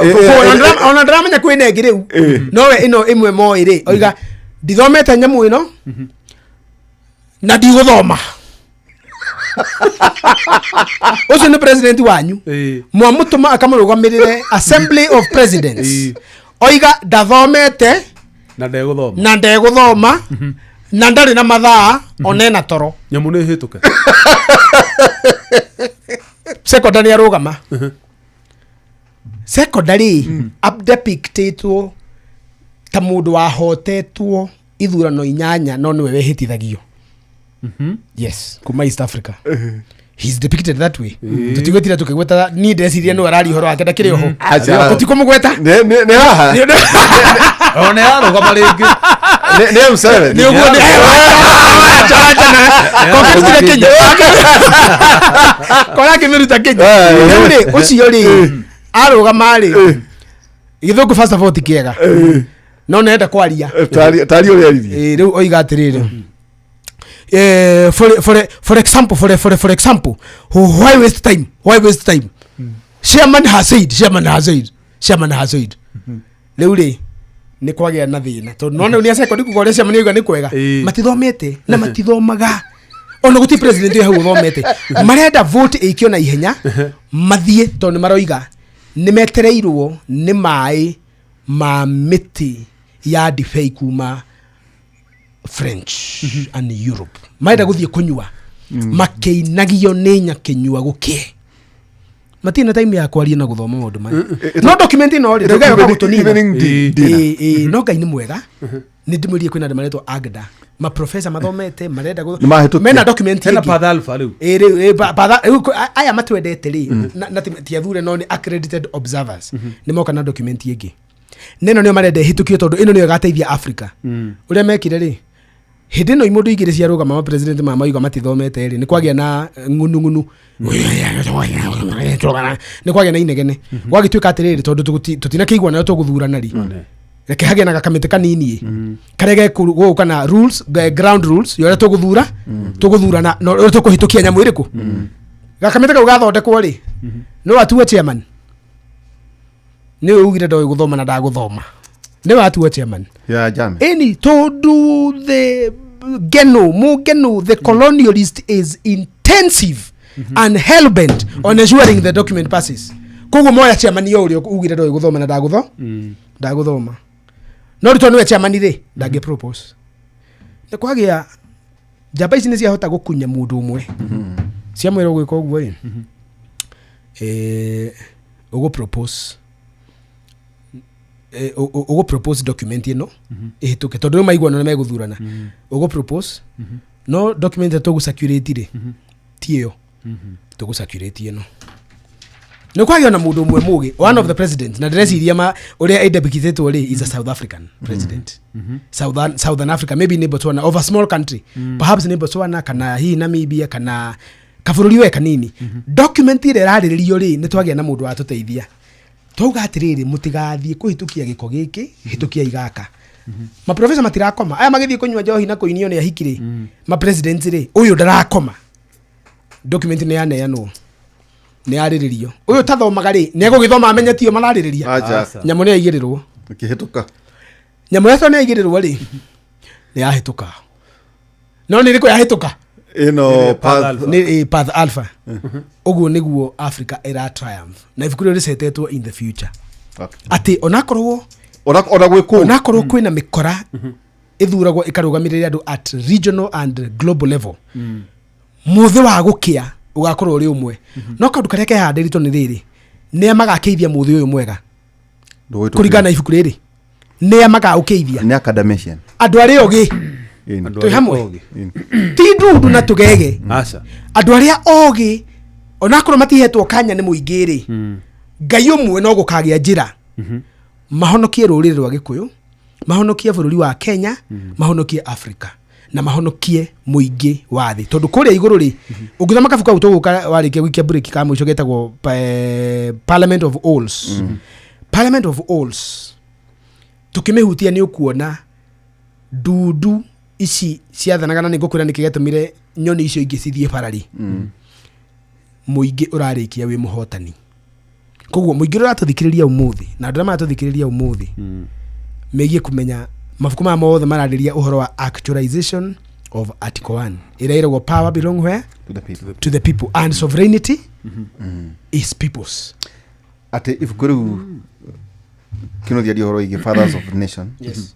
ona ndĩramenya kwĩna ĩngĩ rĩu nowe ĩno ĩmwe moĩ rĩ oiga ndithomete nyamũ ĩno na ndigũthoma. Ũcio nĩ president wanyu mwamũtũma akamũrũgamĩrĩre Assembly of Presidents. Oiga ndathomete na ndegũthoma. Na ndegũthoma na ndarĩ na mathaa onena toro. Nyamũ nĩ hĩtũke. Secondary arũgama secondary abdepictĩtwo ta mũndũ wahotetwo ithurano 8 no nĩwe wehĩtithagio, yes, kuma East Africa. He's depicted that way. Tũtigwĩtira tũkĩgweta niĩ ndeciria nĩwe araria ũhoro wake ndakĩrĩ oho. Acha. Tũtikũmũgweta. Nĩ haha. Ona yarũgama rĩngĩ. Nĩ M7. Nĩ ũguo nĩ kokĩrutire Kenya kora akĩmĩruta Kenya. Rĩu rĩ ũcio rĩ arũgama rĩ gĩthũngũ first of all ti kĩega no nenda kwaria. Tari ũrĩa aririe. Rĩu oiga atĩrĩrĩ, for example, for example, why waste time? Why waste time? Chairman has said, chairman has said, chairman has said. Rĩu rĩ nĩ kwagĩa na thĩna tondũ nona rĩu nĩ acekondi kuga ũrĩa chairman oiga nĩ kwega. Matithomete na matithomaga ona gũtirĩ president wĩ hau ũthomete. Marenda vote ĩikio na ihenya mathiĩ tondũ nĩ maroiga nĩ metereirwo nĩ maĩ ma mĩtĩ ya ndibei kuma French and Europe marenda gũthiĩ kũnyua makĩinagio nĩ nyakĩnyua gũkĩe matirĩ na time ya kwaria na gũthoma maũndũ maya no document ĩno rĩ ndauga yoka gũtũnina. Evening dinner. Ĩ, no Ngai nĩ mwega nĩ ndĩmwĩrire kwĩna andũ maretwo agda maprofesa mathomete marenda Nĩ mahĩtũkia. mena document Hena ĩngĩ. Path Alpha rĩu. Ĩ, rĩu, ĩ, rĩu aya matwendete rĩ na ti athure no nĩ accredited observers nĩ moka na document ĩngĩ na ĩno nĩyo marenda ĩhĩtũkio tondũ ĩno nĩyo ĩgateithia Africa. Ũrĩa mekire rĩ hĩndĩ ĩno imũndũ igĩrĩ ciarũgama ma president ma mauga matithomete rĩ nĩ kwagĩa na ng'unung'unu nĩ kwagĩa na inegene gwagĩtuĩka atĩrĩrĩ tondũ tũtinakĩigua nayo tũgũthurana rĩ reke hagĩe na gakamĩtĩ kanini karĩa gegũka na rules ground rules ya ũrĩa tũgũthura tũgũthurana na ũrĩa tũkũhĩtũkia nyamũ ĩrĩkũ gakamĩtĩ kau gathondekwo rĩ no atuo chairman nĩwe ugire ndoĩ gũthoma na ndagũthoma nĩwe atuo chairman. Ya Jame. Ĩni tondu the geno mugeno the colonialist is intensive and hellbent on ensuring the document passes koguo moya chairman yo ũrĩa ugire ndoĩ gũthoma na ndagũtho ndagũthoma no rĩu tondũ nĩwe chairman rĩ ndangĩ propose nĩ kwagĩa njamba ici nĩ ciahota gũkunya mũndũ ũmwe ciamwĩra ũgwĩka ũguo ĩ ũgũ propose ũgũ propose document ĩno ĩhĩtũke tondũ rĩu maiguano nĩ megũthurana ũgũ propose no document ĩrĩa tũgũ circulate rĩ ti ĩyo tũgũ circulate ĩno nĩ kwagĩa na mũndũ ũmwe mũgĩ one of the presidents na ndĩreciria ma ũrĩa ĩdepictĩtwo rĩ is a South African president, Southern Africa, maybe nĩ Botswana, of a small country, perhaps nĩ Botswana kana hihi Namibia kana kabũrũri we kanini. Document ĩrĩa ĩrarĩrĩrio rĩ nĩ twagĩa na mũndũ watũteithia twauga atĩrĩrĩ mũtigathiĩ kũhĩtũkia gĩko gĩkĩ hĩtũkia igaka maprofesa matirakoma aya magĩthiĩ kũnyua njohi na kũinio nĩ ahiki rĩ mapresident rĩ ũyũ ndarakoma document nĩ yaneanwo nĩ yarĩrĩrio ũyũ tathomaga rĩ nĩ egũgĩthoma amenye tiyo mararĩrĩria. Acha. Aca. Nyamũ nĩ yaigĩrĩrwo. Ĩkĩhĩtũka. Nyamũ yacio nĩ yaigĩrĩrwo rĩ nĩ yahĩtũka no nĩ ĩrĩkũ yahĩtũka? Ĩno Path Path Alpha. Nĩ Path Alpha ũguo nĩguo Africa ĩra triumph na ibuku rĩu rĩcetetwo in the future. Okay. Atĩ onakorwo Ona gwĩ kũu. Onakorwo kwĩna mĩkora ĩthuragwo ĩkarũgamĩrĩra andũ at regional and global level mũthĩ wa gũkĩa ũgakorwo ũrĩ ũmwe no kaũndũ karĩa kehandĩrĩtwo nĩ rĩrĩ nĩa magakĩithia mũthĩ ũyũ mwega kũringana na ibuku rĩrĩ nĩa magaũkĩithia? Nĩ academician. Andũ arĩa ogĩ. Ĩni. Andũ Twĩ arĩa hamwe? ogĩ. Ĩni. Ti ndundu na tũgege. Aca. Andũ arĩa ogĩ onakorwo matihetwo kanya nĩ mũingĩ rĩ Ngai ũmwe no gũkagĩa njĩra mahonokie rũrĩrĩ rwa Gĩkũyũ, mahonokie bũrũri wa Kenya, mahonokie Africa na mahonokie mũingĩ wa thĩ, tondũ kũrĩa igũrũ rĩ, ũngĩthoma kabuku kau tũgũka warĩkia gũikia break ka mũico getagwo Parliament of Owls. Parliament of Owls tũkĩmĩhutia nĩ ũkuona ndundu ici ciathanaga, na nĩ ngũkwĩra nĩkĩ gĩatũmire nyoni icio ingĩ cithiĩ bararĩ. Mũingĩ ũrarĩkia wĩ mũhotani. Koguo mũingĩ ũrĩa ũratũthikĩrĩria ũmũthĩ na andũ arĩa maratũthikĩrĩria ũmũthĩ megiĩ kũmenya mabuku maya mothe mararĩria ũhoro wa actualization of Article 1 ĩrĩa ĩragwo power belong where? To the people. To the people, and sovereignty is people's. Atä ibuku rä u kä ũhoro wĩgiĩ fathers of nation. Yes.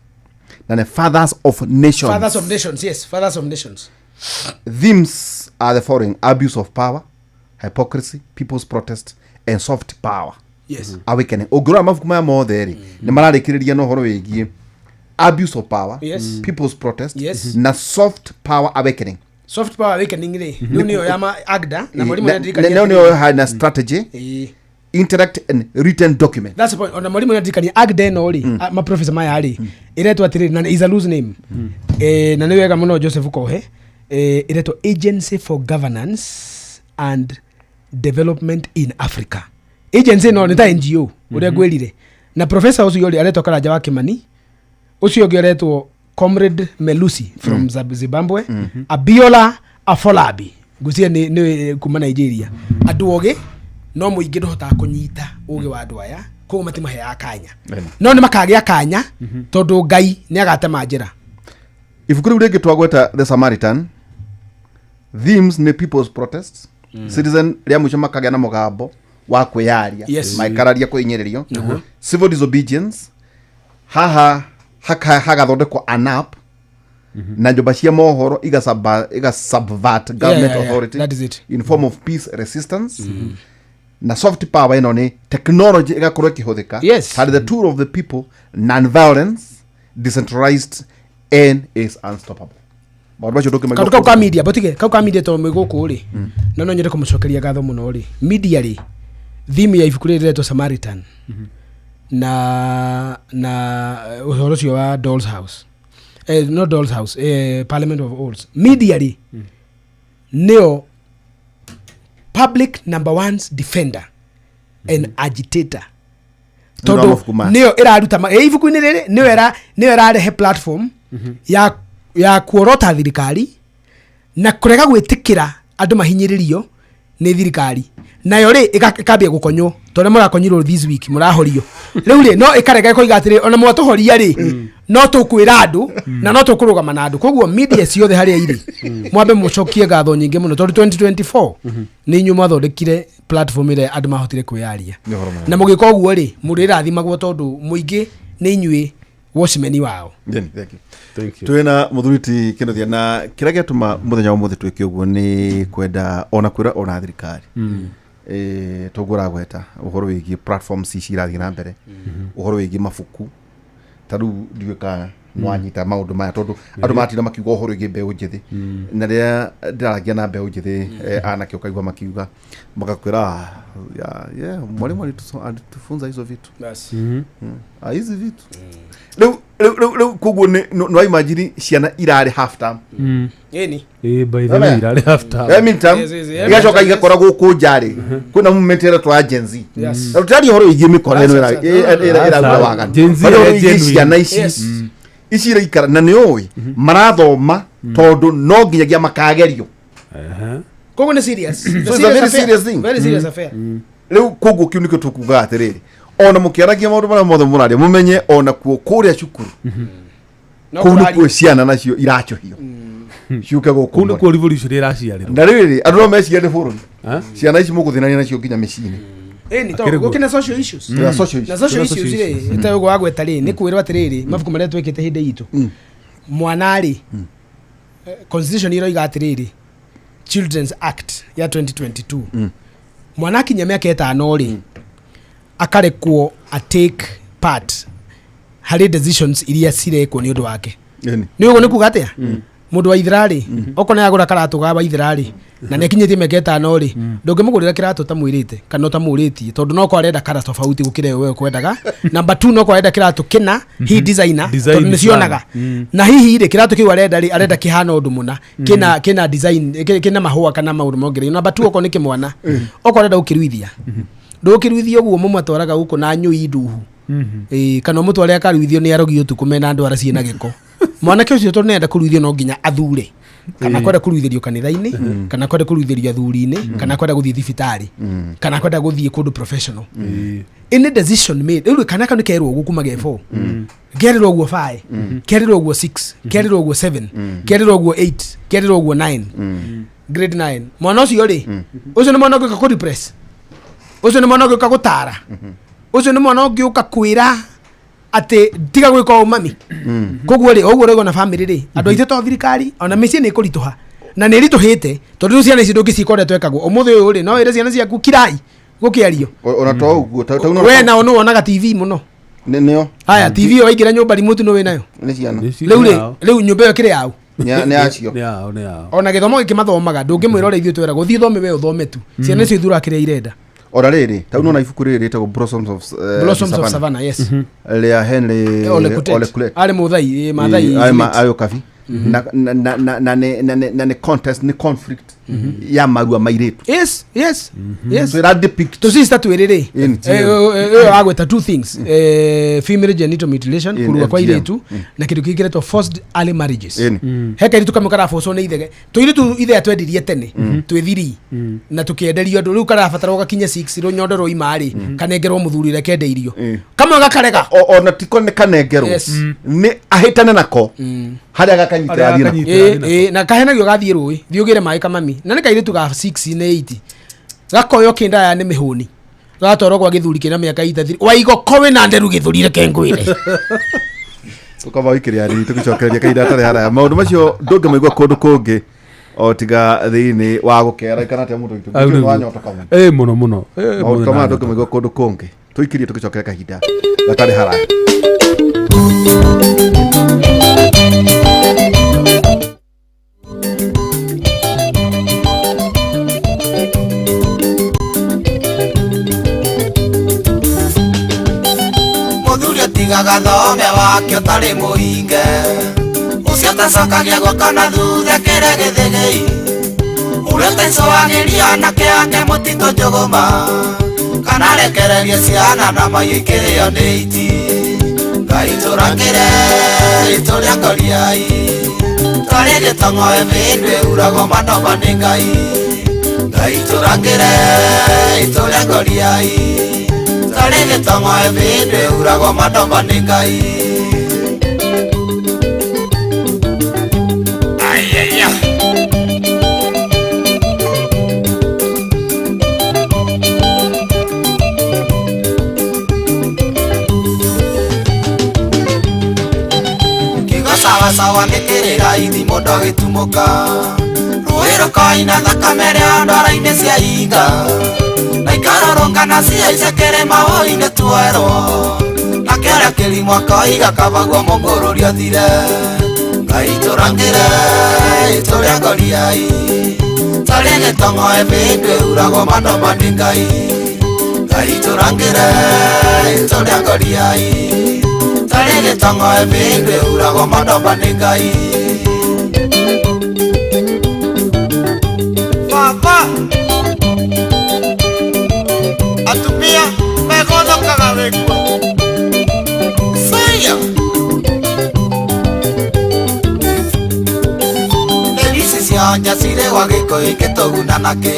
Na nĩ fathers of nations. Fathers of nations, yes, fathers of nations. Themes are the following: abuse of power, hypocrisy, people's protest and soft power awakening. Ũngĩrora mabuku maya mothe rĩ, nĩ mararĩkĩrĩria na ũhoro wĩgiĩ abuse of power, people's protest na soft power awakening. Soft power awakening rĩ, rĩu nĩyo ya agda na mwarimũ Na- nĩandirikania na- atĩrĩrĩ. nĩyo harĩ na strategy, intellect and written document. That's the point. Ona mwarimu ndirikania agda ĩno rĩ, maprofessor maya rĩ, ĩretwo atĩrĩrĩ, na is a loose name, na nĩ wega mũno Joseph Kohe, ĩretwo Agency for Governance and Development in Africa. Agency ĩno nĩ ta NGO ũrĩa ngwĩrire, na professor ũcio rĩ aretwo Karanja wa Kimani, ũcio ũngĩ aretwo Comrade Melusi from Zimbabwe, Abiola Afolabi ngwĩciria nĩ kuma Nigeria. Andũ ogĩ, no mũingĩ ndũhotaga kũnyita ũgĩ wa andũ aya, koguo matimaheaga kanya. Ĩni. No nĩ makagĩa kanya tondũ Ngai nĩ agatema njĩra. Ibuku rĩu rĩngĩ twagweta, The Samaritan, themes nĩ people's protests, citizen rĩa mũico makagĩa na mũgambo wa kwĩyaria, maikararia kwĩhinyĩrĩrio, civil disobedience. Haha hagathondekwo an app na nyũmba cia mohoro iga subvert government authority That is it. in form of peace resistance. Na soft power ĩno nĩ technology ĩgakorwo ĩkĩhũthĩka harĩ the tool of the people, non-violence, decentralized and is unstoppable. Maũndũ macio ndũngĩmaigua Kaũndũ kau ka kũndũ. media botige, kau ka media tondũ mwĩ gũkũ rĩ, na no nyende kũmũcokeria ngatho mũno rĩ. Media rĩ, theme ya ibuku rĩrĩ rĩretwo Samaritan na ũhoro ũcio wa Dolls House, no Dolls House, Parliament of Owls, media rĩ nĩyo public number one's defender and agitator. Nĩ ũndũ wa Tondũ mabuku maya. nĩyo ĩraruta ibuku-inĩ rĩrĩ nĩyo ĩrarehe platform ya kuorota thirikari na kũrega gwĩtĩkĩra andũ mahinyĩrĩrio nĩ thirikari. Nayo rĩ ĩkambia gũkonywo tondũ mũrakonyirwo this week, mũrahorio rĩu rĩ, no ĩkarega ĩkoiga atĩrĩ, ona mwatũhoria rĩ, no tũkwĩra andũ na no tũkũrũgama na andũ. Koguo media ciothe harĩa irĩ, mwambe mũcokie ngatho nyingĩ mũno tondũ 2024 nĩ inyuĩ mwathondekire platform ĩrĩa andũ mahotire kwĩyaria. Nĩ ũhoro mwega. Na mũgĩka ũguo rĩ, mũrĩrathimagwo tondũ mũingĩ nĩ inyuĩ watchmen wao. Jenny, thank you. Thank you. Twina muthuri ti Kinuthia, na kĩrĩa gĩatũma mũthenya wa ũmũthĩ twĩke ũguo nĩ kwenda ona kwĩra ona thirikari, toguo ũragweta ũhoro wĩgiĩ platforms ici irathiĩ na mbere, ũhoro wĩgiĩ mabuku ta rĩu ndiũĩ kana nwanyita maũndũ maya, tondũ andũ matinda makiuga ũhoro wĩgiĩ mbeũ njĩthĩ, na rĩrĩa ndĩraragia na mbeũ njĩthĩ, anake, ũkaigua makiuga magakwĩra, "Ah, yeah, mwalimu alitufunza hizo vitu. Ah, hizi vitu rĩu koguo nĩ nĩwaimagine ciana irarĩ half term." Ĩni. Ĩ, by the way, irarĩ half term. Eh, mid term. Yes, Igacoka igakora gũkũ nja rĩ, kwĩna movement ĩretwo ya Gen Z. Na tũtiraria ũhoro wĩgiĩ mĩkora ĩno ĩrauga waganu. Gen Z Bado ĩrĩa wĩgiĩ genuine. ciana ici ici iraikara na nĩ ũĩ marathoma tondũ no nginyagia makagerio. Koguo nĩ serious. So it's a very serious thing. Very serious affair. Rĩu koguo kĩu nĩkĩo tũkugaga atĩrĩrĩ, ona mũkĩaragia maũndũ marĩa mothe mũraria, mũmenye ona kuo kũrĩa cukuru No kũu kũraria. nĩkuo ciana nacio iracũhio ciũke gũkũ Kũu mũrĩ. nĩkuo revolution ĩraciarĩrwo. Na rĩrĩ, andũ no meciria nĩ bũrũri. Eh? Ciana ici mũgũthĩnania nacio nginya mĩciĩ-inĩ. Ĩni, tondũ Akĩrĩ guo. gũkĩna social issues. Ya social Na issues. social Kwĩna social issues rĩ, ta ũguo wagweta rĩ, nĩ kwĩrwo atĩrĩrĩ, mabuku marĩa twĩkĩte hĩndĩ itũ mwana rĩ, constitution iroiga atĩrĩrĩ, Children's Act ya 2022, mwana akinya mĩaka 5 rĩ, akarekwo a take part harĩ decisions iria cirekwo nĩ ũndũ wake. Ĩni. Nĩ ũguo nĩ kuga atĩa, mũndũ wa ithira rĩ, okorwo nĩ agũra karatũ ga waithira rĩ, Na nĩ akinyĩtie mĩaka 5 rĩ, ndũngĩmũgũrĩra kĩratũ ũtamwĩrĩte kana ũtamũrĩtie, tondũ no korwo arenda colour tofauti gũkĩra ĩyo we ũkwendaga. Number 2, no korwo arenda kĩratũ kĩna hi designer, Design tondũ nĩcionaga. Na hihi rĩ, kĩratũ kĩu arenda rĩ, arenda kĩhana ũndũ mũna, kĩna design, kĩna mahũa kana maũndũ mongereirwo. Number 2, okorwo nĩ kĩmwana, okorwo arenda gũkĩruithia, ndũgũkĩruithia ũguo mũmatwaraga gũkũ na nyũi nduhu. Ĩĩ, kana ũmũtware akaruithio nĩ arogi ũtukũ mena ndwara ciĩna gĩko. Mwanake ũcio tondũ nĩarenda kũruithio no nginya athure kana kwenda kũruithĩrio kanitha-inĩ, kana kwenda kũruithĩrio athuri-inĩ, kana kwenda gũthiĩ thibitarĩ, kana kwenda gũthiĩ kũndũ professional. Any decision made rĩu, kana kau nĩ kerwo ũguo kuma ge 4, kerĩrwo ũguo 5, kerĩrwo ũguo 6, kerĩrwo ũguo 7, kerĩrwo ũguo 8, kerĩrwo ũguo 9, grade 9, mwana ũcio rĩ, ũcio nĩ mwana ũngĩũka kũdepress, ũcio nĩ mwana ũngĩũka gũtara, ũcio nĩ mwana ũngĩũka kwĩra atĩ tiga gwĩka ũũ mami. Koguo rĩ, ũguo ũraigua na family rĩ, andũ aitũ to thirikari, ona mĩciĩ nĩ ĩkũritũha na nĩ ĩritũhĩte, tondũ rĩu ciana ici ndũngĩcika ũrĩa twekagwo. Ũmũthĩ ũyũ rĩ, no wĩre ciana ciaku kirai gũkĩario. Ona to ũguo We nao nĩ wonaga TV mũno. Nĩo. Haya, TV ĩyo waingĩra nyũmba, remote nĩ wĩnayo. Nĩ ciana. Rĩu rĩ, rĩu nyũmba ĩyo ĩkĩrĩ yaũ? Nĩ acio. Nĩ yao, nĩ yao. Ona gĩthomo gĩkĩ mathomaga, ndũngĩmwĩra ũrĩa ithuĩ tweragwo thiĩ thome, we ũthome tu. Ciana icio ithuraga kĩrĩa irenda. Ona rĩrĩ, tau nona ibuku rĩrĩ rĩtagwo Blossoms of Blossoms of Savannah. Savannah, yes. Rĩa Henry Ole Kutet. Ole Kulet. Arĩ Mũthai, Maathai Ĩĩ, arĩ late. arĩ ũkabi. Na nĩ contest, nĩ conflict ya marua mairĩtu. Yes. So ĩra depict Tũ sister twĩrĩ rĩ, In ĩyo agweta two things, female genital mutilation, In kũrua kwa FGM. irĩtu, na kĩndũ kĩngĩ kĩretwo forced early marriages. Ĩni. He kairĩtu kamwe karabocwo nĩ ithege tũirĩtu, ithe atwendirie tene twĩ thiri na tũkĩenderio andũ, rĩu karabatara gakinye 6 rũnyondo rwoima rĩ, kanengerwo mũthuri ũrĩa kende irio. Kamwe gakarega. Ona tiko nĩ kanengerwo. Yes. Nĩ ahĩtane nako harĩa gakanyitĩra Harĩa athiĩ nako. gakanyitĩra. Ĩ, ĩ, na kahenagio gathiĩ rũĩ, thiĩ ũgĩre maĩ kamami, na nĩ kairĩtu ga 6 nĩ 8, gakoywo kĩndaya nĩ mĩhũni, gatwarwo gwa gĩthuri kĩna mĩaka itathiri waigoko wĩna nderu gĩthũri, reke ngwĩre. Tũkamba wikĩrĩa rĩ, tũgĩcokereria kahinda hatarĩ haraya. Maũndũ macio ndũngĩmaigua kũndũ kũngĩ o tiga thĩinĩ wa gũkera kana atĩa mũndũ witũ. Au nĩguo. Wanyotoka mũno. Ĩ, mũno mũno. Ĩ, Maũndũ mũno ta maya na- ndũngĩmaigua kũndũ kũngĩ. Tũikirie tũgĩcokere kahinda gatarĩ haraya. Mũthuri atigaga thome wake ũtarĩ mũhinge, ũcio tacokagia guoko na thutha kĩrĩa gĩthĩgĩi, ũrĩa ũtaicũagĩria anake ake mũtitũ njũgũma, kana rekererie ciana na maiũ ikĩrĩo nĩ iti. Ngai tũrangĩre itũrĩa ngoriai, twarĩ gĩtong'oe mĩndũ ĩhuragwo manoma nĩ Ngai. Ngai tũrangĩre itũrĩa ngoriai, twarĩ gĩtong'oe mĩndũ ĩhuragwo manoma nĩ Ngai. Ayaya. Kiugo sawasawa nĩ kĩrĩra ithi mũndũ agĩtumũka, rũĩ rũkoina thakame rĩa ndwara-inĩ cia iga, na ikarũrũngana ciaice kĩrĩma wũi-inĩ tuerwo, na kĩrĩa kĩrimũ akoiga kabaguo mũngũrũri athire. Ngai tũrangĩre itũrĩa ngoriai, tarĩ gĩtong'oe mĩndũ ĩhuragwo manoma nĩ Ngai. Ngai tũrangĩre itũrĩa ngoriai, tarĩ gĩtong'oe mĩndũ ĩhuragwo manoma nĩ Ngai. Baba, atumia megothokaga wĩkuo saya. Ici cionja cirĩ gwa gĩkũyũ ikĩtũguna nakĩ,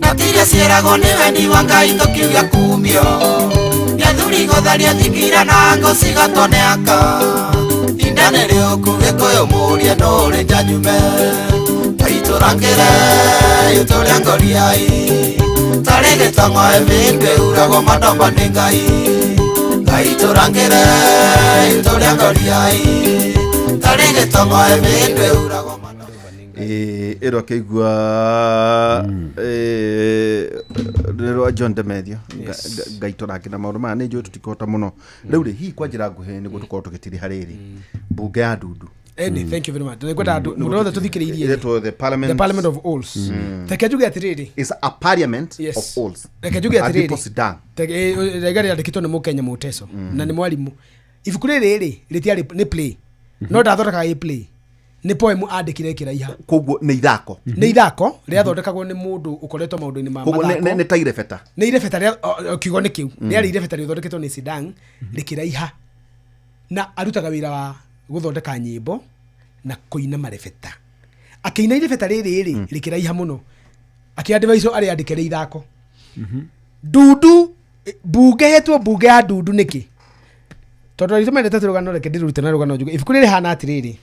na tiria ciĩragwo nĩ wendi wa Ngai tũkiuga kumio nĩ athuri gũtharia thikira na ngũ cigatwo nĩ aka. Inda nĩ rĩũku gĩkũyũ mũrie nũ ũrĩ njanyume. Ngai tũrangĩre itũrĩa ngoriai, tarĩ gĩtong'oe mĩndũ ĩhuragwo manoma nĩ Ngai. Ngai tũrangĩre itũrĩa ngoriai, tarĩ gĩtong'oe mĩndũ ĩhuragwo manoma. Ĩrwo akĩigua rĩrwa John Demethio Ngai tũrangĩra maũndũ maya nĩ njũĩ tũtikũhota mũno. Rĩu rĩ, hihi kwa njĩra nguhĩ nĩguo tũkorwo tũgĩtiriha rĩrĩ mbunge ya Ndundu. Eni, thank you very much. Nĩngwenda andũ mũndũ wothe tũthikĩrĩirie rĩ, Ĩretwo the parliament the parliament of owls. Reke njuge atĩrĩrĩ. Is a parliament Yes. of owls. Reke njuge atĩrĩrĩ. Adipo Sidan. Rega rĩandĩkĩtwo nĩ mũkenya mũteco na nĩ mwarimũ. Ibuku rĩrĩ rĩ rĩtiarĩ nĩ play, no ndathondekaga ĩ play, nĩ poem andĩkire ĩkĩraiha. Koguo nĩ ithako. Nĩ ithako rĩathondekagwo nĩ mũndũ ũkoretwo maũndũ-inĩ ma Koguo mathako. nĩ ta irebeta. Nĩ irebeta rĩa kiugo nĩ kĩu rĩarĩ irebeta rĩthondeketwo nĩ Sidang rĩkĩraiha, na arutaga wĩra wa gũthondeka nyĩmbo na kũina marebeta. Akĩina irebeta rĩrĩ rĩ rĩkĩraiha mũno, akĩandĩvaico arĩandĩke rĩ ithako. Ndundu mbunge yetwo mbunge ya ndundu nĩkĩ? Tondũ aritũ mendete tũrũgano, reke ndĩrute na rũgano njuge. Ibuku rĩrĩ rĩhana atĩrĩrĩ,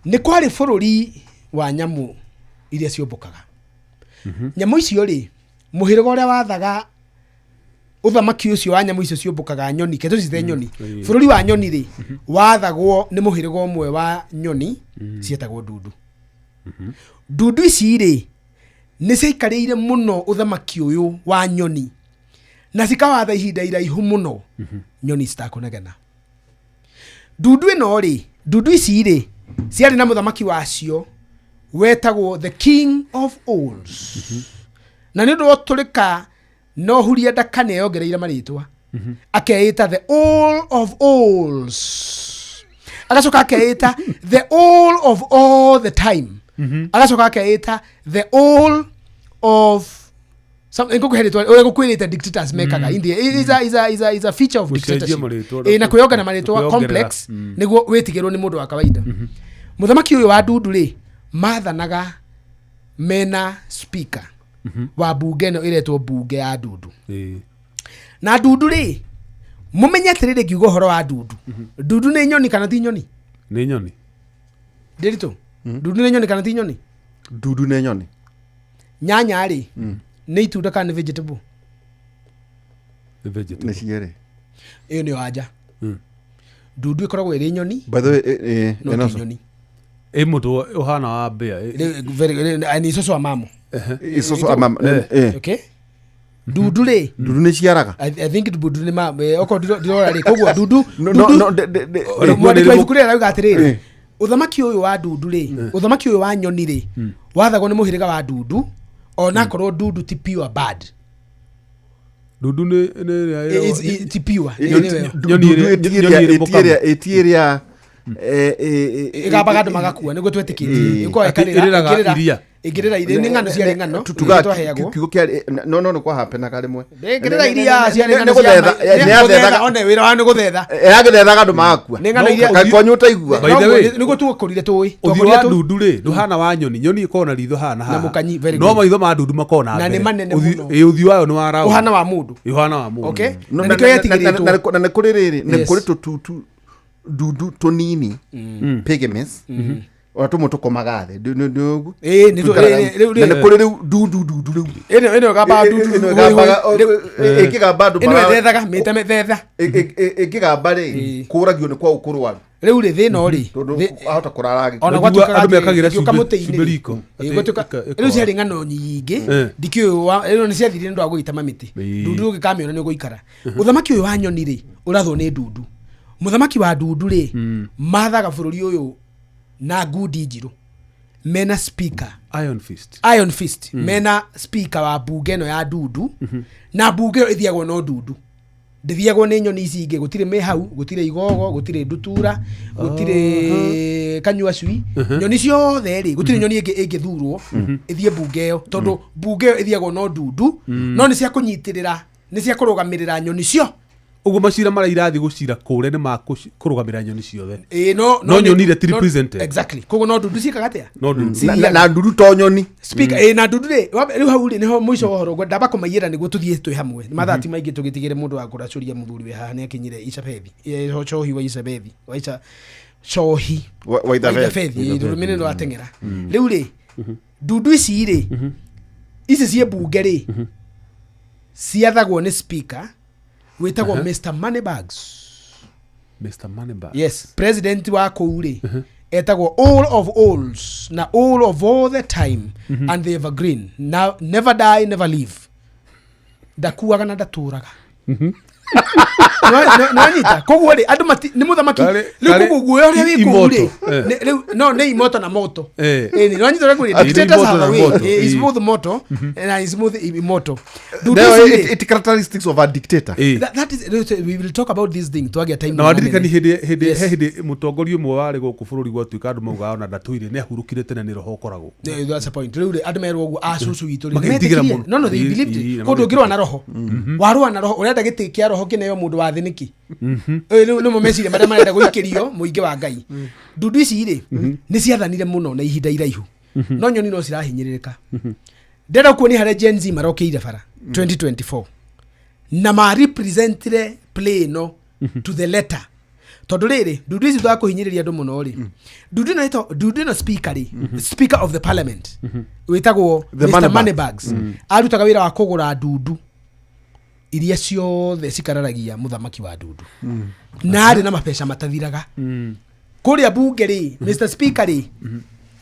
nĩ kwarĩ bũrũri wa nyamũ iria ciũmbũkaga. Nyamũ icio rĩ, mũhĩrĩga ũrĩa wathaga ũthamaki ũcio wa nyamũ icio ciũmbũkaga, nyoni, ke tũcite nyoni, bũrũri wa nyoni rĩ, wathagwo nĩ mũhĩrĩga ũmwe wa nyoni cietagwo ndundu. Ndundu ici rĩ nĩ ciaikarĩire mũno ũthamaki ũyũ wa nyoni na cikawatha ihinda iraihu mũno nyoni citakũnegena. Ndundu ĩno rĩ, ndundu ici rĩ ciarĩ na mũthamaki wacio wetagwo the king of owls, na nĩ ũndũ wa ũtũrĩka no huria ndaka nĩ eyongereire marĩtwa, akeĩta the all of owls, agacoka akeĩta the all of all the time, agacoka akeĩta the all of ngũkũhe rĩtwa ũrĩa gũkwĩrĩte dictators mekaga in the is a feature of Gũcenjia dictatorship. marĩtwa. Ĩ, na kwĩyongera marĩtwa Kwĩyongerera. complex nĩguo wĩtigĩrwo nĩ mũndũ wa kawaida. Mũthamaki ũyũ wa ndundu rĩ mathanaga mena speaker wa mbunge ĩno ĩretwo mbunge ya ndundu. Na ndundu rĩ, mũmenye atĩrĩrĩ, ngiuga ũhoro wa ndundu, ndundu nĩ nyoni kana ti nyoni? Nĩ nyoni. Ndĩritũ, ndundu nĩ nyoni kana ti nyoni? Ndundu nĩ nyoni. Nyanya rĩ nĩ itunda kana nĩ vegetable? Nĩ vegetable. Nĩ cierĩ. Ĩyo nĩyo anja. Ndundu ĩkoragwo ĩrĩ nyoni By the way, no ĩno ti nyoni. Ĩ mũtwe ũhana wa mbĩa. Ni icoco wa mamo. Icoco ama Okay, ndundu rĩ, ndundu nĩ ciaraga. I think ndundu nĩ ma okorwo ndirora rĩ, koguo ndundu No, ndundu no, Ore- mwandĩki wa Nĩ- ibuku rĩrĩ arauga atĩrĩrĩ, ũthamaki ũyũ wa ndundu rĩ, ũthamaki ũyũ wa nyoni rĩ, wathagwo nĩ mũhĩrĩga wa ndundu, onakorwo ndundu ti pure bird. Ndundu nĩ ĩrĩa Ti pure. Nyoni nyoni ĩrĩ mũkamo. Ĩtiĩrĩa Ĩgambaga andũ magakua nĩguo twetĩkĩtie. Ĩkoragwo Atĩ ĩkarĩra, ĩrĩraga ĩngĩrĩra- iria. Ĩngĩrĩra iria, nĩ ng'ano ciarĩ ng'ano tuga twaheagwo. kiugo kĩa no no nĩ kwahapenaga rĩmwe. Ĩngĩrĩra iria ciarĩ ng'ano Nĩ gũthetha, cia nĩ nĩ yathethaga. gũthetha, one wĩra wao nĩ gũthetha. Yagĩthethaga andũ magakua. Nĩ ng'ano iria- Kaĩ kwanyu ũtaigua? By the way- nĩguo tuokũrire tũĩ. Ũthiũ Twakũrire wa tũĩ. ndundu rĩ ndũhana wa nyoni. Nyoni ĩkoragwo na ritho haha na haha, mũkanyi, very no good. maitho ma ndundu makoragwo na Na nĩ mbere. manene mũno. Ĩ, ũthiũ wayo nĩ wa round. Ũhana wa mũndũ. Ĩ, ũhana wa mũndũ. Okay? No, Na na- nĩkĩo na- yetigĩrĩtwo. na nĩ kũrĩ rĩrĩ, nĩ Yes. kũrĩ tũtutu ndundu tũnini pygmies, ona tũmwe tũkomaga thĩ. Nĩ ũguo? Ĩ, nĩ Tũikaraga ĩ, rĩu- na nĩ kũrĩ rĩu ndundu ndundu rĩu Ĩno ĩgambaga ndundu. Ĩno ĩgambaga- Rĩu- ĩngĩgamba andũ ĩno ĩthethaga mĩte mĩthetha. Ĩngĩgamba rĩ kũragio nĩ kwa ũkũrwaru Rĩu rĩ thĩna rĩ tondũ ahota kũrara ona Nĩguo gwatuĩkaga andũ atĩrĩrĩ, mekagĩra ĩngĩũka mũtĩ-inĩ cumbĩ rĩ, riko. ĩ, gwatuĩka- Atĩ rĩu ciarĩ ng'ano nyingĩ, ndikĩũĩ ĩno nĩ ciathirire nĩ ũndũ wa gũgĩtema mĩtĩ. Ĩĩ. Ndundu ũngĩkamĩona nĩ ũgũikara. Ũthamaki ũyũ wa nyoni rĩ ũrathwo nĩ ndundu. Mũthamaki wa ndundu rĩ mathaga bũrũri ũyũ na ngundi njirũ mena speaker. Iron fist. Iron fist. Mena speaker wa mbunge ĩno ya ndundu, na mbunge ĩyo ĩthiagwo no ndundu, ndĩthiagwo nĩ nyoni ici ingĩ. Gũtirĩ mĩhau, gũtirĩ igogo, gũtirĩ ndutura, gũtirĩ kanyua cui, nyoni ciothe rĩ gũtirĩ nyoni ĩngĩ ĩngĩthurwo ĩthiĩ mbunge ĩyo, tondũ mbunge ĩyo ĩthiagwo no ndundu, no nĩ cia kũnyitĩrĩra, nĩ cia kũrũgamĩrĩra nyoni cio. Ũguo macira marĩa irathiĩ gũcira kũrĩa nĩ ma kũrũgamĩrĩra nyoni ciothe. Ĩĩ, no No nĩ- nyoni iria ti represented. Exactly, koguo no ndundu ciĩkaga atĩa? No ndundu. Na ndundu to nyoni. Speaker na ndundu rĩ, rĩu hau rĩ nĩho mũico wa ũhoro ndamba kũmaiyĩra nĩguo tũthiĩ twĩ hamwe. Nĩ mathaa ti maingĩ tũgĩtigĩre mũndũ wa kũracũria mũthuri wĩ haha nĩ akinyire Icabethi. Cohi wa Icabethi wa Ica cohi Wa Ithabethi. Ithabethi rũrũmĩrĩ rwateng'era. Rĩu rĩ ndundu ici rĩ, ici ciĩ mbunge rĩ, ciathagwo nĩ speaker wĩtagwo Mr Moneybags. Mr. Moneybags. Yes, president wa kũu rĩ etagwo all of alls na all of all the time and the evergreen, now never die, never leave, ndakuaga na ndatũraga. Nĩwanyita koguo rĩ andũ mati nĩ mũthamaki rĩu koguo guoya ũrĩa wĩ kũu rĩ Imoto, eh. rĩu no nĩ imoto na moto. Eh. Ĩĩ, nĩwanyita ũrĩa ngwĩrire? Ati nĩ Dictators imoto have na a way. moto. Eh, Ĩĩ. smooth moto na smooth imoto. Ndundu Nayo ici rĩ, it characteristics of a dictator. Ĩĩ. that is we will talk about this thing twagĩa time Na wadirikani hĩndĩ hĩndĩ Yes. he hĩndĩ mũtongoria ũmwe warĩ gũkũ bũrũri gwatuĩka andũ maugaga ona ndatũire nĩ ahurũkire tene nĩ roho ũkoragwo. Yeah, that's the point. Rĩu rĩ, andũ merwo ũguo a cũcũ witũ rĩ, Magetigĩra nĩmetĩkirie. mũno. No, no, they Ĩĩ, believed it. ĩĩ, na Kũndũ ũngĩrũa na roho warũa na roho ũrenda gĩtĩ kĩa roho kĩneo mũndũ wa thĩ nĩkĩ? Ĩĩ, rĩu nĩmo meciria marĩa marenda gũikĩrio mũingĩ wa Ngai. Ndundu ici rĩ nĩ ciathanire mũno na ihinda iraihu, no nyoni no cirahinyĩrĩrĩka. Ndĩrenda kuonia harĩa Gen Z marokĩire bara 2024 na ma representire play ĩno to the letter, tondũ rĩrĩ ndundu ici twakũhinyĩrĩria andũ mũno rĩ, ndundu ĩno ndundu ĩno speaker rĩ, speaker of the parliament wĩtagwo The Mr. Moneybags. Moneybags, arutaga wĩra wa kũgũra ndundu iria ciothe cikararagia mũthamaki wa ndundu, na arĩ na mabeca matathiraga kũrĩa bunge rĩ. Mr. Speaker rĩ,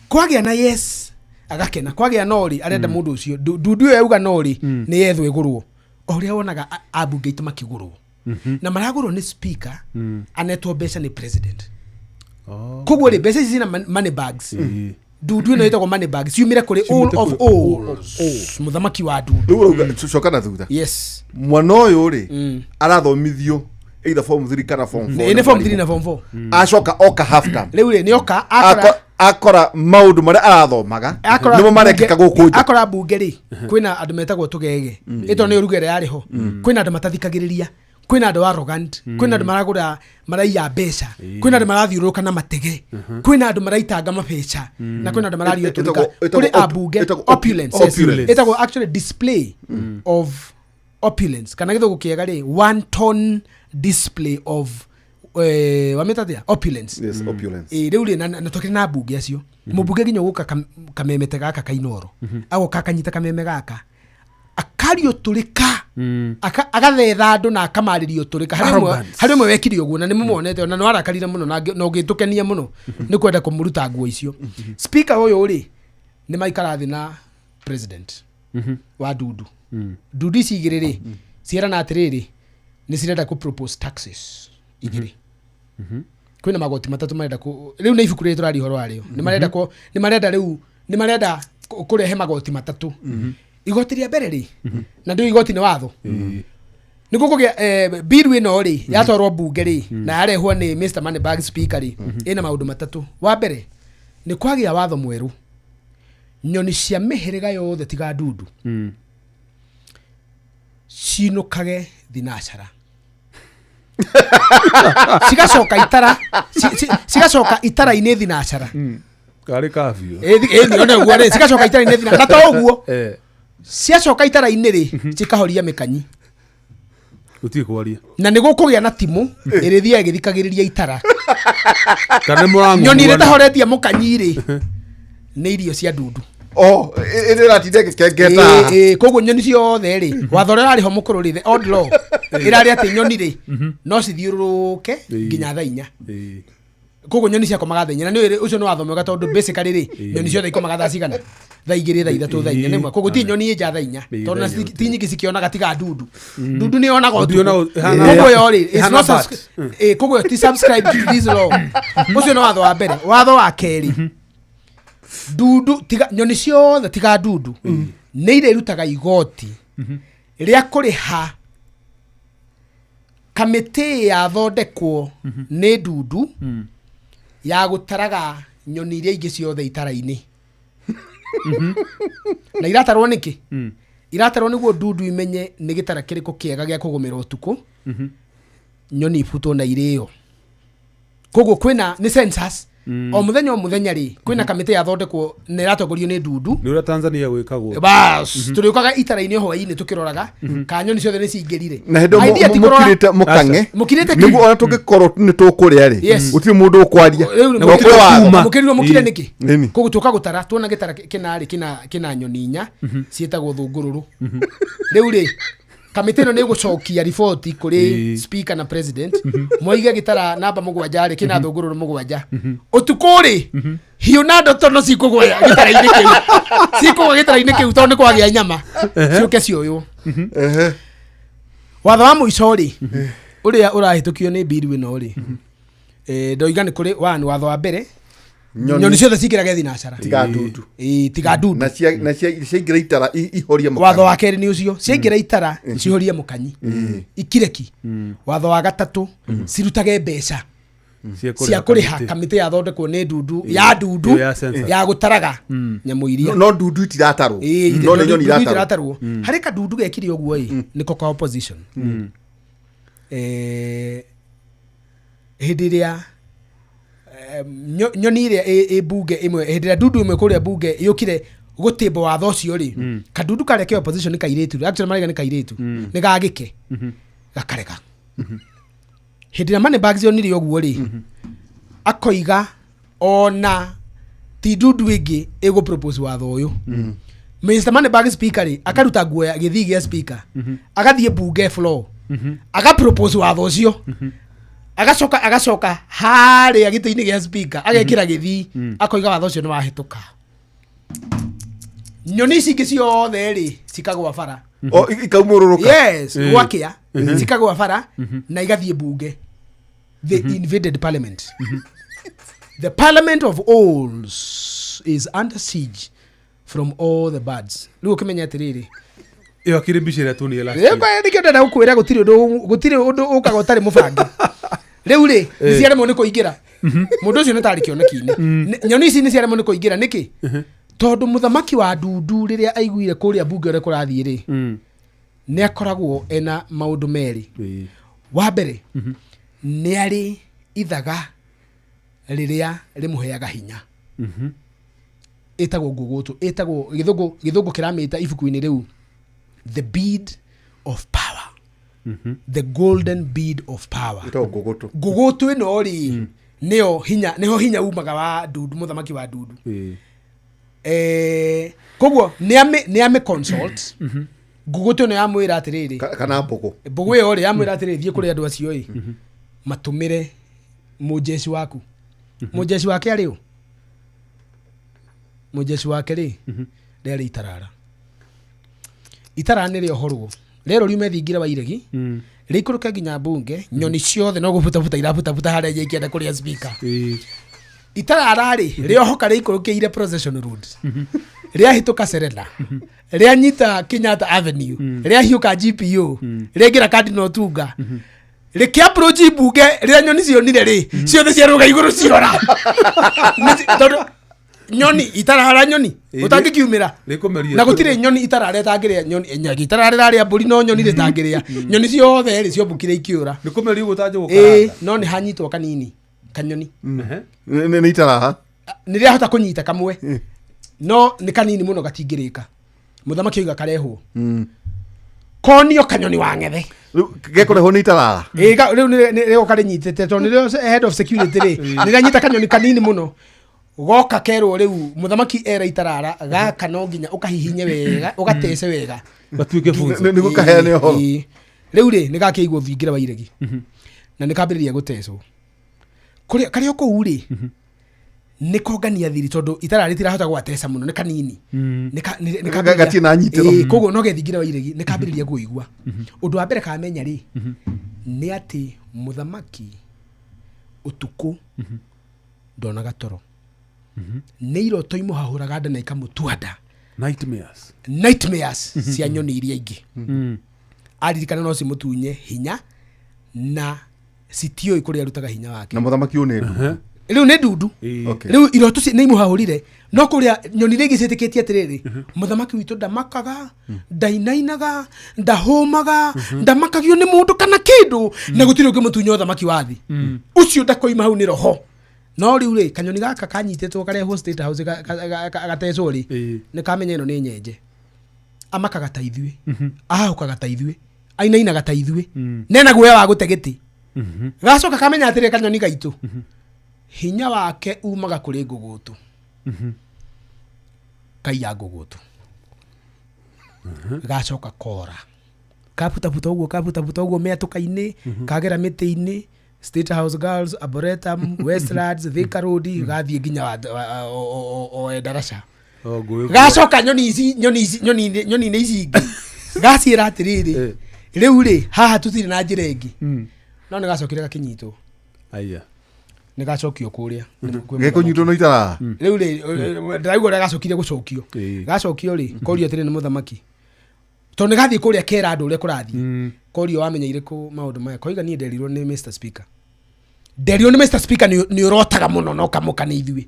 kwagĩa na yes agakena, kwagĩa no rĩ arenda mũndũ ũcio ndundu ĩyo yauga no rĩ nĩ yethwo ĩgũrwo o ũrĩa wonaga ambunge aitũ makĩgũrwo, na maragũrwo nĩ speaker anetwo mbeca nĩ president. Koguo rĩ, mbeca ici cina money bags, ndundu ĩno ĩtagwo money bags, ciumire kũrĩ all Ciumĩte of kũrĩ all all mũthamaki wa ndundu. Rĩu ũrauga coka na thutha. Yes. Mwana ũyũ rĩ arathomithio either form 3 kana form 4. Nĩ form 3 na form 4. Acoka oka half term. Rĩu rĩ nĩ oka akora Akora maũndũ marĩa arathomaga akora nĩmo marekĩka gũkũ nja. Akora mbunge rĩ kwĩna andũ metagwo tũgege, ĩto nĩ ruga ĩrĩa yarĩ ho, kwĩna andũ matathikagĩrĩria, kwĩna andũ arrogant, kwĩna andũ maragũra maraiya mbeca, kwĩna andũ marathiũrũrũka na matege, kwĩna andũ maraitanga mabeca, na kwĩna andũ mararia ũtũrĩka Ĩtagwo kũrĩ ambunge. ĩtagwo Opulence, yes. opulence. Ĩtagwo actually display of opulence, kana gĩthũngũ kĩega rĩ, one ton display of wamĩta atĩa, opulence. Yes, opulence. Ĩ, rĩu rĩ na twakĩrĩ na mbunge acio, mũmbunge nginya ũgũka kamemete gaka kainoro, agoka akanyita kameme gaka akariũtũrĩka, agathetha andũ na akamarĩria ũtũrĩka. Harĩ Arrogance. Harĩ ũmwe wekire ũguo na nĩ mũmuonete ona nĩ warakarire mũno na na ũgĩtũkenia mũno nĩ kwenda kũmũruta nguo icio. Speaker ũyũ rĩ nĩ maikara thĩ na president wa ndundu. Ndundu ici igĩrĩ rĩ cierana atĩrĩrĩ, nĩ cirenda kũ propose taxes igĩrĩ. Kwĩna magoti matatũ marenda rĩu nĩ ibuku rĩrĩ tũraria ũhoro warĩo, nĩ marenda nĩ marenda rĩu nĩ marenda kũrehe magoti matatũ. Igoti rĩa mbere rĩ, na ndĩo igoti nĩ watho nĩ gũkũgĩa bill ĩno rĩ yatwarwo mbunge rĩ na yarehwo nĩ Mr. Moneybag speaker rĩ, ĩna maũndũ matatũ. Wa mbere nĩ kwagĩa watho mwerũ, nyoni cia mĩhĩrĩga yothe tiga ndundu cinũkage thinacara, cigacoka itara cigacoka itara-inĩ thinacara. Karĩ kabiũ. Ĩĩ, ona ũguo rĩ cigacoka itara-inĩ thina na to ũguo, Eh, ciacoka itara-inĩ rĩ cikahoria mĩkanyi. Gũtirĩ kwaria. Na nĩ gũkũgĩa na timũ ĩrĩthiaga ĩgĩthikagĩrĩria itara. Kana nĩ mũrang'ung'uana. Nyoni ĩrĩa ĩtahoretie mũkanyi rĩ nĩ irio cia ndundu. Oh, ĩrĩa ĩratinda ĩgĩkengeta. Ĩĩ, ĩĩ, koguo nyoni ciothe rĩ, watho ũrĩa ũrarĩ ho mũkũrũ rĩ, the old law ĩrarĩ atĩ nyoni rĩ no cithiũrũrũke nginya thaa 4. Ĩĩ. Koguo nyoni ciakomaga thaa 4, na nĩ ũcio nĩ watho mwega tondũ basically rĩ nyoni ciothe ikomaga thaa cigana? Thaa 2, thaa 3, thaa 4 nĩma. Koguo ti nyoni ĩnja thaa 4, Ĩĩ, tondũ na thaa inya. ti nyingĩ cikĩonaga tiga ndundu. Ndundu nĩ yonaga Ndundu ũtukũ. yonaga- ĩhana- Koguo yo rĩ it's ĩhana not bat. ĩĩ, koguo ti subscribe to this law. Ũcio nĩ watho wa mbere. Watho wa kerĩ, ndundu tiga nyoni ciothe tiga ndundu nĩ irĩrutaga igoti rĩa kũrĩha kamĩtĩ yathondekwo nĩ ndundu ya gũtaraga nyoni iria ingĩ ciothe itara-inĩ. Na iratarwo nĩkĩ? Iratarwo nĩguo ndundu imenye nĩ gĩtara kĩrĩkũ kĩega gĩa kũgũmĩra ũtukũ, nyoni ibutwo na irĩo. Koguo kwĩna nĩ census o mũthenya o mũthenya rĩ, kwĩna kamĩtĩ yathondekwo na ĩratongorio nĩ ndundu. Nĩ ũrĩa Tanzania gwĩkagwo. Bas tũrĩũkaga itara-inĩ hwaĩ-inĩ tũkĩroraga kana nyoni ciothe nĩ cingĩrire. Na hĩndĩ ĩyo Idea ti kũrora- mũkirĩte mũkang'e. Mũkirĩte ki. Nĩguo ona tũngĩkorwo nĩ tũkũrĩa rĩ, Yes. gũtirĩ mũndũ ũkwaria. Rĩu Na gũtirĩ watho. kuma. Mũkĩrirwo mũkire Ĩĩ. nĩkĩ? Nĩni. Koguo tũka gũtara tuona gĩtara kĩna rĩ kĩna nyoni inya ciĩtagwo thũngũrũrũ. Rĩu rĩ kamĩtĩ ĩno nĩ ĩgũcokia riboti kũrĩ Ĩĩ. speaker na president, moige gĩtara namba 7 rĩ kĩna thũngũrũrũ 7. Ũtukũ rĩ hiũ na ndotono cikũgwa gĩtara-inĩ kĩu, cikũgwa gĩtara-inĩ kĩu tondũ nĩ kwagĩa nyama, ciũke cioywo. Ehe. Watho wa mũico rĩ, ũrĩa ũrahĩtũkio nĩ mbiru ĩno rĩ, ndoiga nĩ kũrĩ one watho wa mbere, nyoni ciothe cingĩrage thinacara. Tiga ndundu. Ĩĩ, tiga ndundu. Na ciaingĩra itara ihorie mũkanye. Watho wa kerĩ nĩ ũcio, ciaingĩra itara cihorie mũkanyi, ikireki. Watho wa gatatũ, cirutage mbeca cia kũrĩha kamĩtĩ yathondekwo nĩ ndundu ya ndundu Ĩyo ya census. ya gũtaraga nyamũ iria. No ndundu itiratarwo. Ĩĩ, No nĩ nyoni ndundu iratarwo. itiratarwo. Harĩ kandundu gekire ũguo ĩ, nĩko ka opposition. Hĩndĩ ĩrĩa nyoni ĩrĩa ĩ mbunge ĩmwe, hĩndĩ ĩrĩa ndundu ĩmwe kũrĩa mbunge yũkire gũtĩmba watho ũcio rĩ, kandundu karĩa ke opposition nĩ kairĩtu, actually maraiga nĩ kairĩtu, nĩ gagĩke gakarega. Hĩndĩ ĩrĩa Moneybags yonire ũguo rĩ, akoiga ona ti ndundu ĩngĩ ĩgũ propose watho ũyũ. Mr. Moneybags speaker rĩ, akaruta nguo ya gĩthii gĩa speaker, agathiĩ mbunge floor, aga propose watho ũcio, agacoka harĩa gĩtĩ-inĩ gĩa speaker, agekĩra gĩthii, akoiga watho ũcio nĩ wahĩtũka. Nyoni ici ingĩ ciothe rĩ, cikagwa bara. O ikaumũrũrũka. Yes, gwakĩa cikagwa bara na igathiĩ mbunge. They invaded parliament. The parliament of owls is under siege from all the birds. Rĩu ũkĩmenya atĩrĩrĩ, Ĩyo akĩrĩ mbica ĩrĩa tuonire last week. nĩkĩo ndenda gũkwĩra gũtirĩ ũndũ ũkaga ũtarĩ mũbange. Rĩu rĩ, nĩ ciaremwo nĩ kũingĩra. Mũndũ ũcio nĩ tarĩ kĩoneki-inĩ. Nyoni ici nĩ ciaremwo nĩ kũingĩra nĩkĩ? Tondũ mũthamaki wa ndundu rĩrĩa aiguire kũrĩa mbunge ũrĩa kũrathiĩ rĩ, nĩ akoragwo ena maũndũ merĩ. Wa mbere, nĩ arĩ ithaga rĩrĩa rĩmũheaga hinya. Ĩtagwo ngũgũtũ, ĩtagwo gĩthũngũ kĩramĩta ibuku-inĩ rĩu the bead of power. The golden bead of power. Ĩtagwo ngũgũtũ. Ngũgũtũ ĩno rĩ, nĩyo hinya, nĩho hinya umaga wa ndundu, mũthamaki wa ndundu. Koguo nĩ ame consult. Ngũgũtũ ĩno yamwĩra atĩrĩrĩ, Kana mbũgũ. Mbũgũ ĩyo rĩ, yamwĩra atĩrĩrĩ, thiĩ kũrĩ andũ acio ĩ, matũmĩre mũnjeci waku. Mũnjeci wake arĩ ũ? Mũnjeci wake rĩ, rĩarĩ itarara. Itarara nĩ rĩohorwo. Rĩero riume thingira wa iregi, rĩikũrũke nginya mbunge, nyoni ciothe no gũbutabuta irabutabuta harĩa iria ikĩenda kũrĩa speaker. Itarara rĩ, rĩohoka rĩikũrũkĩire Procession Road. Rĩahĩtũka Serena. Rĩanyita Kenyatta Avenue. Rĩahiũka GPO. Rĩaingĩra Cardinal Otunga. Rĩkĩ approach mbunge, rĩrĩa nyoni cionire rĩ, ciothe ciarũga igũrũ ciora. Tondũ nyoni itarara nyoni, ũtangĩkiumĩra. Rĩkũmeria. Na gũtirĩ nyoni itarara ĩtangĩrĩa nyoni, itarara rĩrarĩa mbũri no nyoni rĩtangĩrĩa. Nyoni ciothe rĩ, ciombũkire ikĩũra. Rĩkũmeria ũguo ta njũgũ karanga. No nĩ hanyitwo kanini, kanyoni. Nĩ itarara. Nĩ rĩahota kũnyita kamwe. No nĩ kanini mũno gatingĩrĩka. Mũthamaki oiga karehwo. Konio kanyoni wa ng'ethe. Rĩu gekũrehwo nĩ itarara. Ĩĩ, rĩu nĩ rĩgoka rĩnyitĩte, tondũ nĩrĩo head of security rĩ, nĩrĩanyita kanyoni kanini mũno. Goka kerwo rĩu mũthamaki era itarara, gaka no nginya ũkahihinye wega, ũgatece wega. Gatuĩke funzo. Nĩguo kaheane ũhoro. Ĩĩ. Rĩu rĩ, nĩ gakĩigwo thingira wa iregi. Na nĩ kambĩrĩria gũtecwo. Kũrĩa karĩ o kũu rĩ, nĩ kongania thiri tondũ itarara rĩtirahota gwateca mũno, nĩ kanini. Nĩ nĩ kambĩrĩria- Gatirĩ na nyitĩro. Ĩĩ, koguo no gethingira wa iregi, nĩ kambĩrĩria kũigua. Ũndũ wa mbere kamenya rĩ, nĩ atĩ mũthamaki ũtukũ ndonaga toro. Nĩ iroto imũhahũraga nda na ikamũtua nda. Nightmares. Nightmares cia nyoni iria ingĩ. Aririkana no cimũtunye hinya na citiũĩ kũrĩa arutaga hinya wake. Na mũthamaki ũyũ nĩ ndundu. Rĩu nĩ ndundu. Rĩu iroto nĩ imũhahũrire, no kũrĩa nyoni iria ingĩ ciĩtĩkĩtie atĩrĩrĩ, mũthamaki witũ ndamakaga, ndainainaga, ndahũmaga, ndamakagio nĩ mũndũ kana kĩndũ, na gũtirĩ ũngĩmũtunya ũthamaki wa thĩ. Ũcio ndakoima hau nĩ roho. No rĩu rĩ, kanyoni gaka kanyitĩtwo karehwo State House gatecwo rĩ, nĩ kamenya ĩno nĩ nyenje. Amakaga ta ithuĩ, ahahũkaga ta ithuĩ, ainainaga ta ithuĩ, nena guoya wa gũte gĩtĩ. Gacoka kamenya atĩrĩ kanyoni gaitũ, hinya wake umaga kũrĩ ngũgũtũ. Kaiya ngũgũtũ. Gacoka kora. Kabutabuta ũguo, kabutabuta ũguo mĩatũka-inĩ, kagera mĩtĩ-inĩ, State House Girls, Arboretum, Westlands, Thika Road, gathiĩ nginya o Endarasha. O, ngũĩ- Gacoka nyoni ici, nyoni ici, nyoni-inĩ, nyoni-inĩ ici ingĩ. Gaciĩra atĩrĩrĩ, Rĩu rĩ haha tũtirĩ na njĩra ĩngĩ, no nĩ gacokire gakĩnyitwo. Aya. Nĩ gacokio kũrĩa kwĩ Gĩkũnyitwo no itarara. Rĩu rĩ, ndĩraigua ũrĩa gacokire gũcokio. Gacokio rĩ, korio atĩrĩ nĩ mũthamaki, tondũ nĩ gathiĩ kũrĩa kera andũ ũrĩa kũrathiĩ, korio wamenyeire kũ maũndũ maya, koiga niĩ nderirwo nĩ Mr Speaker, nderirwo nĩ Mr Speaker nĩ ũrotaga mũno na ũkamũka nĩ ithuĩ.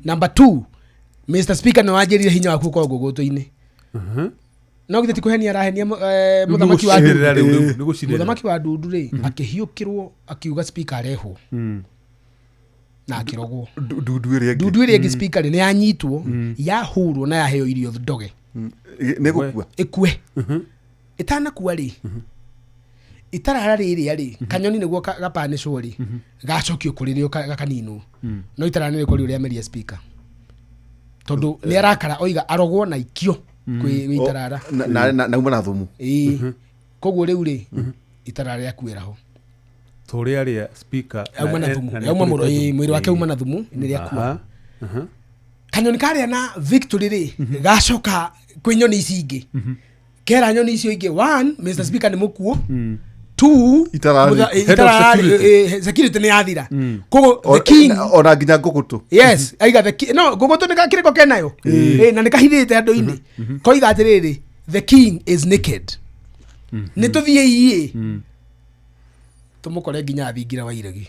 Number two, Mr Speaker nĩ wanjĩrire hinya waku ũkoragwo ngũgũtũ-inĩ. No githĩ ti kũhenia arahenia mũthamaki wa Nĩgũcinĩrĩra Ndundu? rĩu, rĩu, nĩgũcinĩrĩra. Mũthamaki wa Ndundu rĩ akĩhiũkĩrwo, akiuga speaker arehwo na akĩrogwo. Ndundu ĩrĩa ĩngĩ. Ndundu ĩrĩa ĩngĩ, speaker rĩ nĩ yanyitwo, yahurwo na yaheo irio ndoge. Nĩ gũkua. Ĩkue. Ĩtanakua rĩ, itarara rĩrĩa rĩ kanyoni nĩguo gapanĩcwo rĩ, gacokio kũrĩ rĩo gakaninwo, no itarara nĩ rĩkorio rĩameria speaker tondũ nĩ arakara, oiga arogwo na ikio kwĩ itarara. Na uma na thumu. Ĩĩ, koguo rĩu rĩ itarara rĩakuĩra ho. Tũrĩa rĩa speaker. Auma na thumu, auma mũro, ĩĩ, mwĩrĩ wake uma na thumu, nĩ rĩakua. Kanyoni karĩa na victory rĩ gacoka kwĩ nyoni ici ingĩ, kera nyoni icio ingĩ, one, Mr Speaker nĩ mũkuũ, two, Itararĩ. Head of itararĩ, security. Security nĩ yathira, koguo the king Ona nginya ngũgũtũ. Yes, aiga the king, no ngũgũtũ nĩ kĩrĩko kenayo. Na nĩ kahithĩte andũ-inĩ, koiga atĩrĩrĩ, the king is naked, nĩ tũthiĩ iĩ tũmũkore nginya thingira wa iregi,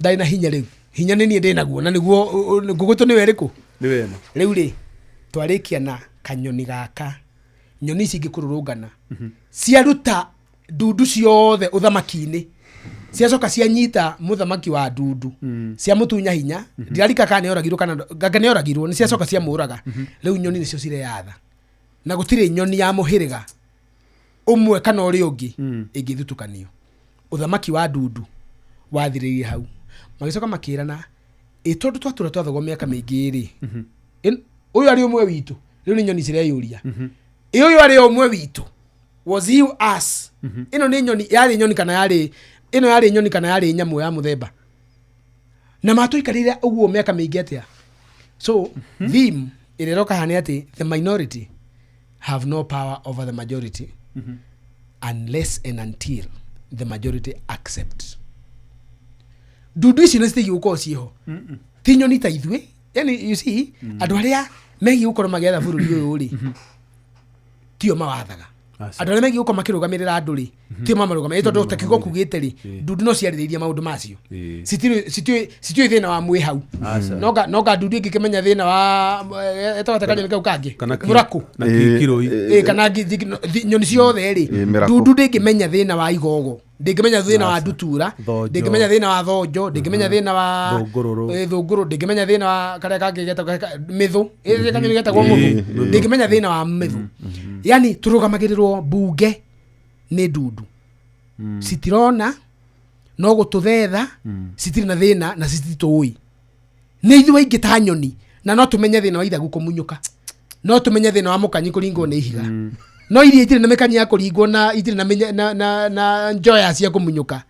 ndarĩ na hinya rĩu, hinya nĩ niĩ ndĩ naguo na nĩguo ngũgũtũ nĩwe ĩrĩkũ. Nĩ wena. Rĩu rĩ twarĩkia na kanyoni gaka, nyoni ici ingĩ kũrũrũngana ciaruta ndundu ciothe ũthamaki-inĩ, ciacoka cianyita mũthamaki wa ndundu, ciamũtunya hinya. Ndirarika kana nĩoragirwo kana nganga nĩoragirwo, nĩ ciacoka ciamũraga. Rĩu nyoni nĩcio cireyatha na gũtirĩ nyoni ya mũhĩrĩga ũmwe kana ũrĩa ũngĩ ĩngĩthutũkanio. Ũthamaki wa ndundu wathirĩire hau, magĩcoka makĩrana ĩ tondũ twatũra twathogwo mĩaka mĩingĩ rĩ, ũyũ arĩ ũmwe witũ. Rĩu nĩ nyoni cireyũria, ĩ ũyũ arĩ ũmwe witũ, was he us? Ĩno nĩ nyoni, yarĩ nyoni kana yarĩ ĩno, yarĩ nyoni kana yarĩ nyamũ ya mũthemba na matũikarĩire ũguo mĩaka mĩingĩ atĩa? So theme ĩrĩa ĩroka haha nĩ atĩ the minority have no power over the majority unless and until the majority accept. Ndundu icio nĩ citigiĩ gũkorwo ciĩho, ti nyoni ta ithuĩ. Yani you see, andũ arĩa megiĩ gũkorwo magĩatha bũrũri ũyũ rĩ tio mawathaga. Aca. Andũ arĩa megiĩ gũkorwo makĩrũgamĩrĩra andũ rĩ tio mamarũgamĩrĩra, tondũ ta kiugo kugĩte rĩ, ndundu no ciarĩrĩirie maũndũ macio. Citiũĩ thĩna wa mwĩ hau. Aca. Noga ndundu ĩngĩkĩmenya thĩna wa etaga kanyoni kau kangĩ Kana mũrakũ. Na kiroi. Kana nyoni ciothe rĩ, Mĩrakũ. ndundu ndĩngĩmenya thĩna wa igogo, ndĩngĩmenya thĩna wa ndutura, Thonjo. ndĩngĩmenya thĩna wa thonjo, ndĩngĩmenya thĩna wa Thũngũrũrũ. Thũngũrũ, ndĩngĩmenya thĩna wa karĩa kangĩ getagwo mĩthũ. Kanyoni getagwo mũthũ, ndĩngĩmenya thĩna wa mĩthũ. Yani tũrũgamagĩrĩrwo mbunge nĩ ndundu, citirona no gũtũthetha, citirĩ na thĩna na cititũĩ nĩ ithuĩ aingĩ ta nyoni, na no tũmenye thĩna wa ithagu kũmunyũka, no tũmenye thĩna wa mũkanyi kũringwo nĩ ihiga, no iria itirĩ na mĩkanyi ya kũringwo na itirĩ na, na njoya cia kũmunyũka.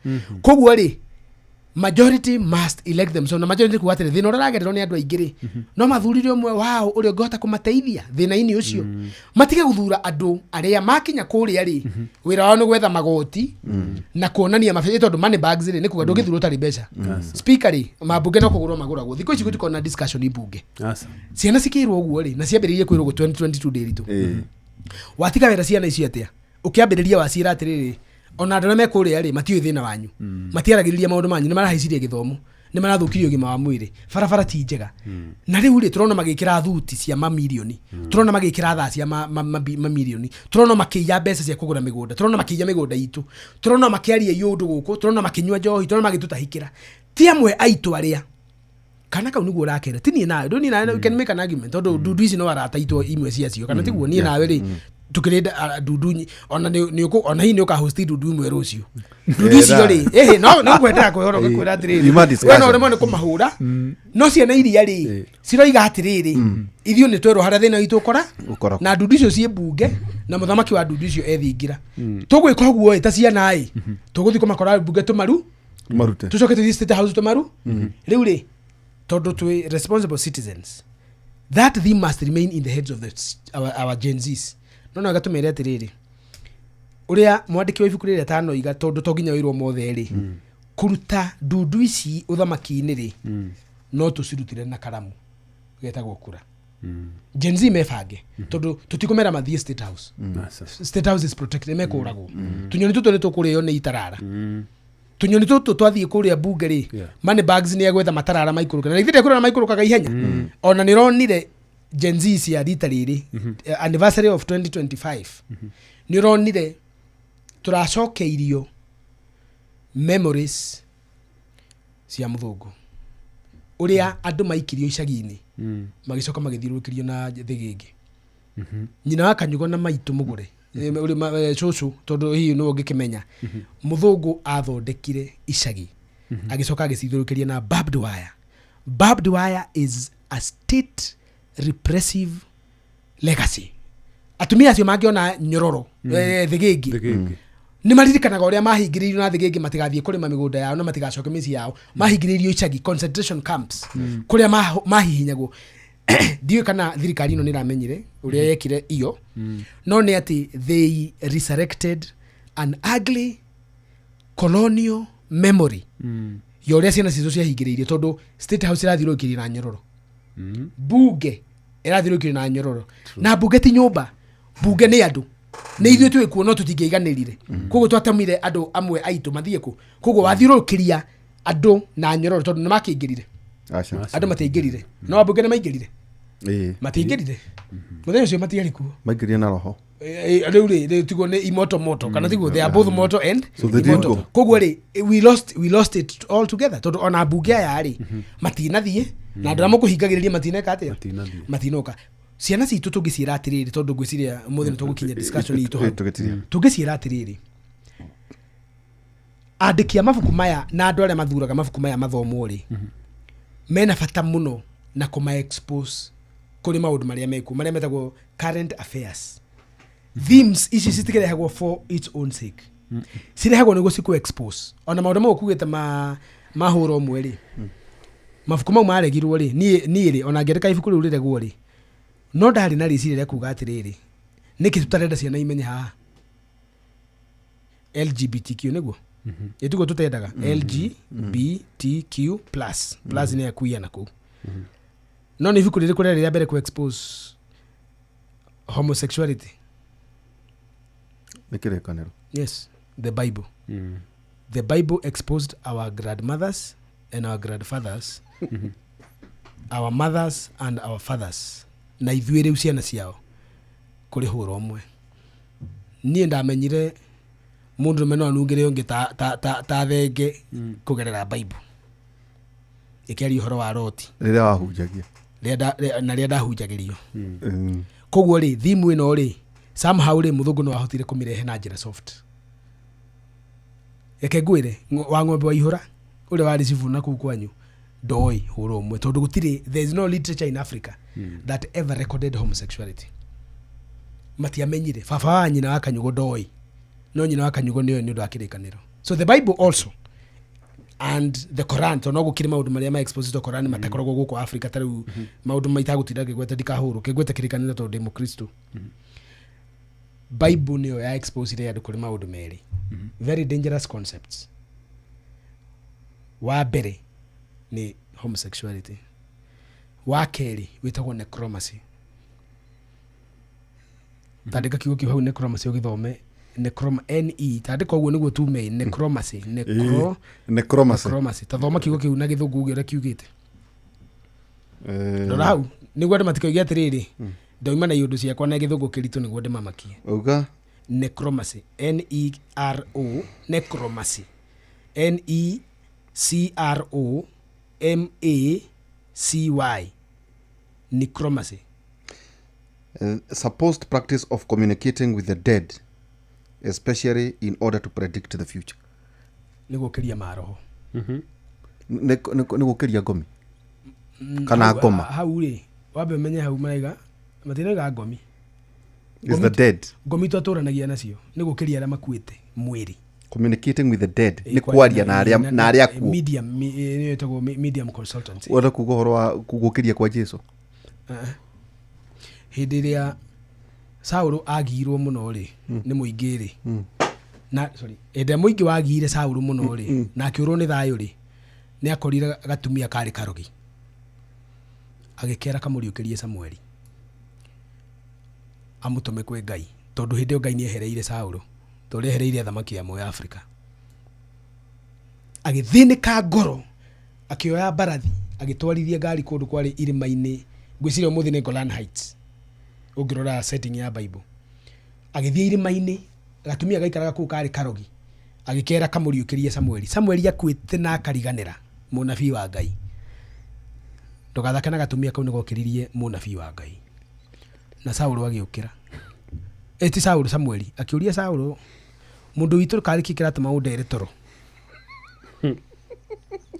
Koguo rĩ, majority must elect themselves, na majority kuga atĩrĩ thĩna ũrĩa ũragererwo nĩ andũ aingĩ rĩ, no mathurire ũmwe wao ũrĩa ũngĩhota kũmateithia thĩna-inĩ ũcio, matige gũthura andũ arĩa makinya kũrĩa rĩ wĩra wao nĩ gwetha magoti na kuonania mabeca, tondũ money bags rĩ nĩ kuga ndũngĩthurwo ũtarĩ mbeca. Speaker rĩ, mambunge no kũgũrwo magũragwo, thikũ ici gũtikorwo na discussion mbunge. Aca. Ciana cikĩrwo ũguo rĩ, na ciambĩrĩirie kwĩrwo ũguo 2022 ndĩritũ watiga wĩra ciana icio atĩa, ũkĩambĩrĩria waciĩra atĩrĩrĩ, ona andũ arĩa me kũrĩa rĩ matiũĩ thĩna wanyu, matiaragĩrĩria maũndũ manyu, nĩ marahaicirie gĩthomo, nĩ marathũkirie ũgima wa mwĩrĩ, barabara ti njega, na rĩu rĩ tũrona magĩkĩra thuti cia mamirioni, tũrona magĩkĩra thaa cia mamirioni, tũrona makĩiya mbeca cia kũgũra mĩgũnda, tũrona makĩiya mĩgũnda itũ, tũrona makĩaria iũndũ gũkũ, tũrona makĩnyua njohi, tũrona magĩtũtahikĩra, ti amwe aitũ arĩa kana kau nĩguo ũrakera ti niĩ nawe, ndũ niĩ nawe we can make an argument tondũ ndundu ici no arata itũ imwe ciacio, kana tiguo? Niĩ nawe rĩ tukĩrĩ ndundu ona ona hihi nĩ ũkahosti ndundu imwe rũciũ, ndundu icio rĩ ĩhĩ no no ngwendaga kwĩhora ũgĩkwĩra atĩrĩrĩ, Yuma we discussion. no ũremwo nĩ kũmahũra, no ciana iria rĩ ciroiga atĩrĩrĩ, ithuĩ nĩ twerwo harĩa thĩna witũ ũkora Ũkoragwo. na ndundu icio ciĩ mbunge na mũthamaki wa ndundu icio ethingira, tũgwĩka ũguo ĩ ta ciana ĩ tũgũthiĩ kũmakora mbunge tũmaru Marute. tucoke tũthiĩ State House tũmaru. Rĩu rĩ tondũ twĩ responsible citizens, that theme must remain in the heads of our Gen Zs. No no gatũmere atĩrĩrĩ, Ũrĩa mwandĩki wa ibuku rĩrĩa tanoiga, tondũ to nginya wĩrwo mothe rĩ, kũruta ndundu ici ũthamaki-inĩ rĩ, no tũcirutire na karamu getagwo kura. Gen Z mebange, tondũ tũtikũmera mathiĩ State House. State House is protected, mekũragwo. Tũnyoni tũtũ nĩ tũkũrĩo nĩ itarara. Tũnyoni tũtũ twathiĩ kũrĩa bunge rĩ, money bags nĩ egwetha matarara maikũrũke, na ithuĩ ndekũrora maikũrũkaga ihenya. Ona nĩ ronire Gen Z cia rita rĩrĩ, anniversary of 2025, nĩ ũronire tũracokeirio memories cia mũthũngũ, ũrĩa andũ maikirio icagi-inĩ, magĩcoka magĩthiũrũrũkĩrio na thĩgĩngĩ. Nyina wa Kanyugo na maitũ mũgũre, ũrĩ cũcũ, tondũ hihi nĩwe ũngĩkĩmenya, mũthũngũ athondekire icagi, agĩcoka agĩcithiũrũrũkĩria na barbed wire. Barbed wire is a state repressive legacy. Atumia acio mangĩona nyororo, thĩgĩngĩ, Thĩgĩngĩ. Nĩ maririkanaga ũrĩa mahingĩrĩirio na thĩgĩngĩ matigathiĩ kũrĩma mĩgũnda yao na matigacoke mĩciĩ yao. Mahingĩrĩirio icagi, concentration camps, kũrĩa mahihinyagwo. Ndiũĩ kana thirikari ĩno nĩ ĩramenyire ũrĩa yekire iyo, no nĩ atĩ they resurrected an ugly colonial memory ya ũrĩa ciana citũ ciahingĩrĩirio, tondũ State House ĩrathiũrũrũkĩrio na nyororo, bunge ĩrathiũrũrũkĩrio na nyororo, na bunge ti nyũmba, bunge nĩ andũ, nĩ ithuĩ twĩ kuo, no tũtingĩiganĩrire. Koguo twatemire andũ amwe aitũ mathiĩ kũ. Koguo wathiũrũrũkĩria andũ na nyororo, tondũ nĩ makĩingĩrire. Aca. Andũ matiaingĩrire, no ambunge nĩ maingĩrire. Ĩĩ. Matiaingĩrire mũthenya ũcio, matiarĩ kuo. Maingĩrire na roho. Rĩu rĩ, rĩu tiguo nĩ imoto moto, kana tiguo? They are both moto and So they didn't imoto. go. Koguo rĩ, we lost it all together, tondũ ona mbunge aya rĩ, matinathiĩ, na andũ arĩa mũkũhingagĩrĩria matineka atĩa? Matinathiĩ. Matinoka. Ciana citũ tũngĩciĩra atĩrĩrĩ, tondũ ngwĩciria ũmũthĩ nĩ tũgũkinya discussion itũ hau. Tũgĩtiria. Tũngĩciĩra atĩrĩrĩ, andĩki a mabuku maya na andũ arĩa mathuraga mabuku maya mathomwo rĩ, mena bata mũno na kũma expose kũrĩ maũndũ marĩa mekuo, marĩa metagwo current affairs. Themes ici citikĩrehagwo for its own sake, cirehagwo nĩguo cikũ expose ona maũndũ mau kugĩte ma mahũra ũmwe rĩ. Mabuku mau maregirwo rĩ, niĩ rĩ, ona ngĩandĩka ibuku rĩu rĩregwo rĩ, no ndarĩ na rĩciria rĩa kuga atĩrĩrĩ, nĩkĩ tũtarenda ciana imenye haha LGBTQ? Nĩguo ĩtiguo tũtendaga LGBTQ plus plus, nĩ akuia na kũu. No nĩ ibuku rĩrĩkũ rĩarĩ rĩa mbere ku expose homosexuality? Nĩ Kĩrĩkanĩro. Yes, the Bible. The Bible exposed our grandmothers and our grandfathers, our mothers and our fathers, na ithuĩ rĩu ciana ciao, kũrĩ hũra ũmwe. Niĩ ndamenyire mũndũrũme no anungĩre ũngĩ ta thenge kũgerera Bible ĩkĩaria ũhoro wa Roti. Rĩrĩa wahunjagia. Rĩrĩa na rĩrĩa ndahunjagĩrio. Koguo rĩ, thimu ĩno rĩ, somehow rĩ, mũthũngũ no ahotire kũmĩrehe na njĩra soft. Reke ngwĩre, wa ng'ombe wa ihũra ũrĩa warĩ cibũ na kũu kwanyu ndoĩ hũra ũmwe, tondũ gũtirĩ, there is no literature in Africa that ever recorded homosexuality. Matiamenyire. Baba wa nyina wa Kanyugo ndoĩ, no nyina wa Kanyugo nĩoĩ nĩ ũndũ wa Kĩrĩkanĩro. So the Bible also and the Quran, tondũ no gũkĩrĩ maũndũ marĩa ma exposed Quran matakoragwo gũkũ Africa. Ta rĩu maũndũ maitagũtinda ngĩgweta, ndikahũrwo kĩngweta Kĩrĩkanĩro tondũ ndĩ Mũkristo. Bible nĩyo ya exposire andũ kũrĩ maũndũ merĩ, very dangerous concepts. Wa mbere nĩ homosexuality, wa kerĩ wĩtagwo necromancy. Tandĩka kiugo kĩu hau, necromancy, ũgĩthome ne tandĩka ũguo nĩguo tume necromancy, necro Necromancy. Necromancy. Tathoma kiugo kĩu na Gĩthũngũ uge ũrĩa kiugĩte. Rora hau nĩguo andũ matikoige atĩrĩrĩ, ndauma na iũndũ ciakwa na Gĩthũngũ kĩritũ nĩguo ndĩmamakie. Uga. Necromancy, n e r o, necromancy, n e c r o m a c y, necromancy. Supposed practice of communicating with the dead, especially in order to predict the future. Nĩ gũkĩria maroho. Nĩ gũkĩria ngomi kana ngoma. Hau rĩ, wambe ũmenye hau maraiga, matiraiga ngomi. Is the dead. Ngomi twatũranagia nacio, nĩ gũkĩria arĩa makuĩte mwĩrĩ. Communicating with the dead nĩ kwaria na arĩa akuũ. Medium, nĩyo ĩtagwo medium consultancy. Wenda kuga ũhoro wa gũkĩria kwa Jesu? Hĩndĩ ĩrĩa Saũlũ agirwo mũno rĩ, nĩ mũingĩ rĩ, Na sorry, hĩndĩ ĩrĩa mũingĩ wagiire Saũlũ mũno rĩ, na akĩũrwo nĩ thayũ rĩ, nĩ akorire gatumia karĩ karogi, agĩkera kamũriũkĩrie Samueli amũtũme kwĩ Ngai, tondũ hĩndĩ ĩyo Ngai nĩ ehereire Saũlũ, tondũ ehereire athamaki amwe a Afrika. Agĩthĩnĩka ngoro, akĩoya mbarathi, agĩtwarithia ngari kũndũ kwarĩ irĩma-inĩ, ngwĩciria ũmũthĩ nĩ Golan Heights ũngĩrora setting ya Bible. Agĩthiĩ irĩma-inĩ, gatumia gaikaraga kũu karĩ karogi, agĩkera kamũriũkĩrie Samueli. Samueli akuĩte na akariganĩra mũnabii wa Ngai. Ndũgathake na gatumia kau, nĩgokĩririe mũnabii wa Ngai. Na Saũlũ agĩũkĩra. Ti Saũlũ, Samueli akĩũria Saũlũ, mũndũ witũ karĩ kĩ kĩratũma ũndere toro?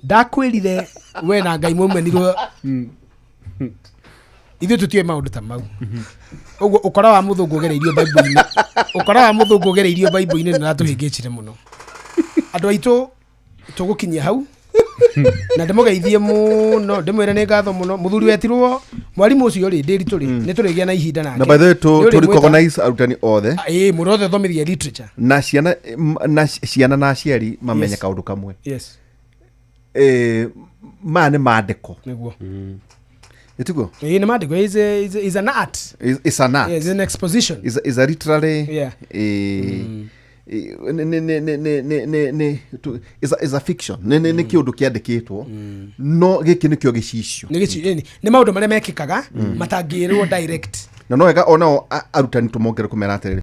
Ndakwĩrire we na Ngai mwaumanirwo, ithuĩ tũtiũĩ maũndũ ta mau. Ũguo ũkora wa mũthũngũ ũgereirio Bible-inĩ, ũkora wa mũthũngũ ũgereirio Bible-inĩ nĩ ũratũhĩngĩcire mũno. Andũ aitũ, tũgũkinyia hau na ndĩmũgeithie mũno, ndĩmwĩre nĩ ngatho mũno mũthuri wetirwo mwarimũ ũcio rĩ, ndĩritũ rĩ, nĩ tũrĩgĩa na ihinda nake. Na by the way, Nĩ to ũrĩmwĩta- recognize arutani othe. Ĩĩ, mũndũ othe ũthomithia literature. Na ciana, na ciana na aciari mamenye kaũndũ kamwe. Maya nĩ mandĩko. Nĩguo. Ĩtiguo? Ĩĩ, nĩ mandĩko, is an art. Is an art. Yes, an exposition. Is a literary nĩ is a fiction, nĩ kĩũndũ kĩandĩkĩtwo, no gĩkĩ nĩkĩo gĩcicio. Nĩ maũndũ marĩa mekĩkaga matangĩrwo direct. Na no wega onao arutani tũmongere kũmera atĩrĩrĩ.